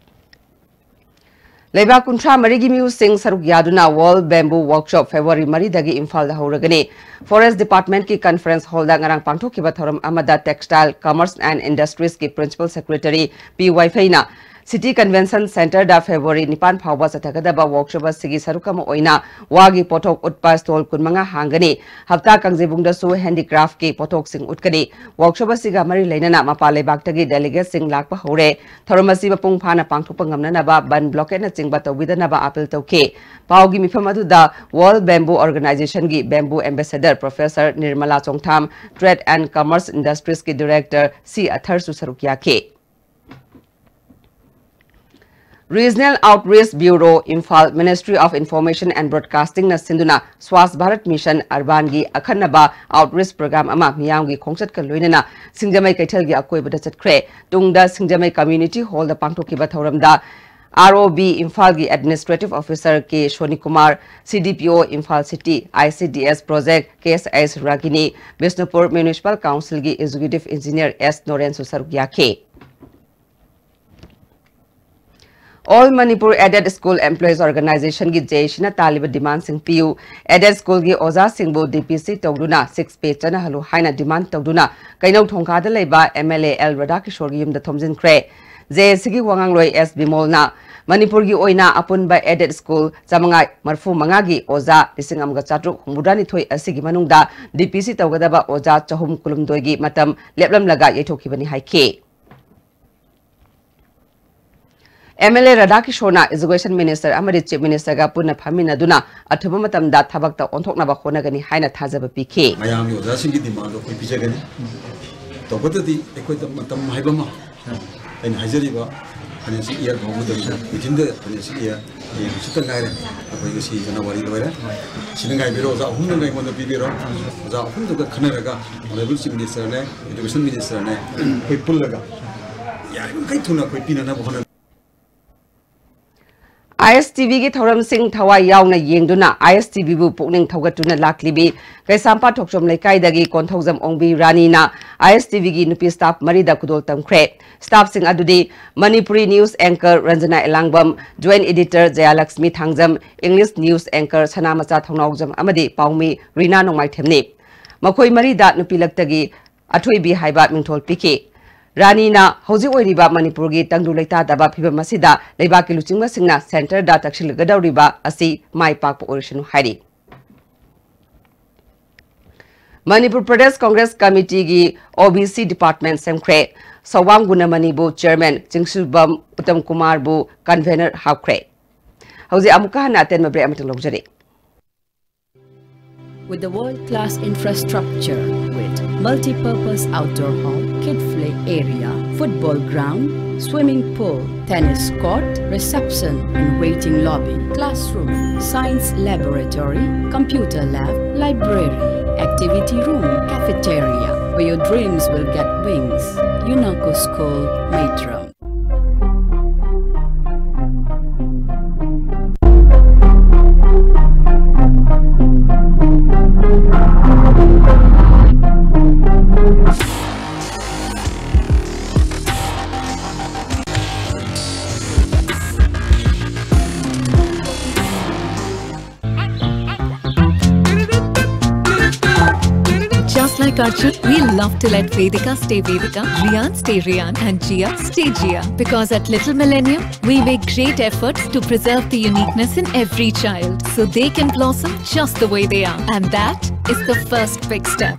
ꯂꯩꯕꯥꯛ ꯀꯨꯟꯊ꯭ꯔꯥ ꯃꯔꯤꯒꯤ ꯃꯤꯑꯣꯏꯁꯤꯡ ꯁꯔꯨꯛ ꯌꯥꯗꯨꯅ World Bamboo Workshop February ꯃꯔꯤꯗꯒꯤ ꯏꯝꯐꯥꯜꯗ ꯍꯧꯔꯒꯅꯤ꯫ Forest Department ꯀꯤ conference hall ꯗ ꯉꯔꯥꯡ ꯄꯥꯡꯊꯣꯛꯈꯤꯕ ꯊꯧꯔꯝ ꯑꯃꯗ Textile, Commerce and Industries ꯀꯤ Principal Secretary ꯄꯤ ꯋꯥꯏꯐꯩꯅ City Convention Centre ꯗ February ꯅꯤꯄꯥꯟ ꯐꯥꯎꯕ ꯆꯠꯊꯒꯗꯕ workshop ꯑꯁꯤꯒꯤ ꯁꯔꯨꯛ ꯑꯃ ꯑꯣꯏꯅ ꯋꯥꯒꯤ ꯄꯣꯠꯊꯣꯛ ꯎꯠꯄ stall ꯀꯨꯟꯃꯉꯥ ꯍꯥꯡꯒꯅꯤ꯫ ꯍꯞꯇꯥ ꯀꯥꯡꯖꯩꯕꯨꯡꯗꯁꯨ handicraft ꯀꯤ ꯄꯣꯠꯊꯣꯛꯁꯤꯡ ꯎꯠꯀꯅꯤ꯫ Workshop ꯑꯁꯤꯒ ꯃꯔꯤ ꯂꯩꯅꯅ ꯃꯄꯥꯟ ꯂꯩꯕꯥꯛꯇꯒꯤ delegates ꯁꯤꯡ ꯂꯥꯛꯄ ꯍꯧꯔꯦ꯫ ꯊꯧꯔꯝ ꯑꯁꯤ ꯃꯄꯨꯡ ꯐꯥꯅ ꯄꯥꯡꯊꯣꯛꯄ ꯉꯝꯅꯅꯕ ꯕꯟ, blockade ꯅꯆꯤꯡꯕ ꯇꯧꯕꯤꯗꯅꯕ appeal ꯇꯧꯈꯤ꯫ ꯄꯥꯎꯒꯤ ꯃꯤꯐꯝ ꯑꯗꯨꯗ World Bamboo Organization ꯒꯤ Bamboo Ambassador Professor Nirmala Chongtham, Trade and Commerce Industries ꯀꯤ Director ꯁꯤ ꯑꯊꯔꯁꯨ ꯁꯔꯨꯛ ꯌꯥꯈꯤ꯫ Regional Outreach Bureau, Imphal, Ministry of Information and Broadcasting ꯅ ꯁꯤꯟꯗꯨꯅ Swachh Bharat Mission Urban ꯒꯤ ꯑꯈꯟꯅꯕ outreach program ꯑꯃ ꯃꯤꯌꯥꯝꯒꯤ ꯈꯣꯡꯆꯠꯀ ꯂꯣꯏꯅꯅ ꯁꯤꯡꯖꯃꯩ ꯀꯩꯊꯦꯜꯒꯤ ꯑꯀꯣꯏꯕꯗ ꯆꯠꯈ꯭ꯔꯦ꯫ ꯇꯨꯡꯗ ꯁꯤꯡꯖꯃꯩ Community Hall ꯗ ꯄꯥꯡꯊꯣꯛꯈꯤꯕ ꯊꯧꯔꯝꯗ R O B ꯏꯝꯐꯥꯜꯒꯤ Administrative Officer K ꯁꯣꯅꯤꯀꯨꯃꯥꯔ, C D P O Imphal City, I C D S Project K S S ꯔꯥꯒꯤꯅꯤ, Bishnupur Municipal Council ꯒꯤ Executive Engineer ꯑꯦꯁ ꯅꯣꯔꯦꯟꯁꯨ ꯁꯔꯨꯛ ꯌꯥꯈꯤ꯫ All Manipur Aided School Employees Organization ꯒꯤ J A C ꯅ ꯇꯥꯜꯂꯤꯕ demand ꯁꯤꯡ ꯄꯤꯌꯨ, aided school ꯒꯤ ꯑꯣꯖꯥꯁꯤꯡꯕꯨ D P C ꯇꯧꯗꯨꯅ six pay ꯆꯠꯅꯍꯜꯂꯨ ꯍꯥꯏꯅ demand ꯇꯧꯗꯨꯅ ꯀꯩꯅꯧ ꯊꯣꯡꯈꯥꯗ ꯂꯩꯕ M L A L ꯔꯥꯙꯥꯀꯤꯁꯣꯔꯒꯤ ꯌꯨꯝꯗ ꯊꯣꯝꯖꯤꯟꯈ꯭ꯔꯦ꯫ J A C ꯒꯤ ꯋꯥꯉꯥꯡꯂꯣꯏ ꯑꯦꯁ ꯕꯤꯃꯣꯜꯅ ꯃꯅꯤꯄꯨꯔꯒꯤ ꯑꯣꯏꯅ ꯑꯄꯨꯟꯕ aided school ꯆꯥꯃꯉꯥ ꯃꯔꯤꯐꯨ ꯃꯉꯥꯒꯤ ꯑꯣꯖꯥ ꯂꯤꯁꯤꯡ ꯑꯃꯒ ꯆꯥꯇ꯭ꯔꯨꯛ ꯍꯨꯝꯐꯨꯇꯔꯥꯅꯤꯊꯣꯏ ꯑꯁꯤꯒꯤ ꯃꯅꯨꯡꯗ D P C ꯇꯧꯒꯗꯕ ꯑꯣꯖꯥ ꯆꯍꯨꯝ ꯀꯨꯟꯍꯨꯝꯗꯣꯏꯒꯤ ꯃꯇꯝ ꯂꯦꯞꯂꯝꯂꯒ ꯌꯩꯊꯣꯛꯈꯤꯕꯅꯤ ꯍꯥꯏꯈꯤ꯫ M L A ꯔꯥꯙꯥꯀꯤꯁꯣꯔꯅ Education Minister ꯑꯃꯗꯤ Chief Minister ꯒ ꯄꯨꯟꯅ ꯐꯝꯃꯤꯟꯅꯗꯨꯅ ꯑꯊꯨꯕ ꯃꯇꯝꯗ ꯊꯕꯛꯇ ꯑꯣꯟꯊꯣꯛꯅꯕ ꯍꯣꯠꯅꯒꯅꯤ ꯍꯥꯏꯅ ꯊꯥꯖꯕ ꯄꯤꯈꯤ꯫ ꯃꯌꯥꯝꯒꯤ ꯑꯣꯖꯥꯁꯤꯡꯒꯤ demand ꯗꯣ ꯑꯩꯈꯣꯏ ꯄꯤꯖꯒꯅꯤ꯫ ꯇꯧꯕꯇꯗꯤ ꯑꯩꯈꯣꯏꯗ ꯃꯇꯝ ꯍꯥꯏꯕ ꯑꯃ, ꯑꯩꯅ ꯍꯥꯏꯖꯔꯤꯕ financial year ꯐꯥꯎꯕꯗ, within the financial year, ꯍꯌꯦꯡ ꯍꯪꯆꯤꯠꯇ ꯉꯥꯏꯔꯦ꯫ ꯑꯩꯈꯣꯏ ꯉꯁꯤ January ꯂꯣꯏꯔꯦ꯫ ꯁꯤꯗ ꯉꯥꯏꯕꯤꯔꯣ, ꯑꯣꯖꯥ ꯑꯍꯨꯝꯗꯪ ꯑꯩꯉꯣꯟꯗ ꯄꯤꯕꯤꯔꯣ꯫ ꯑꯣꯖꯥ ꯑꯍꯨꯝꯗꯨꯒ ꯈꯟꯅꯔꯒ Honourable Chief Minister ꯅꯦ, Education Minister ꯅꯦ, ꯑꯩꯈꯣꯏ ꯄꯨꯜꯂꯒ ꯌꯥꯔꯤꯕꯃꯈꯩ ꯊꯨꯅ ꯑꯩꯈꯣꯏ ꯄꯤꯅꯅꯕ ꯍꯣꯠꯅ ꯑꯥꯏ ꯑꯦꯁ ꯇꯤ ꯚꯤꯒꯤ ꯊꯧꯔꯝꯁꯤꯡ ꯊꯋꯥꯏ ꯌꯥꯎꯅ ꯌꯦꯡꯗꯨꯅ ꯑꯥꯏ ꯑꯦꯁ ꯇꯤ ꯚꯤꯕꯨ ꯄꯨꯛꯅꯤꯡ ꯊꯧꯒꯠꯇꯨꯅ ꯂꯥꯛꯂꯤꯕꯤ ꯀꯩꯁꯥꯝꯄꯥꯠ ꯊꯣꯛꯆꯣꯝ ꯂꯩꯀꯥꯏꯗꯒꯤ ꯀꯣꯟꯊꯧꯖꯝ ꯑꯣꯡꯕꯤ ꯔꯥꯅꯤꯅ ꯑꯥꯏ ꯑꯦꯁ ꯇꯤ ꯚꯤꯒꯤ ꯅꯨꯄꯤ ꯁ꯭ꯇꯥꯐ ꯃꯔꯤꯗ ꯈꯨꯗꯣꯜ ꯇꯝꯈ꯭ꯔꯦ꯫ ꯁ꯭ꯇꯥꯐꯁꯤꯡ ꯑꯗꯨꯗꯤ Manipuri news anchor Ranjana Ilangbam, joint editor Jayalakshmi Thangjam, English news anchor Sanamcha Thounaojam ꯑꯃꯗꯤ ꯄꯥꯎꯃꯤ ꯔꯤꯅꯥ ꯅꯣꯡꯃꯥꯏꯊꯦꯝꯅꯤ꯫ ꯃꯈꯣꯏ ꯃꯔꯤꯗ ꯅꯨꯄꯤ ꯂꯛꯇꯒꯤ ꯑꯊꯣꯏꯕꯤ ꯍꯥꯏꯕ ꯃꯤꯡꯊꯣꯜ ꯄꯤꯈꯤ꯫ ꯔꯥꯅꯤꯅ ꯍꯧꯖꯤꯛ ꯑꯣꯏꯔꯤꯕ ꯃꯅꯤꯄꯨꯔꯒꯤ ꯇꯪꯗꯨ ꯂꯩꯇꯥꯗꯕ ꯐꯤꯚꯝ ꯑꯁꯤꯗ ꯂꯩꯕꯥꯛꯀꯤ ꯂꯨꯆꯤꯡꯕꯁꯤꯡꯅ ꯁꯦꯟꯇꯔꯗ ꯆꯪꯁꯤꯜꯂꯒꯗꯧꯔꯤꯕ ꯑꯁꯤ ꯃꯥꯏ ꯄꯥꯛꯄ ꯑꯣꯏꯔꯁꯅꯨ ꯍꯥꯏꯔꯤ꯫ Manipur Pradesh Congress ꯀꯃꯤꯇꯤꯒꯤ O B C department ꯁꯦꯝꯈ꯭ꯔꯦ꯫ ꯁꯧꯕꯥꯝ ꯒꯨꯅꯃꯅꯤꯕꯨ ꯆꯤꯌꯔꯃꯦꯟ, ꯆꯤꯡꯁꯨꯕꯝ ꯎꯠꯇꯝ ꯀꯨꯃꯥꯔꯕꯨ ꯀꯟꯚꯦꯅꯔ ꯍꯥꯞꯈ꯭ꯔꯦ꯫ ꯍꯧꯖꯤꯛ ꯑꯃꯨꯛꯀ ꯍꯟꯅ ꯑꯇꯦꯟꯕ ꯕ꯭ꯔꯦꯛ ꯑꯃꯇꯪ ꯂꯧꯖꯔꯤ꯫ With the world-class infrastructure with multi-purpose outdoor hall, kid play area, football ground, swimming pool, tennis court, reception and waiting lobby, classroom, science laboratory, computer lab, library, activity room, cafeteria, where your dreams will get wings. UNACO School, Meidrom. Just like Arjun, we love to let Vedika stay Vedika, Rian stay Rian, and Jia stay Jia. Because at Little Millennium, we make great efforts to preserve the uniqueness in every child so they can blossom just the way they are. And that is the first big step.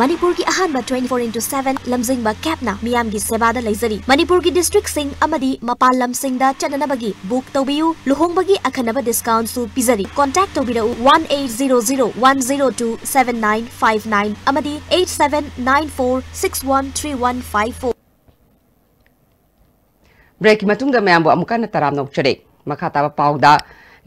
ꯃꯅꯤꯄꯨꯔꯒꯤ ꯑꯍꯥꯟꯕ twenty-four into seven ꯂꯝꯖꯤꯡꯕ ꯀꯦꯞꯅ ꯃꯤꯌꯥꯝꯒꯤ ꯁꯦꯕꯥꯗ ꯂꯩꯖꯔꯤ꯫ ꯃꯅꯤꯄꯨꯔꯒꯤ ꯗꯤꯁꯇ꯭ꯔꯤꯛꯁꯤꯡ ꯑꯃꯗꯤ ꯃꯄꯥꯟ ꯂꯝꯁꯤꯡꯗ ꯆꯠꯅꯅꯕꯒꯤ ꯕꯨꯛ ꯇꯧꯕꯤꯌꯨ꯫ ꯂꯨꯍꯣꯡꯕꯒꯤ ꯑꯈꯟꯅꯕ ꯗꯤꯁꯀꯥꯎꯟꯁꯨ ꯄꯤꯖꯔꯤ꯫ ꯀꯣꯟꯇꯦꯛ ꯇꯧꯕꯤꯔꯛꯎ one eight zero zero one zero two seven nine five nine ꯑꯃꯗꯤ eight seven nine four six one three one five four꯫ ꯕ꯭ꯔꯦꯛꯀꯤ ꯃꯇꯨꯡꯗ ꯃꯌꯥꯝꯕꯨ ꯑꯃꯨꯛ ꯍꯟꯅ ꯇꯔꯥꯝꯅ ꯑꯣꯛꯆꯔꯤ꯫ ꯃꯈꯥ ꯇꯥꯕ ꯄꯥꯎꯗ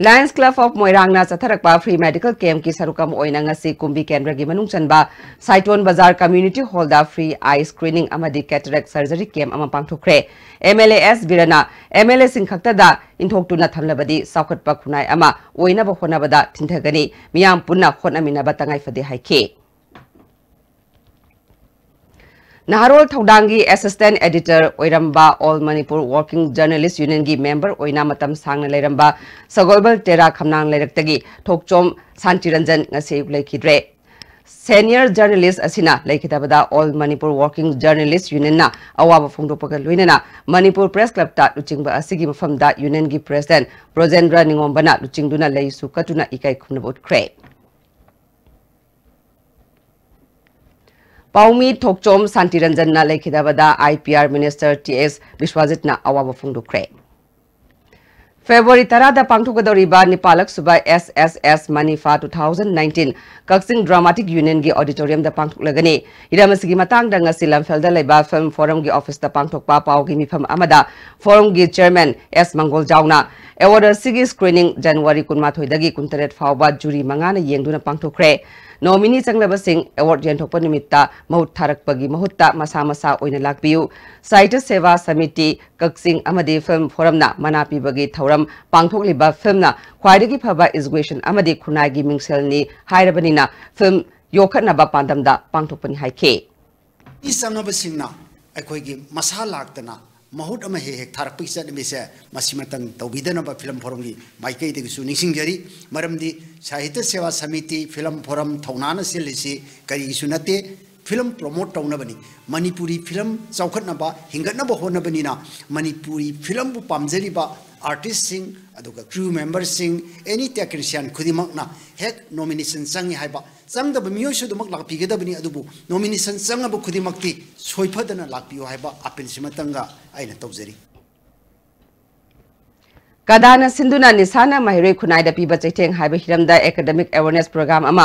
Lions Club of ꯃꯣꯏꯔꯥꯡꯅ ꯆꯠꯊꯔꯛꯄ free medical campꯀꯤ ꯁꯔꯨꯛ ꯑꯃ ꯑꯣꯏꯅ ꯉꯁꯤ ꯀꯨꯝꯕꯤ ꯀꯦꯟꯗ꯭ꯔꯒꯤ ꯃꯅꯨꯡ ꯆꯟꯕ ꯁꯥꯏꯇꯣꯟ ꯕꯖꯥꯔ community hallꯗ free eye screening ꯑꯃꯗꯤ cataract surgery camp ꯑꯃ ꯄꯥꯡꯊꯣꯛꯈ꯭ꯔꯦ꯫ MLA ꯑꯦꯁ ꯕꯤꯔꯅ MLAꯁꯤꯡ ꯈꯛꯇꯗ ꯏꯟꯊꯣꯛꯇꯨꯅ ꯊꯝꯂꯕꯗꯤ ꯆꯥꯎꯈꯠꯄ ꯈꯨꯟꯅꯥꯏ ꯑꯃ ꯑꯣꯏꯅꯕ ꯍꯣꯠꯅꯕꯗ ꯊꯤꯟꯊꯒꯅꯤ, ꯃꯤꯌꯥꯝ ꯄꯨꯟꯅ ꯍꯣꯠꯅꯃꯤꯟꯅꯕ ꯇꯉꯥꯏ ꯐꯗꯦ ꯍꯥꯏꯈꯤ꯫ ꯅꯍꯥꯔꯣꯜ ꯊꯧꯗꯥꯡꯒꯤ assistant editor ꯑꯣꯏꯔꯝꯕ All Manipur Working Journalist Unionꯒꯤ member ꯑꯣꯏꯅ ꯃꯇꯝ ꯁꯥꯡꯅ ꯂꯩꯔꯝꯕ ꯁꯒꯣꯜꯕꯜ ꯇꯦꯔꯥ ꯈꯝꯅꯥꯡ ꯂꯩꯔꯛꯇꯒꯤ ꯊꯣꯛꯆꯣꯝ ꯁꯥꯟꯇꯤꯔꯟꯖꯟ ꯉꯁꯤ ꯑꯌꯨꯛ ꯂꯩꯈꯤꯗ꯭ꯔꯦ꯫ Senior journalist ꯑꯁꯤꯅ ꯂꯩꯈꯤꯗꯕꯗ All Manipur Working Journalist Unionꯅ ꯑꯋꯥꯕ ꯐꯣꯡꯗꯣꯛꯄꯒ ꯂꯣꯏꯅꯅ ꯃꯅꯤꯄꯨꯔ Press Clubꯇ ꯂꯨꯆꯤꯡꯕ ꯑꯁꯤꯒꯤ ꯃꯐꯝꯗ Unionꯒꯤ President ꯕ꯭ꯔꯣꯖꯦꯟꯗ꯭ꯔ ꯅꯤꯉꯣꯝꯕꯅ ꯂꯨꯆꯤꯡꯗꯨꯅ ꯂꯩꯁꯨ ꯀꯠꯇꯨꯅ ꯏꯀꯥꯏ ꯈꯨꯝꯅꯕ ꯎꯠꯈ꯭ꯔꯦ꯫ ꯄꯥꯎꯃꯤ ꯊꯣꯛꯆꯣꯝ ꯁꯥꯟꯇꯤꯔꯟꯖꯟꯅ ꯂꯩꯈꯤꯗꯕꯗ IPR Minister ꯇꯤ ꯑꯦꯁ ꯕꯤꯁ꯭ꯋꯥꯖꯤꯠꯅ ꯑꯋꯥꯕ ꯐꯣꯡꯗꯣꯛꯈ꯭ꯔꯦ꯫ February ꯇꯔꯥꯗ ꯄꯥꯡꯊꯣꯛꯀꯗꯧꯔꯤꯕ ꯅꯤꯄꯥꯜꯂꯛ ꯁꯨꯕ S S S ꯃꯅꯤꯐꯥ two thousand nineteen ꯀꯛꯆꯤꯡ Dramatic Unionꯒꯤ auditoriumꯗ ꯄꯥꯡꯊꯣꯛꯂꯒꯅꯤ꯫ ꯍꯤꯔꯝ ꯑꯁꯤꯒꯤ ꯃꯇꯥꯡꯗ ꯉꯁꯤ ꯂꯝꯐꯦꯜꯗ ꯂꯩꯕ Film Forumꯒꯤ officeꯇ ꯄꯥꯡꯊꯣꯛꯄ ꯄꯥꯎꯒꯤ ꯃꯤꯐꯝ ꯑꯃꯗ Forumꯒꯤ chairman ꯑꯦꯁ ꯃꯪꯒꯣꯜꯖꯥꯎꯅ award ꯑꯁꯤꯒꯤ screening January ꯀꯨꯟꯃꯥꯊꯣꯏꯗꯒꯤ ꯀꯨꯟꯇꯔꯦꯠ ꯐꯥꯎꯕ jury ꯃꯉꯥꯅ ꯌꯦꯡꯗꯨꯅ ꯄꯥꯡꯊꯣꯛꯈ꯭ꯔꯦ꯫ Nominee ꯆꯪꯂꯕꯁꯤꯡ award ꯌꯦꯟꯊꯣꯛꯄ ꯅꯨꯃꯤꯠꯇ ꯃꯍꯨꯠ ꯊꯥꯔꯛꯄꯒꯤ ꯃꯍꯨꯠꯇ ꯃꯁꯥ ꯃꯁꯥ ꯑꯣꯏꯅ ꯂꯥꯛꯄꯤꯌꯨ꯫ ꯁꯥꯍꯤꯇ꯭ꯌ ꯁꯦꯕꯥ ꯁꯃꯤꯇꯤ ꯀꯛꯆꯤꯡ ꯑꯃꯗꯤ Film Forumꯅ ꯃꯅꯥ ꯄꯤꯕꯒꯤ ꯊꯧꯔꯝ ꯄꯥꯡꯊꯣꯛꯂꯤꯕ filmꯅ ꯈ꯭ꯋꯥꯏꯗꯒꯤ ꯐꯕ education ꯑꯃꯗꯤ ꯈꯨꯟꯅꯥꯏꯒꯤ ꯃꯤꯡꯁꯦꯜꯅꯤ ꯍꯥꯏꯔꯕꯅꯤꯅ film ꯌꯣꯛꯈꯠꯅꯕ ꯄꯥꯟꯗꯝꯗ ꯄꯥꯡꯊꯣꯛꯄꯅꯤ ꯍꯥꯏꯈꯤ꯫ ꯃꯤ ꯆꯪꯉꯕꯁꯤꯡꯅ ꯑꯩꯈꯣꯏꯒꯤ ꯃꯁꯥ ꯂꯥꯛꯇꯅ ꯃꯍꯨꯠ ꯑꯃ ꯍꯦꯛ ꯍꯦꯛ ꯊꯥꯔꯛꯄꯒꯤ ꯆꯠꯅꯕꯤꯁꯦ ꯃꯁꯤꯃꯇꯪ ꯇꯧꯕꯤꯗꯅꯕ Film Forumꯒꯤ ꯃꯥꯏꯀꯩꯗꯒꯤꯁꯨ ꯅꯤꯡꯁꯤꯡꯖꯔꯤ꯫ ꯃꯔꯝꯗꯤ ꯁꯥꯍꯤꯇ꯭ꯌ ꯁꯦꯕꯥ ꯁꯃꯤꯇꯤ, Film Forum ꯊꯧꯅꯥꯅ ꯁꯤꯜꯂꯤꯁꯤ ꯀꯔꯤꯒꯤꯁꯨ ꯅꯠꯇꯦ, film promote ꯇꯧꯅꯕꯅꯤ꯫ ꯃꯅꯤꯄꯨꯔꯤ film ꯆꯥꯎꯈꯠꯅꯕ, ꯍꯤꯡꯒꯠꯅꯕ ꯍꯣꯠꯅꯕꯅꯤꯅ ꯃꯅꯤꯄꯨꯔꯤ filmꯕꯨ ꯄꯥꯝꯖꯔꯤꯕ artistꯁꯤꯡ, ꯑꯗꯨꯒ crew memberꯁꯤꯡ, any technician ꯈꯨꯗꯤꯡꯃꯛꯅ ꯍꯦꯛ nomination ꯆꯪꯉꯤ ꯍꯥꯏꯕ ꯆꯪꯗꯕ ꯃꯤꯑꯣꯏꯁꯨ ꯑꯗꯨꯃꯛ ꯂꯥꯛꯄꯤꯒꯗꯕꯅꯤ, ꯑꯗꯨꯕꯨ nomination ꯆꯪꯉꯕ ꯈꯨꯗꯤꯡꯃꯛꯇꯤ ꯁꯣꯏꯐꯗꯅ ꯂꯥꯛꯄꯤꯌꯨ ꯍꯥꯏꯕ appealꯁꯤꯃꯇꯪꯒ ꯑꯩꯅ ꯇꯧꯖꯔꯤ꯫ ꯀꯗꯥꯅ ꯁꯤꯟꯗꯨꯅ ꯅꯤꯁꯥꯅ ꯃꯍꯩꯔꯣꯏ ꯈꯨꯟꯅꯥꯏꯗ ꯄꯤꯕ ꯆꯩꯊꯦꯡ ꯍꯥꯏꯕ ꯍꯤꯔꯝꯗ academic awareness program ꯑꯃ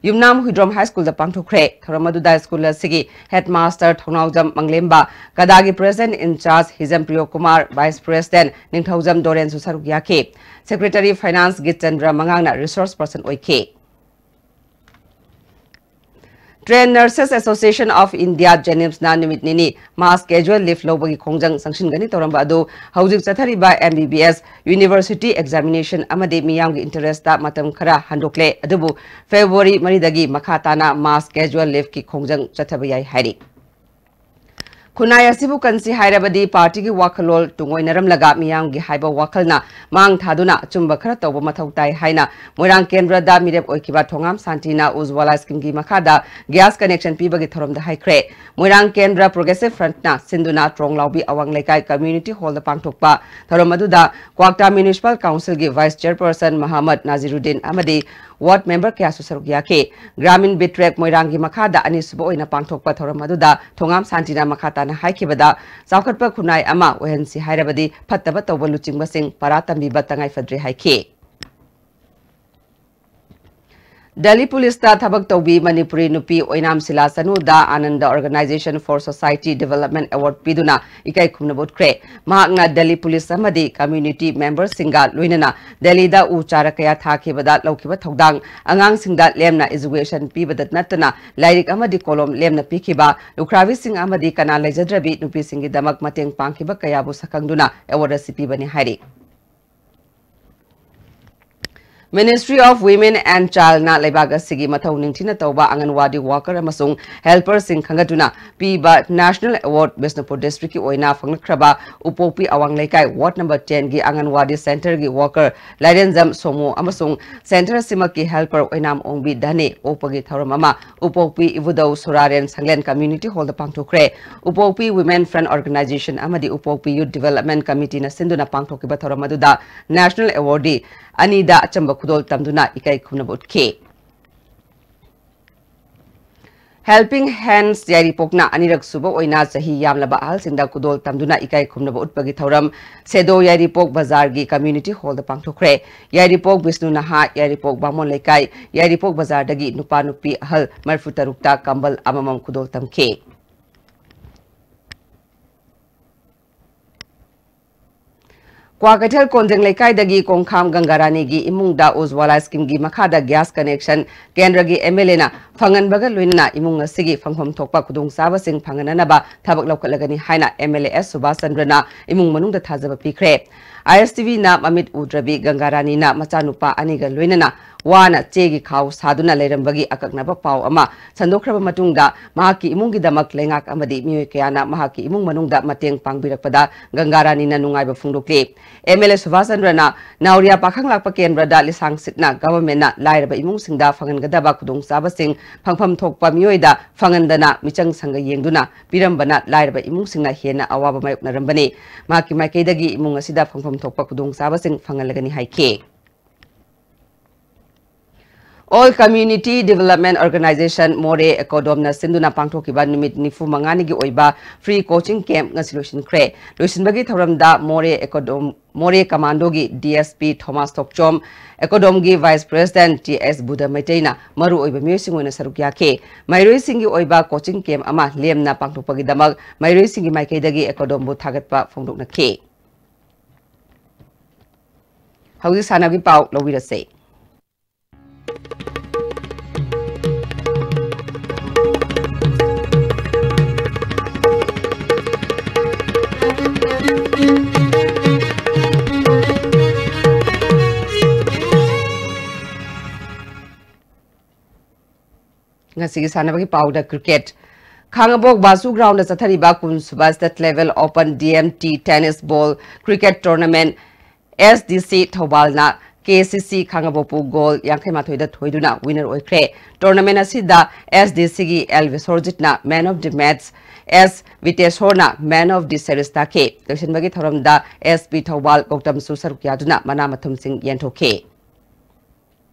ꯌꯨꯝꯅꯥꯝ ꯍꯨꯏꯗ꯭ꯔꯣꯝ High Schoolꯗ ꯄꯥꯡꯊꯣꯛꯈ꯭ꯔꯦ꯫ ꯊꯧꯔꯝ ꯑꯗꯨꯗ school ꯑꯁꯤꯒꯤ headmaster Thounaojam ꯃꯪꯂꯦꯝꯕ, ꯀꯗꯥꯒꯤ president in charge Hijam ꯄ꯭ꯔꯤꯌꯣ Kumar, vice president ꯅꯤꯡꯊꯧꯖꯝ ꯗꯣꯔꯦꯟꯁꯨ ꯁꯔꯨꯛ ꯌꯥꯈꯤ꯫ Secretary finance ꯒꯤꯆꯟꯗ꯭ꯔ ꯃꯉꯥꯡꯅ resource person ꯑꯣꯏꯈꯤ꯫ Trained Nurses Association of India, JANIMSꯅ ꯅꯨꯃꯤꯠ ꯅꯤꯅꯤ mass casual leave ꯂꯧꯕꯒꯤ ꯈꯣꯡꯖꯪ ꯆꯪꯁꯤꯟꯒꯅꯤ ꯇꯧꯔꯝꯕ ꯑꯗꯨ ꯍꯧꯖꯤꯛ ꯆꯠꯊꯔꯤꯕ MBBS university examination ꯑꯃꯗꯤ ꯃꯤꯌꯥꯝꯒꯤ interestꯇ ꯃꯇꯝ ꯈꯔ ꯍꯟꯗꯣꯛꯂꯦ꯫ ꯑꯗꯨꯕꯨ February ꯃꯔꯤꯗꯒꯤ ꯃꯈꯥ ꯇꯥꯅ mass casual leaveꯀꯤ ꯈꯣꯡꯖꯪ ꯆꯠꯊꯕ ꯌꯥꯏ ꯍꯥꯏꯔꯤ꯫ ꯈꯨꯟꯅꯥꯏ ꯑꯁꯤꯕꯨ ꯀꯟꯁꯤ ꯍꯥꯏꯔꯕꯗꯤ partyꯒꯤ ꯋꯥꯈꯜꯂꯣꯟ ꯇꯨꯡꯑꯣꯏꯅꯔꯝꯂꯒ ꯃꯤꯌꯥꯝꯒꯤ ꯍꯥꯏꯕ ꯋꯥꯈꯜꯅ ꯃꯥꯡ ꯊꯥꯗꯨꯅ ꯑꯆꯨꯝꯕ ꯈꯔ ꯇꯧꯕ ꯃꯊꯧ ꯇꯥꯏ ꯍꯥꯏꯅ ꯃꯣꯏꯔꯥꯡ ꯀꯦꯟꯗ꯭ꯔꯗ ꯃꯤꯔꯦꯞ ꯑꯣꯏꯈꯤꯕ ꯊꯣꯉꯥꯝ ꯁꯥꯟꯇꯤꯅ ꯎꯖꯋꯥꯂꯥ schemeꯒꯤ ꯃꯈꯥꯗ gas connection ꯄꯤꯕꯒꯤ ꯊꯧꯔꯝꯗ ꯍꯥꯏꯈ꯭ꯔꯦ꯫ ꯃꯣꯏꯔꯥꯡ ꯀꯦꯟꯗ꯭ꯔ Progressive Frontꯅ ꯁꯤꯟꯗꯨꯅ ꯇ꯭ꯔꯣꯡꯂꯥꯎꯕꯤ ꯑꯋꯥꯡ ꯂꯩꯀꯥꯏ community hallꯗ ꯄꯥꯡꯊꯣꯛꯄ ꯊꯧꯔꯝ ꯑꯗꯨꯗ ꯀ꯭ꯋꯥꯛꯇꯥ Municipal Councilꯒꯤ vice chairperson ꯃꯍꯃꯗ ꯅꯥꯖꯤꯔꯨꯗꯤꯟ ꯑꯃꯗꯤ ward member ꯀꯌꯥꯁꯨ ꯁꯔꯨꯛ ꯌꯥꯈꯤ꯫ ꯒ꯭ꯔꯥꯃꯤꯟ ꯕꯤꯇ꯭ꯔꯦꯛ ꯃꯣꯏꯔꯥꯡꯒꯤ ꯃꯈꯥꯗ ꯑꯅꯤꯁꯨꯕ ꯑꯣꯏꯅ ꯄꯥꯡꯊꯣꯛꯄ ꯊꯧꯔꯝ ꯑꯗꯨꯗ ꯊꯣꯉꯥꯝ ꯁꯥꯟꯇꯤꯅ ꯃꯈꯥ ꯇꯥꯅ ꯍꯥꯏꯈꯤꯕꯗ, ꯆꯥꯎꯈꯠꯄ ꯈꯨꯟꯅꯥꯏ ꯑꯃ ꯑꯣꯏꯍꯟꯁꯤ ꯍꯥꯏꯔꯕꯗꯤ ꯐꯠꯇꯕ ꯇꯧꯕ ꯂꯨꯆꯤꯡꯕꯁꯤꯡ ꯄꯔꯥ ꯇꯝꯕꯤꯕ ꯇꯉꯥꯏꯐꯗ꯭ꯔꯦ ꯍꯥꯏꯈꯤ꯫ ꯗꯦꯜꯂꯤ ꯄꯨꯂꯤꯁꯇ ꯊꯕꯛ ꯇꯧꯕꯤ ꯃꯅꯤꯄꯨꯔꯤ ꯅꯨꯄꯤ ꯑꯣꯏꯅꯥꯝ Sheela ꯆꯅꯨꯗ Ananda Organization for Society Development Award ꯄꯤꯗꯨꯅ ꯏꯀꯥꯏ ꯈꯨꯝꯅꯕ ꯎꯠꯈ꯭ꯔꯦ꯫ ꯃꯍꯥꯛꯅ ꯗꯦꯜꯂꯤ ꯄꯨꯂꯤꯁ ꯑꯃꯗꯤ community memberꯁꯤꯡꯒ ꯂꯣꯏꯅꯅ ꯗꯦꯜꯂꯤꯗ ꯎ ꯆꯥꯔ ꯀꯌꯥ ꯊꯥꯈꯤꯕꯗ ꯂꯧꯈꯤꯕ ꯊꯧꯗꯥꯡ, ꯑꯉꯥꯡꯁꯤꯡꯗ ꯂꯦꯝꯅ education ꯄꯤꯕꯗ ꯅꯠꯇꯅ ꯂꯥꯏꯔꯤꯛ ꯑꯃꯗꯤ ꯀꯣꯂꯣꯝ ꯂꯦꯝꯅ ꯄꯤꯈꯤꯕ, ꯂꯨꯈ꯭ꯔꯥꯕꯤꯁꯤꯡ ꯑꯃꯗꯤ ꯀꯅꯥ ꯂꯩꯖꯗ꯭ꯔꯕꯤ ꯅꯨꯄꯤꯁꯤꯡꯒꯤꯗꯃꯛ ꯃꯇꯦꯡ ꯄꯥꯡꯈꯤꯕ ꯀꯌꯥꯕꯨ ꯁꯛꯈꯪꯗꯨꯅ award ꯑꯁꯤ ꯄꯤꯕꯅꯤ ꯍꯥꯏꯔꯤ꯫ Ministry of Women and Childꯅ ꯂꯩꯕꯥꯛ ꯑꯁꯤꯒꯤ ꯃꯊꯧ ꯅꯤꯡꯊꯤꯅ ꯇꯧꯕ ꯑꯪꯒꯟꯋꯥꯗꯤ worker ꯑꯃꯁꯨꯡ helperꯁꯤꯡ ꯈꯟꯒꯠꯇꯨꯅ ꯄꯤꯕ National Award ꯕꯤꯁꯅꯨꯄꯨꯔ districtꯀꯤ ꯑꯣꯏꯅ ꯐꯪꯂꯛꯈ꯭ꯔꯕ ꯎꯄꯣꯛꯄꯤ ꯑꯋꯥꯡ ꯂꯩꯀꯥꯏ ward number tenꯒꯤ ꯑꯪꯒꯟꯋꯥꯗꯤ centreꯒꯤ worker ꯂꯥꯏꯔꯦꯟꯖꯝ ꯁꯣꯃꯨ ꯑꯃꯁꯨꯡ centre ꯑꯁꯤꯃꯛꯀꯤ helper ꯑꯣꯏꯅꯥꯝ ꯑꯣꯡꯕꯤ ꯙꯅꯦ ꯑꯣꯛꯄꯒꯤ ꯊꯧꯔꯝ ꯑꯃ ꯎꯄꯣꯛꯄꯤ ꯏꯕꯨꯙꯧ ꯁꯨꯔꯥꯔꯦꯟ ꯁꯪꯂꯦꯟ community hallꯗ ꯄꯥꯡꯊꯣꯛꯈ꯭ꯔꯦ꯫ ꯎꯄꯣꯛꯄꯤ Women Front Organisation ꯑꯃꯗꯤ ꯎꯄꯣꯛꯄꯤ Youth Development Committeeꯅ ꯁꯤꯟꯗꯨꯅ ꯄꯥꯡꯊꯣꯛꯈꯤꯕ ꯊꯧꯔꯝ ꯑꯗꯨꯗ National Awardee ꯑꯅꯤꯗ ꯑꯆꯝꯕ ꯈꯨꯗꯣꯜ ꯇꯝꯗꯨꯅ ꯏꯀꯥꯏ ꯈꯨꯝꯅꯕ ꯎꯠꯈꯤ꯫ Helping Hands ꯌꯥꯏꯔꯤꯄꯣꯛꯅ ꯑꯅꯤꯔꯛ ꯁꯨꯕ ꯑꯣꯏꯅ ꯆꯍꯤ ꯌꯥꯝꯂꯕ ꯑꯍꯜꯁꯤꯡꯗ ꯈꯨꯗꯣꯜ ꯇꯝꯗꯨꯅ ꯏꯀꯥꯏ ꯈꯨꯝꯅꯕ ꯎꯠꯄꯒꯤ ꯊꯧꯔꯝ ꯁꯦꯗꯣ ꯌꯥꯏꯔꯤꯄꯣꯛ ꯕꯖꯥꯔꯒꯤ ꯀꯝꯃ꯭ꯌꯨꯅꯤꯇꯤ ꯍꯣꯜꯗ ꯄꯥꯡꯊꯣꯛꯈ꯭ꯔꯦ꯫ ꯌꯥꯏꯔꯤꯄꯣꯛ ꯕꯤꯁꯅꯨ ꯅꯍꯥ, ꯌꯥꯏꯔꯤꯄꯣꯛ ꯕꯥꯃꯣꯟ ꯂꯩꯀꯥꯏ, ꯌꯥꯏꯔꯤꯄꯣꯛ ꯕꯖꯥꯔꯗꯒꯤ ꯅꯨꯄꯥ ꯅꯨꯄꯤ ꯑꯍꯜ ꯃꯔꯤꯐꯨ ꯇꯔꯨꯛꯇ ꯀꯝꯕꯜ ꯑꯃꯃꯝ ꯈꯨꯗꯣꯜ ꯇꯝꯈꯤ꯫ ꯀ꯭ꯋꯥꯀꯩꯊꯦꯜ ꯀꯣꯟꯖꯦꯡ ꯂꯩꯀꯥꯏꯗꯒꯤ ꯀꯣꯡꯈꯥꯝ ꯒꯪꯒꯥꯔꯥꯅꯤꯒꯤ ꯏꯃꯨꯡꯗ ꯎꯖꯋꯥꯂꯥ ꯁ꯭ꯀꯤꯝꯒꯤ ꯃꯈꯥꯗ ꯒ꯭ꯌꯥꯁ ꯀꯅꯦꯛꯁꯟ ꯀꯦꯟꯗ꯭ꯔꯒꯤ ꯑꯦꯝ ꯑꯦꯜ ꯑꯦꯅ ꯐꯪꯍꯟꯕꯒ ꯂꯣꯏꯅꯅ ꯏꯃꯨꯡ ꯑꯁꯤꯒꯤ ꯐꯪꯐꯝ ꯊꯣꯛꯄ ꯈꯨꯗꯣꯡꯆꯥꯕꯁꯤꯡ ꯐꯪꯍꯟꯅꯅꯕ ꯊꯕꯛ ꯂꯧꯈꯠꯂꯒꯅꯤ ꯍꯥꯏꯅ ꯑꯦꯝ ꯑꯦꯜ ꯑꯦ ꯑꯦꯁ ꯁꯨꯕꯥꯁ ꯆꯟꯗ꯭ꯔꯅ ꯏꯃꯨꯡ ꯃꯅꯨꯡꯗ ꯊꯥꯖꯕ ꯄꯤꯈ꯭ꯔꯦ꯫ ꯑꯥꯏ ꯑꯦꯁ ꯇꯤ ꯚꯤꯅ ꯃꯃꯤꯠ ꯎꯗ꯭ꯔꯕꯤ ꯒꯪꯒꯥꯔꯥꯅꯤꯅ ꯃꯆꯥꯅꯨꯄꯥ ꯑꯅꯤꯒ ꯂꯣꯏꯅꯅ ꯋꯥꯅ ꯆꯦꯒꯤ ꯈꯥꯎ ꯁꯥꯗꯨꯅ ꯂꯩꯔꯝꯕꯒꯤ ꯑꯀꯛꯅꯕ ꯄꯥꯎ ꯑꯃ ꯁꯟꯗꯣꯛꯈ꯭ꯔꯕ ꯃꯇꯨꯡꯗ, ꯃꯍꯥꯛꯀꯤ ꯏꯃꯨꯡꯒꯤꯗꯃꯛ ꯂꯩꯉꯥꯛ ꯑꯃꯗꯤ ꯃꯤꯑꯣꯏ ꯀꯌꯥꯅ ꯃꯍꯥꯛꯀꯤ ꯏꯃꯨꯡ ꯃꯅꯨꯡꯗ ꯃꯇꯦꯡ ꯄꯥꯡꯕꯤꯔꯛꯄꯗ ꯒꯪꯒꯥꯔꯥꯅꯤꯅ ꯅꯨꯡꯉꯥꯏꯕ ꯐꯣꯡꯗꯣꯛꯂꯤ꯫ ꯑꯦꯝ ꯑꯦꯜ ꯑꯦ ꯁꯨꯕꯥꯁ ꯆꯟꯗ꯭ꯔꯅ ꯅꯥꯎꯔꯤꯌꯥ ꯄꯥꯈꯪ ꯂꯥꯛꯄ ꯀꯦꯟꯗ꯭ꯔꯗ ꯂꯤꯁꯥꯡ ꯁꯤꯠꯅ ꯒꯚꯔꯟꯃꯦꯟꯠꯅ ꯂꯥꯏꯔꯕ ꯏꯃꯨꯡꯁꯤꯡꯗ ꯐꯪꯍꯟꯒꯗꯕ ꯈꯨꯗꯣꯡꯆꯥꯕꯁꯤꯡ ꯐꯪꯐꯝ ꯊꯣꯛꯄ ꯃꯤꯑꯣꯏꯗ ꯐꯪꯍꯟꯗꯅ ꯃꯤꯆꯪ ꯁꯪꯒ ꯌꯦꯡꯗꯨꯅ ꯄꯤꯔꯝꯕꯅ ꯂꯥꯏꯔꯕ ꯏꯃꯨꯡꯁꯤꯡꯅ ꯍꯦꯟꯅ ꯑꯋꯥꯕ ꯃꯥꯌꯣꯛꯅꯔꯝꯕꯅꯤ꯫ ꯃꯍꯥꯛꯀꯤ ꯃꯥꯏꯀꯩꯗꯒꯤ ꯏꯃꯨꯡ ꯑꯁꯤꯗ ꯐꯪꯐꯝ ꯊꯣꯛꯄ ꯈꯨꯗꯣꯡꯆꯥꯕꯁꯤꯡ ꯐꯪꯍꯜꯂꯒꯅꯤ ꯍꯥꯏꯈꯤ꯫ All Community Development Organization ꯃꯣꯔꯦ ꯑꯦꯀꯣꯗꯣꯝꯅ ꯁꯤꯟꯗꯨꯅ ꯄꯥꯡꯊꯣꯛꯈꯤꯕ ꯅꯨꯃꯤꯠ ꯅꯤꯐꯨ ꯃꯉꯥꯅꯤꯒꯤ ꯑꯣꯏꯕ free coaching camp ꯉꯁꯤ ꯂꯣꯏꯁꯤꯟꯈ꯭ꯔꯦ꯫ ꯂꯣꯏꯁꯤꯟꯕꯒꯤ ꯊꯧꯔꯝꯗ ꯃꯣꯔꯦ ꯑꯦꯀꯣꯗꯣꯝ, ꯃꯣꯔꯦ ꯀꯃꯥꯟꯗꯣꯒꯤ D S P Thomas Tokchom, ꯑꯦꯀꯣꯗꯣꯝꯒꯤ vice president T S Budh ꯃꯩꯇꯩꯅ ꯃꯔꯨ ꯑꯣꯏꯕ ꯃꯤꯑꯣꯏꯁꯤꯡ ꯑꯣꯏꯅ ꯁꯔꯨꯛ ꯌꯥꯈꯤ꯫ ꯃꯍꯩꯔꯣꯏꯁꯤꯡꯒꯤ ꯑꯣꯏꯕ coaching camp ꯑꯃ ꯂꯦꯝꯅ ꯄꯥꯡꯊꯣꯛꯄꯒꯤꯗꯃꯛ ꯃꯍꯩꯔꯣꯏꯁꯤꯡꯒꯤ ꯃꯥꯏꯀꯩꯗꯒꯤ ꯑꯦꯀꯣꯗꯣꯝꯕꯨ ꯊꯥꯒꯠꯄ ꯐꯣꯡꯗꯣꯛꯅꯈꯤ꯫ ꯍꯧꯖꯤꯛ ꯁꯥꯟꯅꯕꯒꯤ ꯄꯥꯎ ꯂꯧꯕꯤꯔꯁꯦ꯫ ꯉꯁꯤꯒꯤ ꯁꯥꯟꯅꯕꯒꯤ ꯄꯥꯎꯗ cricket꯫ ꯈꯥꯡꯉꯕꯣꯛ ꯕꯥꯁꯨ ground ꯗ ꯆꯠꯊꯔꯤꯕ ꯀꯨꯟꯁꯨꯕ State Level Open D M T Tennis Ball Cricket Tournament S D C ꯊꯧꯕꯥꯜꯅ K C C ꯈꯥꯡꯉꯕꯣꯛꯄꯨ goal ꯌꯥꯡꯈꯩ ꯃꯥꯊꯣꯏꯗ ꯊꯣꯏꯗꯨꯅ winner ꯑꯣꯏꯈ꯭ꯔꯦ꯫ Tournament ꯑꯁꯤꯗ S D C ꯒꯤ L ꯕꯤꯁ꯭ꯋꯔꯖꯤꯠꯅ man of the match, S ꯕꯤꯇꯦꯁꯣꯔꯅ man of the series ꯇꯥꯈꯤ꯫ ꯂꯣꯏꯁꯤꯟꯕꯒꯤ ꯊꯧꯔꯝꯗ S P ꯊꯧꯕꯥꯜ ꯒꯧꯇꯝꯁꯨ ꯁꯔꯨꯛ ꯌꯥꯗꯨꯅ ꯃꯅꯥ ꯃꯊꯨꯝꯁꯤꯡ ꯌꯦꯟꯊꯣꯛꯈꯤ꯫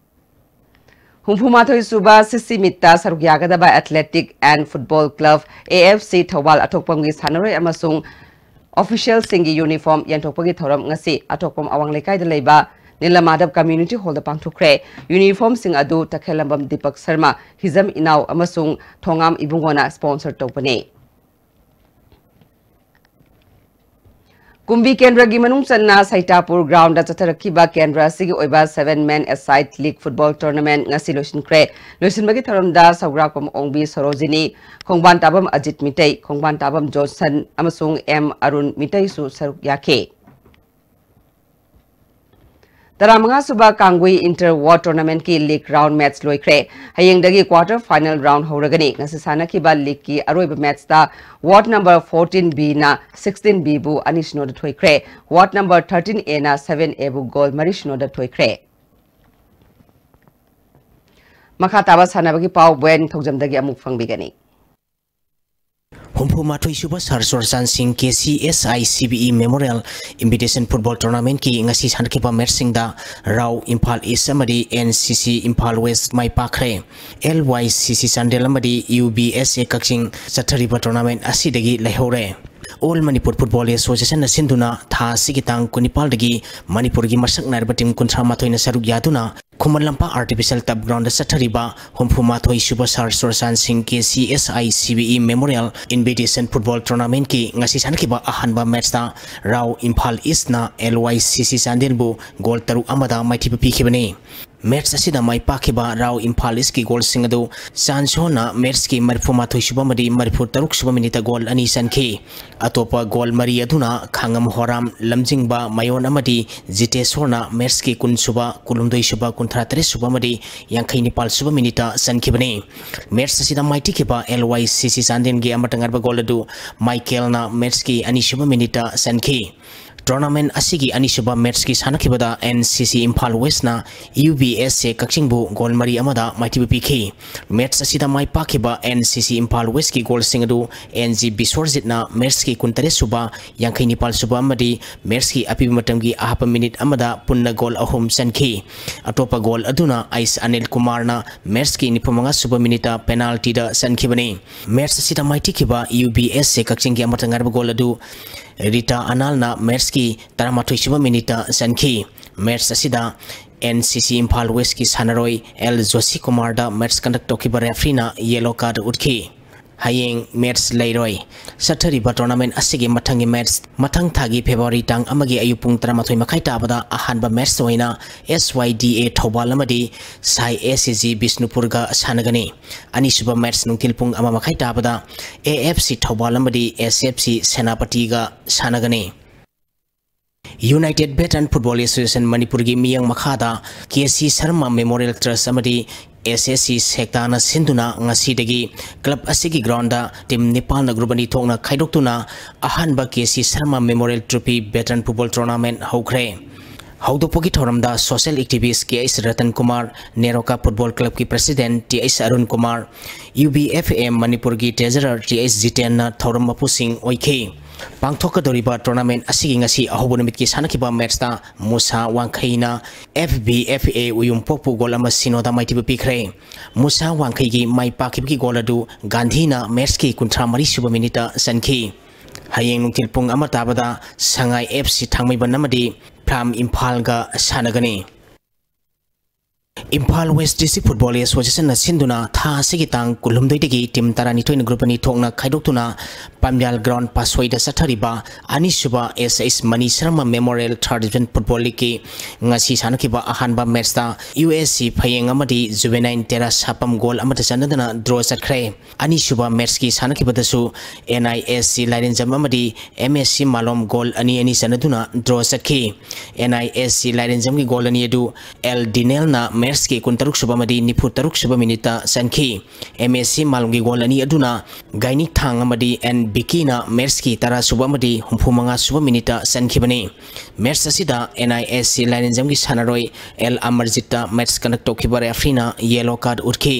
ꯍꯨꯝꯐꯨ ꯃꯥꯊꯣꯏ ꯁꯨꯕ ꯁꯤꯁꯤ ꯃꯤꯠꯇ ꯁꯔꯨꯛ ꯌꯥꯒꯗꯕ Athletic and Football Club, A F C, Thoubal ꯑꯊꯣꯛꯄꯝꯒꯤ ꯁꯥꯟꯅꯔꯣꯏ ꯑꯃꯁꯨꯡ officialꯁꯤꯡꯒꯤ uniform ꯌꯦꯟꯊꯣꯛꯄꯒꯤ ꯊꯧꯔꯝ ꯉꯁꯤ ꯑꯊꯣꯛꯄꯝ ꯑꯋꯥꯡ ꯂꯩꯀꯥꯏꯗ ꯂꯩꯕ ꯅꯤꯂꯃꯥꯙꯕ Community Hallꯗ ꯄꯥꯡꯊꯣꯛꯈ꯭ꯔꯦ꯫ Uniformꯁꯤꯡ ꯑꯗꯨ ꯇꯈꯦꯜꯂꯝꯕꯝ ꯗꯤꯄꯛ ꯁꯔꯃ, ꯍꯤꯖꯝ ꯏꯅꯥꯎ ꯑꯃꯁꯨꯡ ꯊꯣꯉꯥꯝ ꯏꯕꯨꯡꯉꯣꯅ sponsor ꯇꯧꯕꯅꯤ꯫ ꯀꯨꯝꯕꯤ ꯀꯦꯟꯗ꯭ꯔꯒꯤ ꯃꯅꯨꯡ ꯆꯟꯅ ꯁꯩꯇꯥꯄꯨꯔ groundꯗ ꯆꯠꯊꯔꯛꯈꯤꯕ ꯀꯦꯟꯗ꯭ꯔ ꯑꯁꯤꯒꯤ ꯑꯣꯏꯕ seven man aside league football tournament ꯉꯁꯤ ꯂꯣꯏꯁꯤꯟꯈ꯭ꯔꯦ꯫ ꯂꯣꯏꯁꯤꯟꯕꯒꯤ ꯊꯧꯔꯝꯗ ꯁꯧꯒ꯭ꯔꯥꯛꯄꯝ ꯑꯣꯡꯕꯤ ꯁꯣꯔꯣꯖꯤꯅꯤ, ꯈꯣꯡꯕꯥꯟ ꯇꯥꯕꯝ ꯑꯖꯤꯠ ꯃꯤꯇꯩ, ꯈꯣꯡꯕꯥꯟ ꯇꯥꯕꯝ ꯖꯣꯟꯁꯟ ꯑꯃꯁꯨꯡ ꯑꯦꯝ ꯑꯔꯨꯟ ꯃꯤꯇꯩꯁꯨ ꯁꯔꯨꯛ ꯌꯥꯈꯤ꯫ ꯇꯔꯥꯃꯉꯥ ꯁꯨꯕ ꯀꯥꯡꯒꯨꯏ inter ward tournamentꯀꯤ league round match ꯂꯣꯏꯈ꯭ꯔꯦ꯫ ꯍꯌꯦꯡꯗꯒꯤ quarter final round ꯍꯧꯔꯒꯅꯤ꯫ ꯉꯁꯤ ꯁꯥꯟꯅꯈꯤꯕ leagueꯀꯤ ꯑꯔꯣꯏꯕ matchꯇ ward number fourteen Bꯅ sixteen Bꯕꯨ ꯑꯅꯤ ꯁꯤꯅꯣꯗ ꯊꯣꯏꯈ꯭ꯔꯦ꯫ Ward number thirteen Aꯅ seven Aꯕꯨ goal ꯃꯔꯤ ꯁꯤꯅꯣꯗ ꯊꯣꯏꯈ꯭ꯔꯦ꯫ ꯃꯈꯥ ꯇꯥꯕ ꯁꯥꯟꯅꯕꯒꯤ ꯄꯥꯎ ꯕꯣꯌꯦꯟ ꯊꯧꯖꯝꯗꯒꯤ ꯑꯃꯨꯛ ꯐꯪꯕꯤꯒꯅꯤ꯫ ꯍꯨꯝꯐꯨ ꯃꯥꯊꯣꯏ ꯁꯨꯕ ꯁꯥꯔ ꯆꯨꯔꯆꯥꯟ ꯁꯤꯡ K C S I C B E Memorial Invitation Football Tournamentꯀꯤ ꯉꯁꯤ ꯁꯥꯟꯅꯈꯤꯕ matchꯁꯤꯡꯗ ꯔꯥꯎ ꯏꯝꯐꯥꯜ East ꯑꯃꯗꯤ ꯑꯦꯟ ꯁꯤ ꯁꯤ ꯏꯝꯐꯥꯜ West ꯃꯥꯏ ꯄꯥꯛꯈ꯭ꯔꯦ꯫ ꯑꯦꯜ ꯋꯥꯏ ꯁꯤ ꯁꯤ ꯆꯥꯟꯗꯦꯜ ꯑꯃꯗꯤ ꯌꯨ ꯕꯤ ꯑꯦꯁ ꯑꯦ ꯀꯛꯆꯤꯡ ꯆꯠꯊꯔꯤꯕ tournament ꯑꯁꯤꯗꯒꯤ ꯂꯩꯍꯧꯔꯦ꯫ All Manipur Football Associationꯅ ꯁꯤꯟꯗꯨꯅ ꯊꯥ ꯑꯁꯤꯒꯤ ꯇꯥꯡ ꯀꯨꯟꯅꯤꯄꯥꯜꯗꯒꯤ ꯃꯅꯤꯄꯨꯔꯒꯤ ꯃꯁꯛ ꯅꯥꯏꯔꯕ team ꯀꯨꯟꯊ꯭ꯔꯥ ꯃꯥꯊꯣꯏꯅ ꯁꯔꯨꯛ ꯌꯥꯗꯨꯅ ꯈꯨꯃꯟ ꯂꯝꯄꯥꯛ Artificial Turf Groundꯗ ꯆꯠꯊꯔꯤꯕ ꯍꯨꯝꯐꯨ ꯃꯥꯊꯣꯏ ꯁꯨꯕ ꯁꯥꯔ ꯆꯨꯔꯆꯥꯟ ꯁꯤꯡ K C S I C B E Memorial Invitation Football Tournamentꯀꯤ ꯉꯁꯤ ꯁꯥꯟꯅꯈꯤꯕ ꯑꯍꯥꯟꯕ matchꯇ ꯔꯥꯎ ꯏꯝꯐꯥꯜ Eastꯅ ꯑꯦꯜ ꯋꯥꯏ ꯁꯤ ꯁꯤ ꯆꯥꯟꯗꯦꯜꯕꯨ goal ꯇꯔꯨꯛ ꯑꯃꯗ ꯃꯥꯏꯊꯤꯕ ꯄꯤꯈꯤꯕꯅꯤ꯫ Match ꯑꯁꯤꯗ ꯃꯥꯏ ꯄꯥꯛꯈꯤꯕ ꯔꯥꯎ ꯏꯝꯐꯥꯜ Eastꯀꯤ goalꯁꯤꯡ ꯑꯗꯨ ꯆꯥꯟ ꯁꯣꯍꯣꯟꯅ matchꯀꯤ ꯃꯔꯤꯐꯨ ꯃꯥꯊꯣꯏ ꯁꯨꯕ ꯑꯃꯗꯤ ꯃꯔꯤꯐꯨ ꯇꯔꯨꯛ ꯁꯨꯕ minuteꯇ goal ꯑꯅꯤ ꯆꯟꯈꯤ꯫ ꯑꯇꯣꯞꯄ goal ꯃꯔꯤ ꯑꯗꯨꯅ ꯈꯥꯉꯝ ꯍꯣꯔꯥꯝ, ꯂꯝꯖꯤꯡꯕ ꯃꯌꯣꯟ ꯑꯃꯗꯤ ꯖꯤꯇꯦꯁꯣꯔꯅ matchꯀꯤ ꯀꯨꯟ ꯁꯨꯕ, ꯀꯨꯟꯍꯨꯝꯗꯣꯏ ꯁꯨꯕ, ꯀꯨꯟꯊ꯭ꯔꯥ ꯇꯔꯦꯠ ꯁꯨꯕ ꯑꯃꯗꯤ ꯌꯥꯡꯈꯩ ꯅꯤꯄꯥꯜ ꯁꯨꯕ minuteꯇ ꯆꯟꯈꯤꯕꯅꯤ꯫ Match ꯑꯁꯤꯗ ꯃꯥꯏꯊꯤꯈꯤꯕ ꯑꯦꯜ ꯋꯥꯏ ꯁꯤ ꯁꯤ ꯆꯥꯟꯗꯦꯜꯒꯤ ꯑꯃꯠꯇ ꯉꯥꯏꯔꯕ goal ꯑꯗꯨ ꯃꯥꯏꯀꯦꯜꯅ matchꯀꯤ ꯑꯅꯤ ꯁꯨꯕ minuteꯇ ꯆꯟꯈꯤ꯫ Tournament ꯑꯁꯤꯒꯤ ꯑꯅꯤꯁꯨꯕ ꯃꯦꯠꯁꯀꯤ ꯁꯥꯟꯅꯈꯤꯕꯗ NCC ꯏꯝꯐꯥꯜ ꯋꯦꯁꯅ UBSA ꯀꯛꯆꯤꯡꯕꯨ ꯒꯣꯜ ꯃꯔꯤ ꯑꯃꯗ ꯃꯥꯏꯊꯤꯕ ꯄꯤꯈꯤ꯫ ꯃꯦꯠꯁ ꯑꯁꯤꯗ ꯃꯥꯏ ꯄꯥꯛꯈꯤꯕ NCC ꯏꯝꯐꯥꯜ ꯋꯦꯁꯀꯤ ꯒꯣꯜꯁꯤꯡ ꯑꯗꯨ NG ꯕꯤꯁ꯭ꯋꯔꯖꯤꯠꯅ ꯃꯦꯠꯁꯀꯤ ꯀꯨꯟꯇꯔꯦꯠ ꯁꯨꯕ, ꯌꯥꯡꯈꯩ ꯅꯤꯄꯥꯜ ꯁꯨꯕ ꯑꯃꯗꯤ ꯃꯦꯠꯁꯀꯤ ꯑꯄꯤꯕ ꯃꯇꯝꯒꯤ ꯑꯍꯥꯞꯄ ꯃꯤꯅꯤꯠ ꯑꯃꯗ ꯄꯨꯟꯅ ꯒꯣꯜ ꯑꯍꯨꯝ ꯆꯟꯈꯤ꯫ ꯑꯇꯣꯞꯄ ꯒꯣꯜ ꯑꯗꯨꯅ ꯑꯩꯁ ꯑꯅꯤꯜ ꯀꯨꯃꯥꯔꯅ ꯃꯦꯠꯁꯀꯤ ꯅꯤꯐꯨ ꯃꯉꯥ ꯁꯨꯕ ꯃꯤꯅꯤꯠꯇ ꯄꯦꯅꯥꯜꯇꯤꯗ ꯆꯟꯈꯤꯕꯅꯤ꯫ ꯃꯦꯠꯁ ꯑꯁꯤꯗ ꯃꯥꯏꯊꯤꯈꯤꯕ UBSA ꯀꯛꯆꯤꯡꯒꯤ ꯑꯃꯠꯇ ꯉꯥꯏꯔꯕ ꯒꯣꯜ ꯑꯗꯨ ꯔꯤꯇꯥ ꯑꯅꯥꯜꯅ ꯃꯦꯠꯁꯀꯤ ꯇꯔꯥꯃꯥꯊꯣꯏ ꯁꯨꯕ ꯃꯤꯅꯤꯠꯇ ꯆꯟꯈꯤ꯫ ꯃꯦꯠꯁ ꯑꯁꯤꯗ NCC ꯏꯝꯐꯥꯜ ꯋꯦꯁꯀꯤ ꯁꯥꯟꯅꯔꯣꯏ ꯑꯦꯜ ꯖꯣꯁꯤ ꯀꯨꯃꯥꯔꯗ ꯃꯦꯠꯁ ꯀꯟꯗꯛ ꯇꯧꯈꯤꯕ ꯔꯦꯐ꯭ꯔꯤꯅ ꯌꯦꯂꯣ ꯀꯥꯔꯗ ꯎꯠꯈꯤ꯫ ꯍꯌꯦꯡ ꯃꯦꯠꯁ ꯂꯩꯔꯣꯏ꯫ ꯆꯠꯊꯔꯤꯕ tournament ꯑꯁꯤꯒꯤ ꯃꯊꯪꯒꯤ ꯃꯦꯠꯁ ꯃꯊꯪ ꯊꯥꯒꯤ ꯐꯦꯕ꯭ꯔꯨꯋꯥꯔꯤ ꯇꯥꯡ ꯑꯃꯒꯤ ꯑꯌꯨꯛ ꯄꯨꯡ ꯇꯔꯥꯃꯥꯊꯣꯏ ꯃꯈꯥꯏ ꯇꯥꯕꯗ ꯑꯍꯥꯟꯕ ꯃꯦꯠꯁ ꯑꯣꯏꯅ SYDA ꯊꯧꯕꯥꯜ ꯑꯃꯗꯤ ꯁꯥꯏ SCG ꯕꯤꯁꯅꯨꯄꯨꯔꯒ ꯁꯥꯟꯅꯒꯅꯤ꯫ ꯑꯅꯤꯁꯨꯕ ꯃꯦꯠꯁ ꯅꯨꯡꯊꯤꯜ ꯄꯨꯡ ꯑꯃ ꯃꯈꯥꯏ ꯇꯥꯕꯗ AFC ꯊꯧꯕꯥꯜ ꯑꯃꯗꯤ SFC ꯁꯦꯅꯥꯄꯇꯤꯒ ꯁꯥꯟꯅꯒꯅꯤ꯫ United Veteran Football Association ꯃꯅꯤꯄꯨꯔꯒꯤ ꯃꯤꯠꯌꯦꯡ ꯃꯈꯥꯗ KC ꯁꯔꯃ Memorial Trust ꯑꯃꯗꯤ SSC ꯁꯦꯛꯇꯥꯅ ꯁꯤꯟꯗꯨꯅ ꯉꯁꯤꯗꯒꯤ club ꯑꯁꯤꯒꯤ groundꯗ team ꯅꯤꯄꯥꯜꯅ group ꯑꯅꯤ ꯊꯣꯛꯅ ꯈꯥꯏꯗꯣꯛꯇꯨꯅ ꯑꯍꯥꯟꯕ KC Sharma Memorial Trophy Veteran Football Tournament ꯍꯧꯈ꯭ꯔꯦ꯫ ꯍꯧꯗꯣꯛꯄꯒꯤ ꯊꯧꯔꯝꯗ social activist KH Ratan Kumar, NEROCA Football Clubꯀꯤ President TH Arun Kumar, UVFA ꯃꯅꯤꯄꯨꯔꯒꯤ Treasurer TH ꯖꯤꯇꯦꯟꯅ ꯊꯧꯔꯝ ꯃꯄꯨꯁꯤꯡ ꯑꯣꯏꯈꯤ꯫ ꯄꯥꯡꯊꯣꯛꯀꯗꯧꯔꯤꯕ tournament ꯑꯁꯤꯒꯤ ꯉꯁꯤ ꯑꯍꯧꯕ ꯅꯨꯃꯤꯠꯀꯤ ꯁꯥꯟꯅꯈꯤꯕ ꯃꯦꯠꯁꯇ ꯃꯨꯁꯥ ꯋꯥꯡꯈꯩꯅ FVFA ꯎꯌꯨꯝꯄꯣꯛꯄꯨ ꯒꯣꯜ ꯑꯃ ꯁꯤꯅꯣꯗ ꯃꯥꯏꯊꯤꯕ ꯄꯤꯈ꯭ꯔꯦ꯫ ꯃꯨꯁꯥ ꯋꯥꯡꯈꯩꯒꯤ ꯃꯥꯏ ꯄꯥꯛꯈꯤꯕꯒꯤ ꯒꯣꯜ ꯑꯗꯨ ꯒꯥꯟꯙꯤꯅ ꯃꯦꯠꯁꯀꯤ ꯀꯨꯟꯊ꯭ꯔꯥ ꯃꯔꯤ ꯁꯨꯕ ꯃꯤꯅꯤꯠꯇ ꯆꯟꯈꯤ꯫ ꯍꯌꯦꯡ ꯅꯨꯡꯊꯤꯜ ꯄꯨꯡ ꯑꯃ ꯇꯥꯕꯗ ꯁꯉꯥꯏ FC ꯊꯥꯡꯃꯩꯕꯟ ꯑꯃꯗꯤ ꯐ꯭ꯂꯥꯝ ꯏꯝꯐꯥꯜꯒ ꯁꯥꯟꯅꯒꯅꯤ꯫ ꯏꯝꯐꯥꯜ West District Football Associationꯅ ꯁꯤꯟꯗꯨꯅ ꯊꯥ ꯑꯁꯤꯒꯤ ꯇꯥꯡ ꯀꯨꯟꯍꯨꯝꯗꯣꯏꯗꯒꯤ team ꯇꯔꯥꯅꯤꯊꯣꯏꯅ group ꯑꯅꯤ ꯊꯣꯛꯅ ꯈꯥꯏꯗꯣꯛꯇꯨꯅ ꯄꯥꯝꯌꯥꯜ ground ꯄꯥꯁꯣꯏꯗ ꯆꯠꯊꯔꯤꯕ ꯑꯅꯤꯁꯨꯕ SH Mani Sharma Memorial Third Division Football Leagueꯀꯤ ꯉꯁꯤ ꯁꯥꯟꯅꯈꯤꯕ ꯑꯍꯥꯟꯕ ꯃꯦꯠꯁꯇ USC ꯐꯌꯦꯡ ꯑꯃꯗꯤ Juvenile ꯇꯦꯔꯥ ꯁꯥꯄꯝ ꯒꯣꯜ ꯑꯃꯗ ꯆꯟꯅꯗꯅ draw ꯆꯠꯈ꯭ꯔꯦ꯫ ꯑꯅꯤꯁꯨꯕ ꯃꯦꯠꯁꯀꯤ ꯁꯥꯟꯅꯈꯤꯕꯗꯁꯨ NISC ꯂꯥꯏꯔꯦꯟꯖꯝ ꯑꯃꯗꯤ MSC ꯃꯥꯂꯣꯝ ꯒꯣꯜ ꯑꯅꯤ ꯑꯅꯤ ꯆꯟꯅꯗꯨꯅ draw ꯆꯠꯈꯤ꯫ NISC ꯂꯥꯏꯔꯦꯟꯖꯝꯒꯤ ꯒꯣꯜ ꯑꯅꯤ ꯑꯗꯨ ꯑꯦꯜ ꯗꯤꯅꯦꯜꯅ ꯃꯦꯠꯁ ꯀꯤ ꯀꯨꯟꯇꯔꯨꯛ ꯁꯨꯕ ꯑꯃꯗꯤ ꯅꯤꯐꯨ ꯇꯔꯨꯛ ꯁꯨꯕ ꯃꯤꯅꯤꯠꯇ ꯆꯟꯈꯤ꯫ ꯑꯦꯝ ꯑꯦ ꯁꯤ ꯃꯥꯂꯨꯝꯒꯤ ꯒꯣꯜ ꯑꯅꯤ ꯑꯗꯨꯅ ꯒꯥꯏꯅꯤꯛꯊꯥꯡ ꯑꯃꯗꯤ ꯑꯦꯟ ꯕꯤꯀꯤꯅ ꯃꯦꯠꯁꯀꯤ ꯇꯔꯥ ꯁꯨꯕ ꯑꯃꯗꯤ ꯍꯨꯝꯐꯨ ꯃꯉꯥ ꯁꯨꯕ ꯃꯤꯅꯤꯠꯇ ꯆꯟꯈꯤꯕꯅꯤ꯫ ꯃꯦꯠꯁ ꯑꯁꯤꯗ ꯑꯦꯟ ꯑꯥꯏ ꯑꯦꯁ ꯁꯤ ꯂꯥꯏꯔꯦꯟꯖꯝꯒꯤ ꯁꯥꯟꯅꯔꯣꯏ ꯑꯦꯜ ꯑꯃꯔꯖꯤꯠꯇ ꯃꯦꯠꯁ ꯀꯟꯗꯛ ꯇꯧꯈꯤꯕ ꯔꯦꯐ꯭ꯔꯤꯅ ꯌꯦꯂꯣ ꯀꯥꯔꯗ ꯎꯠꯈꯤ꯫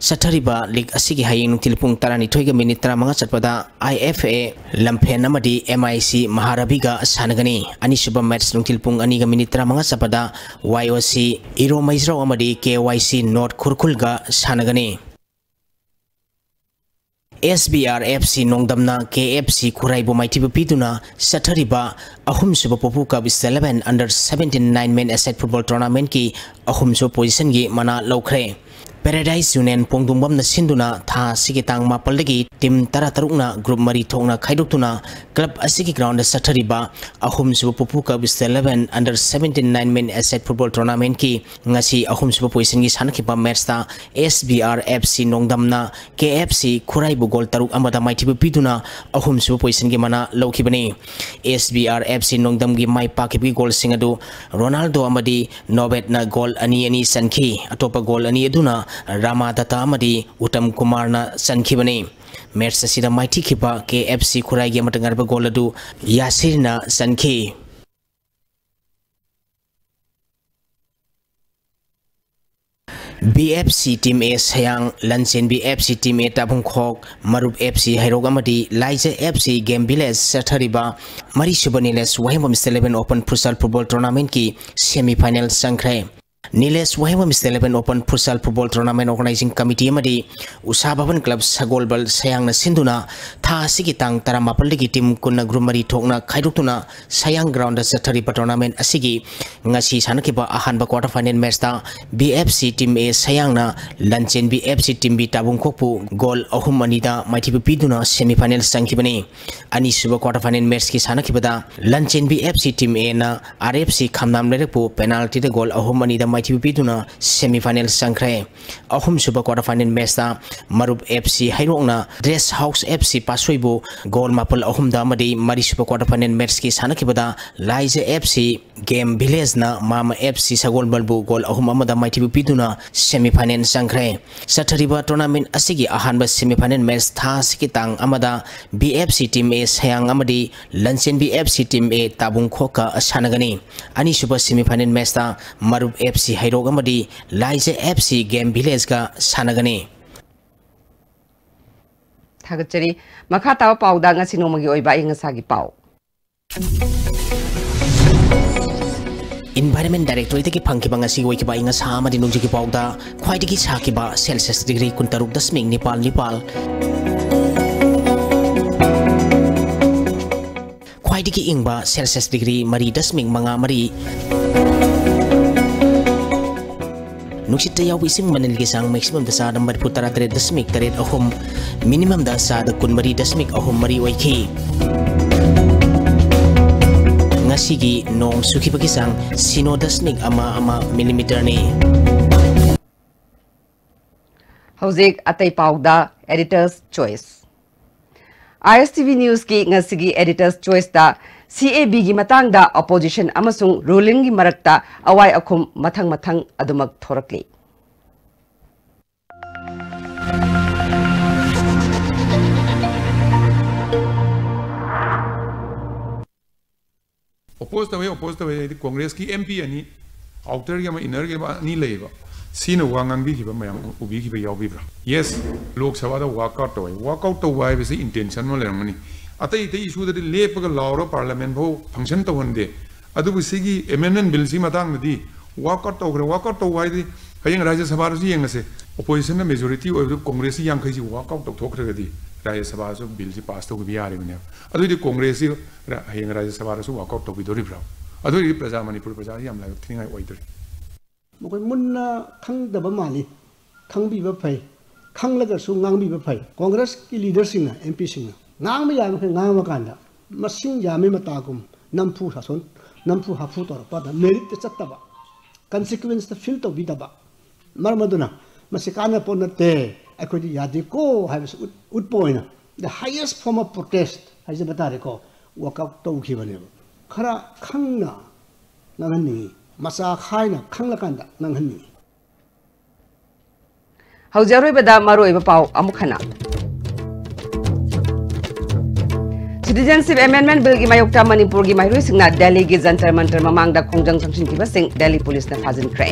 ꯆꯠꯊꯔꯤꯕ ꯂꯤꯒ ꯑꯁꯤꯒꯤ ꯍꯌꯦꯡ ꯅꯨꯡꯊꯤꯜ ꯄꯨꯡ ꯇꯔꯥꯅꯤꯊꯣꯏꯒ ꯃꯤꯅꯤꯠ ꯇꯔꯥꯃꯉꯥ ꯆꯠꯄꯗ ꯑꯥꯏ ꯑꯦꯐ ꯑꯦ ꯂꯝꯐꯦꯟ ꯑꯃꯗꯤ ꯑꯦꯝ ꯑꯥꯏ ꯁꯤ ꯃꯍꯥꯔꯕꯤꯒ ꯁꯥꯟꯅꯒꯅꯤ꯫ ꯑꯅꯤꯁꯨꯕ ꯃꯦꯠꯁ ꯅꯨꯡꯊꯤꯜ ꯄꯨꯡ ꯑꯅꯤꯒ ꯃꯤꯅꯤꯠ ꯇꯔꯥꯃꯉꯥ ꯆꯠꯄꯗ ꯋꯥꯏ ꯑꯣ ꯁꯤ ꯏꯔꯣ ꯃꯩꯖ꯭ꯔꯥꯎ ꯑꯃꯗꯤ ꯀꯦ ꯋꯥꯏ ꯁꯤ ꯅꯣꯔꯠ ꯈꯨꯔꯈꯨꯜꯒ ꯁꯥꯟꯅꯒꯅꯤ꯫ ꯑꯦꯁ ꯕꯤ ꯑꯥꯔ ꯑꯦꯐ ꯁꯤ ꯅꯣꯡꯗꯝꯅ ꯀꯦ ꯑꯦꯐ ꯁꯤ ꯈꯨꯔꯥꯏꯕꯨ ꯃꯥꯏꯊꯤꯕ ꯄꯤꯗꯨꯅ ꯆꯠꯊꯔꯤꯕ ꯑꯍꯨꯝꯁꯨꯕ ꯄꯣꯄꯨ ꯀꯞ ꯏꯁ ꯏꯂꯦꯚꯦꯟ ꯑꯟꯗꯔ ꯁꯚꯦꯟꯇꯤꯟ ꯅꯥꯏꯟ ꯃꯦꯟ ꯑꯦꯁꯥꯏꯠ ꯐꯨꯠꯕꯣꯜ ꯇꯣꯔꯅꯥꯃꯦꯟꯠꯀꯤ ꯑꯍꯨꯝꯁꯨꯕ ꯄꯣꯖꯤꯁꯟꯒꯤ ꯃꯅꯥ ꯂꯧꯈ꯭ꯔꯦ꯫ ꯄꯦꯔꯥꯗꯥꯏꯁ ꯌꯨꯅꯤꯌꯟ ꯄꯣꯡꯗꯣꯡꯕꯝꯅ ꯁꯤꯟꯗꯨꯅ ꯊꯥ ꯑꯁꯤꯒꯤ ꯇꯥꯡ ꯃꯥꯄꯜꯗꯒꯤ ꯇꯤꯝ ꯇꯔꯥꯇꯔꯨꯛꯅ ꯒ꯭ꯔꯨꯞ ꯃꯔꯤ ꯊꯣꯛꯅ ꯈꯥꯏꯗꯣꯛꯇꯨꯅ ꯀ꯭ꯂꯕ ꯑꯁꯤꯒꯤ ꯒ꯭ꯔꯥꯎꯟꯗ ꯆꯠꯊꯔꯤꯕ ꯑꯍꯨꯝꯁꯨꯕ ꯄꯣꯄꯨ ꯀꯞ ꯏꯁ ꯏꯂꯦꯚꯦꯟ ꯑꯟꯗꯔ ꯁꯚꯦꯟꯇꯤꯟ ꯅꯥꯏꯟ ꯃꯦꯟ ꯑꯦꯁꯥꯏꯠ ꯐꯨꯠꯕꯣꯜ ꯇꯣꯔꯅꯥꯃꯦꯟꯠꯀꯤ ꯉꯁꯤ ꯑꯍꯨꯝꯁꯨꯕ ꯄꯣꯖꯤꯁꯟꯒꯤ ꯁꯥꯟꯅꯈꯤꯕ ꯃꯦꯠꯁꯇ ꯑꯦꯁ ꯕꯤ ꯑꯥꯔ ꯑꯦꯐ ꯁꯤ ꯅꯣꯡꯗꯝꯅ ꯀꯦ ꯑꯦꯐ ꯁꯤ ꯈꯨꯔꯥꯏꯕꯨ ꯒꯣꯜ ꯇꯔꯨꯛ ꯑꯃꯗ ꯃꯥꯏꯊꯤꯕ ꯄꯤꯗꯨꯅ ꯑꯍꯨꯝꯁꯨꯕ ꯄꯣꯖꯤꯁꯟꯒꯤ ꯃꯅꯥ ꯂꯧꯈꯤꯕꯅꯤ꯫ ꯑꯦꯁ ꯕꯤ ꯑꯥꯔ ꯑꯦꯐ ꯁꯤ ꯅꯣꯡꯗꯝꯒꯤ ꯃꯥꯏ ꯄꯥꯛꯈꯤꯕꯒꯤ ꯒꯣꯜꯁꯤꯡ ꯑꯗꯨ ꯔꯣꯅꯥꯜꯗꯣ ꯑꯃꯗꯤ ꯅꯣꯕꯦꯠꯅ ꯒꯣꯜ ꯑꯅꯤ ꯑꯅꯤ ꯆꯟꯈꯤ꯫ ꯑꯇꯣꯞꯄ ꯒꯣꯜ ꯑꯅꯤ ꯑꯗꯨꯅ ꯔꯥꯃꯥꯗꯠꯇ ꯑꯃꯗꯤ ꯎꯇꯝ ꯀꯨꯃꯥꯔꯅ ꯆꯟꯈꯤꯕꯅꯤ꯫ ꯃꯦꯠꯁ ꯑꯁꯤꯗ ꯃꯥꯏꯊꯤꯈꯤꯕ ꯀꯦ ꯑꯦꯐ ꯁꯤ ꯈꯨꯔꯥꯏꯒꯤ ꯑꯃꯠꯇ ꯉꯥꯏꯔꯕ ꯒꯣꯜ ꯑꯗꯨ ꯌꯥꯁꯤꯔꯅ ꯆꯟꯈꯤ꯫ B F C team A Sayang, Lanchenbi F C team A Tabungkhok, Marup F C Heirok ꯑꯃꯗꯤ Laija F C game village ꯆꯠꯊꯔꯤꯕ ꯃꯔꯤꯁꯨꯕ Nilesh Wahengbam is eleven open futsal football ꯇꯣꯔꯅꯥꯃꯦꯟꯠꯀꯤ ꯁꯦꯃꯤ ꯐꯥꯏꯅꯦꯜ ꯆꯪꯈ꯭ꯔꯦ꯫ Nilesh Wahengbam is eleven open futsal football tournament organizing committee ꯑꯃꯗꯤ ꯎꯁꯥ ꯚꯕꯟ ꯀ꯭ꯂꯕ ꯁꯒꯣꯜꯕꯜ ꯁꯌꯥꯡꯅ ꯁꯤꯟꯗꯨꯅ ꯊꯥ ꯑꯁꯤꯒꯤ ꯇꯥꯡ ꯇꯔꯥꯃꯥꯄꯜꯗꯒꯤ ꯇꯤꯝ ꯀꯨꯟꯅ ꯒ꯭ꯔꯨꯞ ꯃꯔꯤ ꯊꯣꯛꯅ ꯈꯥꯏꯗꯣꯛꯇꯨꯅ ꯁꯌꯥꯡ ꯒ꯭ꯔꯥꯎꯟꯗ ꯆꯠꯊꯔꯤꯕ ꯇꯣꯔꯅꯥꯃꯦꯟꯠ ꯑꯁꯤꯒꯤ ꯉꯁꯤ ꯁꯥꯟꯅꯈꯤꯕ ꯑꯍꯥꯟꯕ ꯀ꯭ꯋꯥꯔꯇꯔ ꯐꯥꯏꯅꯦꯜ ꯃꯦꯠꯁꯇ B F C team A ꯁꯌꯥꯡꯅ Lanchenbi F C team B ꯇꯥꯕꯨꯡꯈꯣꯛꯄꯨ ꯒꯣꯜ ꯑꯍꯨꯝ ꯑꯅꯤꯗ ꯃꯥꯏꯊꯤꯕ ꯄꯤꯗꯨꯅ ꯁꯦꯃꯤ ꯐꯥꯏꯅꯦꯜ ꯆꯪꯈꯤꯕꯅꯤ꯫ ꯑꯅꯤꯁꯨꯕ ꯀ꯭ꯋꯥꯔꯇꯔ ꯐꯥꯏꯅꯦꯜ ꯃꯦꯠꯁꯀꯤ ꯁꯥꯟꯅꯈꯤꯕꯗ ꯂꯟꯆꯦꯟꯕꯤ ꯑꯦꯐ ꯁꯤ ꯇꯤꯝ ꯑꯦꯅ R F C Khamnam ꯂꯩꯔꯛꯄꯨ ꯄꯦꯅꯥꯜꯇꯤꯗ goal ꯑꯍꯨꯝ ꯑꯅꯤꯗ ꯃꯥꯏꯊꯤꯕ ꯊꯤꯕ ꯄꯤꯗꯨꯅ semi final ꯆꯪꯈ꯭ꯔꯦ꯫ ꯑꯍꯨꯝꯁꯨꯕ quarter final matchꯇ ꯃꯔꯨꯞ F C ꯍꯩꯔꯣꯛꯅ Dress House F C ꯄꯥꯠꯁꯣꯏꯕꯨ goal ꯃꯥꯄꯜ ꯑꯍꯨꯝꯗ ꯑꯃꯗꯤ ꯃꯔꯤꯁꯨꯕ quarter final matchꯀꯤ ꯁꯥꯟꯅꯈꯤꯕꯗ ꯂꯥꯏꯖ F C Game Villageꯅ ꯃꯥꯃ F C ꯁꯒꯣꯜꯕꯜꯕꯨ goal ꯑꯍꯨꯝ ꯑꯃꯗ ꯃꯥꯏꯊꯤꯕ ꯄꯤꯗꯨꯅ semi final ꯆꯪꯈ꯭ꯔꯦ꯫ ꯆꯠꯊꯔꯤꯕ tournament ꯑꯁꯤꯒꯤ ꯑꯍꯥꯟꯕ semi final match ꯊꯥ ꯑꯁꯤꯒꯤ ꯇꯥꯡ ꯑꯃꯗ B F C Team A ꯁꯌꯥꯡ ꯑꯃꯗꯤ ꯂꯟꯆꯦꯟꯕꯤ F C Team A ꯇꯥꯕꯨꯡꯈꯣꯛꯀ ꯁꯥꯟꯅꯒꯅꯤ꯫ ꯑꯅꯤꯁꯨꯕ semi final matchꯇ ꯃꯔꯨꯞ F C ꯍꯩꯔꯣꯛ ꯑꯃꯗꯤ ꯂꯥꯏꯖ F C Game Villageꯀ ꯁꯥꯟꯅꯒꯅꯤ꯫ ꯊꯥꯒꯠꯆꯔꯤ꯫ ꯃꯈꯥ ꯇꯥꯕ ꯄꯥꯎꯗ ꯉꯁꯤ ꯅꯣꯡꯃꯒꯤ ꯑꯣꯏꯕ ꯑꯏꯪ ꯑꯁꯥꯒꯤ ꯄꯥꯎ꯫ Environment Directorateꯇꯒꯤ ꯐꯪꯈꯤꯕ ꯉꯁꯤꯒꯤ ꯑꯣꯏꯈꯤꯕ ꯑꯏꯪ ꯑꯁꯥ ꯑꯃꯗꯤ ꯅꯣꯡꯖꯨꯒꯤ ꯄꯥꯎꯗ ꯈ꯭ꯋꯥꯏꯗꯒꯤ ꯁꯥꯈꯤꯕ Celsius degree ꯀꯨꯟꯇꯔꯨꯛ ꯗꯁꯃꯤꯛ ꯅꯤꯄꯥꯜ ꯅꯤꯄꯥꯜ, ꯈ꯭ꯋꯥꯏꯗꯒꯤ ꯏꯪꯕ Celsius degree ꯃꯔꯤ ꯗꯁꯃꯤꯛ ꯃꯉꯥ ꯃꯔꯤ꯫ ꯅꯨꯡꯁꯤꯠꯇ ꯌꯥꯎꯕ ꯏꯁꯤꯡ ꯃꯅꯤꯜꯒꯤ ꯆꯥꯡ maximumꯗ ꯆꯥꯗ ꯃꯔꯤꯐꯨ ꯇꯔꯥ ꯇꯔꯦꯠ ꯗꯁꯃꯤꯛ ꯇꯔꯦꯠ ꯑꯍꯨꯝ, minimumꯗ ꯆꯥꯗ ꯀꯨꯟꯃꯔꯤ ꯗꯁꯃꯤꯛ ꯑꯍꯨꯝ ꯃꯔꯤ ꯑꯣꯏꯈꯤ꯫ ꯉꯁꯤꯒꯤ ꯅꯣꯡ ꯆꯨꯈꯤꯕꯒꯤ ꯆꯥꯡ ꯁꯤꯅꯣ ꯗꯁꯃꯤꯛ ꯑꯃ ꯑꯃ millimeterꯅꯤ꯫ ꯍꯧꯖꯤꯛ ꯑꯇꯩ ꯄꯥꯎꯗ Editor's Choice꯫ I S T V Newsꯀꯤ ꯉꯁꯤꯒꯤ Editor's Choiceꯇ C A Bꯒꯤ ꯃꯇꯥꯡꯗ opposition ꯑꯃꯁꯨꯡ rulingꯒꯤ ꯃꯔꯛꯇ ꯑꯋꯥꯏ ꯑꯈꯨꯝ ꯃꯊꯪ ꯃꯊꯪ ꯑꯗꯨꯃꯛ ꯊꯣꯔꯛꯂꯤ꯫ Oppose ꯇꯧꯋꯦ, oppose ꯇꯧꯋꯦ ꯍꯥꯏꯗꯤ Congressꯀꯤ M P ꯑꯅꯤ, outerꯒꯤ ꯑꯃ, innerꯒꯤ ꯑꯃ ꯑꯅꯤ ꯂꯩꯌꯦꯕ꯫ ꯁꯤꯅ ꯋꯥ ꯉꯥꯡꯕꯤꯈꯤꯕ ꯃꯌꯥꯝ ꯎ-, ꯎꯕꯤꯈꯤꯕ ꯌꯥꯎꯕꯤꯕ꯭ꯔꯥ? Yes, ꯂꯣꯛ ꯁꯚꯥꯗ walk out ꯇꯧꯋꯦ꯫ Walk out ꯇꯧꯕ ꯍꯥꯏꯕꯁꯤ intention ꯑꯃ ꯂꯩꯔꯝꯒꯅꯤ꯫ ꯑꯇꯩ ꯑꯇꯩ issueꯗꯗꯤ ꯂꯦꯞꯄꯒ ꯂꯥꯎꯔ parliament ꯐꯥꯎ function ꯇꯧꯍꯟꯗꯦ꯫ ꯑꯗꯨꯕꯨ ꯁꯤꯒꯤ amendment billꯁꯤ ꯃꯇꯥꯡꯗꯗꯤ walk out ꯇꯧꯈ꯭ꯔꯦ꯫ Walk out ꯇꯧꯕ ꯍꯥꯏꯗꯤ ꯍꯌꯦꯡ ꯔꯥꯖ꯭ꯌ ꯁꯚꯥꯗꯁꯨ ꯌꯦꯡꯉꯁꯦ, oppositionꯅ majority ꯑꯣꯏꯕꯗꯨ Congressꯁꯤ ꯌꯥꯡꯈꯩꯁꯤ walk out ꯇꯧꯊꯣꯛꯈ꯭ꯔꯒꯗꯤ ꯔꯥꯖ꯭ꯌ ꯁꯚꯥꯁꯨ billꯁꯤ pass ꯇꯧꯈꯤꯕ ꯌꯥꯔꯤꯕꯅꯦꯕ꯫ ꯑꯗꯨꯑꯣꯏꯗꯤ Congressꯁꯤ ꯔ-, ꯍꯌꯦꯡ ꯔꯥꯖ꯭ꯌ ꯁꯚꯥꯗꯁꯨ walk out ꯇꯧꯕꯤꯗꯣꯔꯤꯕ꯭ꯔꯥ? ꯑꯗꯨꯑꯣꯏꯗꯤ ꯄ꯭ꯔꯖꯥ, ꯃꯅꯤꯄꯨꯔ ꯄ꯭ꯔꯖꯥꯁꯤ ꯌꯥꯝ ꯂꯥꯏꯕꯛ ꯊꯤꯅꯤꯡꯉꯥꯏ ꯑꯣꯏꯗꯣꯔꯤ꯫ ꯃꯈꯣꯏ ꯃꯨꯟꯅ ꯈꯪꯗꯕ ꯃꯥꯜꯂꯤ꯫ ꯈꯪꯕꯤꯕ ꯐꯩ꯫ ꯈꯪꯂꯒꯁꯨ ꯉꯥꯡꯕꯤꯕ ꯐꯩ꯫ Congressꯀꯤ leaderꯁꯤꯡꯅ, M Pꯁꯤꯡꯅ ꯉꯥꯡꯕ ꯌꯥꯕ ꯃꯈꯩ ꯉꯥꯡꯕ ꯀꯥꯟꯗ ꯃꯁꯤꯡ ꯌꯥꯝꯃꯤ ꯃꯇꯥꯒꯨꯝ ꯅꯝꯐꯨ ꯁꯥꯁꯣꯟ, ꯅꯝꯐꯨ ꯍꯥꯐꯨ ꯇꯧꯔꯛꯄꯗ meritꯇ ꯆꯠꯇꯕ, ꯀꯟꯁꯤꯀ꯭ꯋꯦꯟꯁꯇ ꯐꯤꯜ ꯇꯧꯕꯤꯗꯕ꯫ ꯃꯔꯝ ꯑꯗꯨꯅ ꯃꯁꯤ ꯀꯥꯟꯅꯕ ꯄꯣꯠ ꯅꯠꯇꯦ, ꯑꯩꯈꯣꯏꯗꯤ ꯌꯥꯗꯦꯀꯣ ꯍꯥꯏꯕꯁꯤ ꯎꯠ-, ꯎꯠꯄ ꯑꯣꯏꯅ, the highest form of protest ꯍꯥꯏꯖꯕ ꯇꯥꯔꯦꯀꯣ, ꯋꯥꯛꯑꯥꯎꯠ ꯇꯧꯈꯤꯕꯅꯦꯕ꯫ ꯈꯔ ꯈꯪꯅ ꯉꯥꯡꯍꯟꯅꯤꯡꯉꯤ, ꯃꯆꯥ ꯈꯥꯏꯅ ꯈꯪꯂꯀꯥꯟꯗ ꯉꯥꯡꯍꯟꯅꯤꯡꯉꯤ꯫ ꯍꯧꯖꯤꯛ ꯑꯔꯣꯏꯕꯗ ꯃꯔꯨꯑꯣꯏꯕ ꯄꯥꯎ ꯑꯃꯨꯛ ꯍꯟꯅ꯫ Citizenship Amendment Billꯒꯤ ꯃꯥꯌꯣꯛꯇ ꯃꯅꯤꯄꯨꯔꯒꯤ ꯃꯍꯩꯔꯣꯏꯁꯤꯡꯅ ꯗꯦꯜꯂꯤꯒꯤ ꯖꯟꯇꯔ ꯃꯟꯇꯔ ꯃꯃꯥꯡꯗ ꯈꯣꯡꯖꯪ ꯆꯪꯁꯤꯟꯈꯤꯕꯁꯤꯡ ꯗꯦꯜꯂꯤ ꯄꯨꯂꯤꯁꯅ ꯐꯥꯖꯤꯟꯈ꯭ꯔꯦ꯫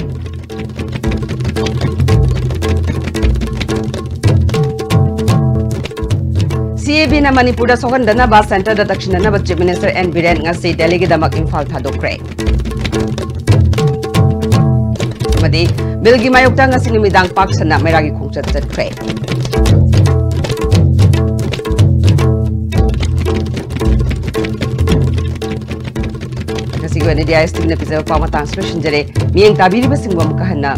CABꯅ ꯃꯅꯤꯄꯨꯔꯗ ꯁꯣꯛꯍꯟꯗꯅꯕ ꯁꯦꯟꯇꯔꯗ ꯇꯛꯁꯤꯟꯅꯅꯕ Chief Minister N Biren ꯉꯁꯤ ꯗꯦꯜꯂꯤꯒꯤꯗꯃꯛ ꯏꯝꯐꯥꯜ ꯊꯥꯗꯣꯛꯈ꯭ꯔꯦ꯫ ꯑꯃꯗꯤ ꯕꯤꯜꯒꯤ ꯃꯥꯌꯣꯛꯇ ꯉꯁꯤ ꯅꯨꯃꯤꯗꯥꯡ ꯄꯥꯛ ꯁꯟꯅ ꯃꯩꯔꯥꯒꯤ ꯈꯣꯡꯆꯠ ꯆꯠꯈ꯭ꯔꯦ꯫ ꯉꯁꯤꯒꯤ ꯑꯣꯏꯅꯗꯤ ISTVꯅ ꯄꯤꯖꯕ ꯄꯥꯎ ꯃꯇꯥꯡꯁꯤ ꯂꯣꯏꯁꯤꯟꯖꯔꯦ꯫ ꯃꯤꯠꯌꯦꯡ ꯇꯥꯕꯤꯔꯤꯕꯁꯤꯡꯕꯨ ꯑꯃꯨꯛꯀ ꯍꯟꯅ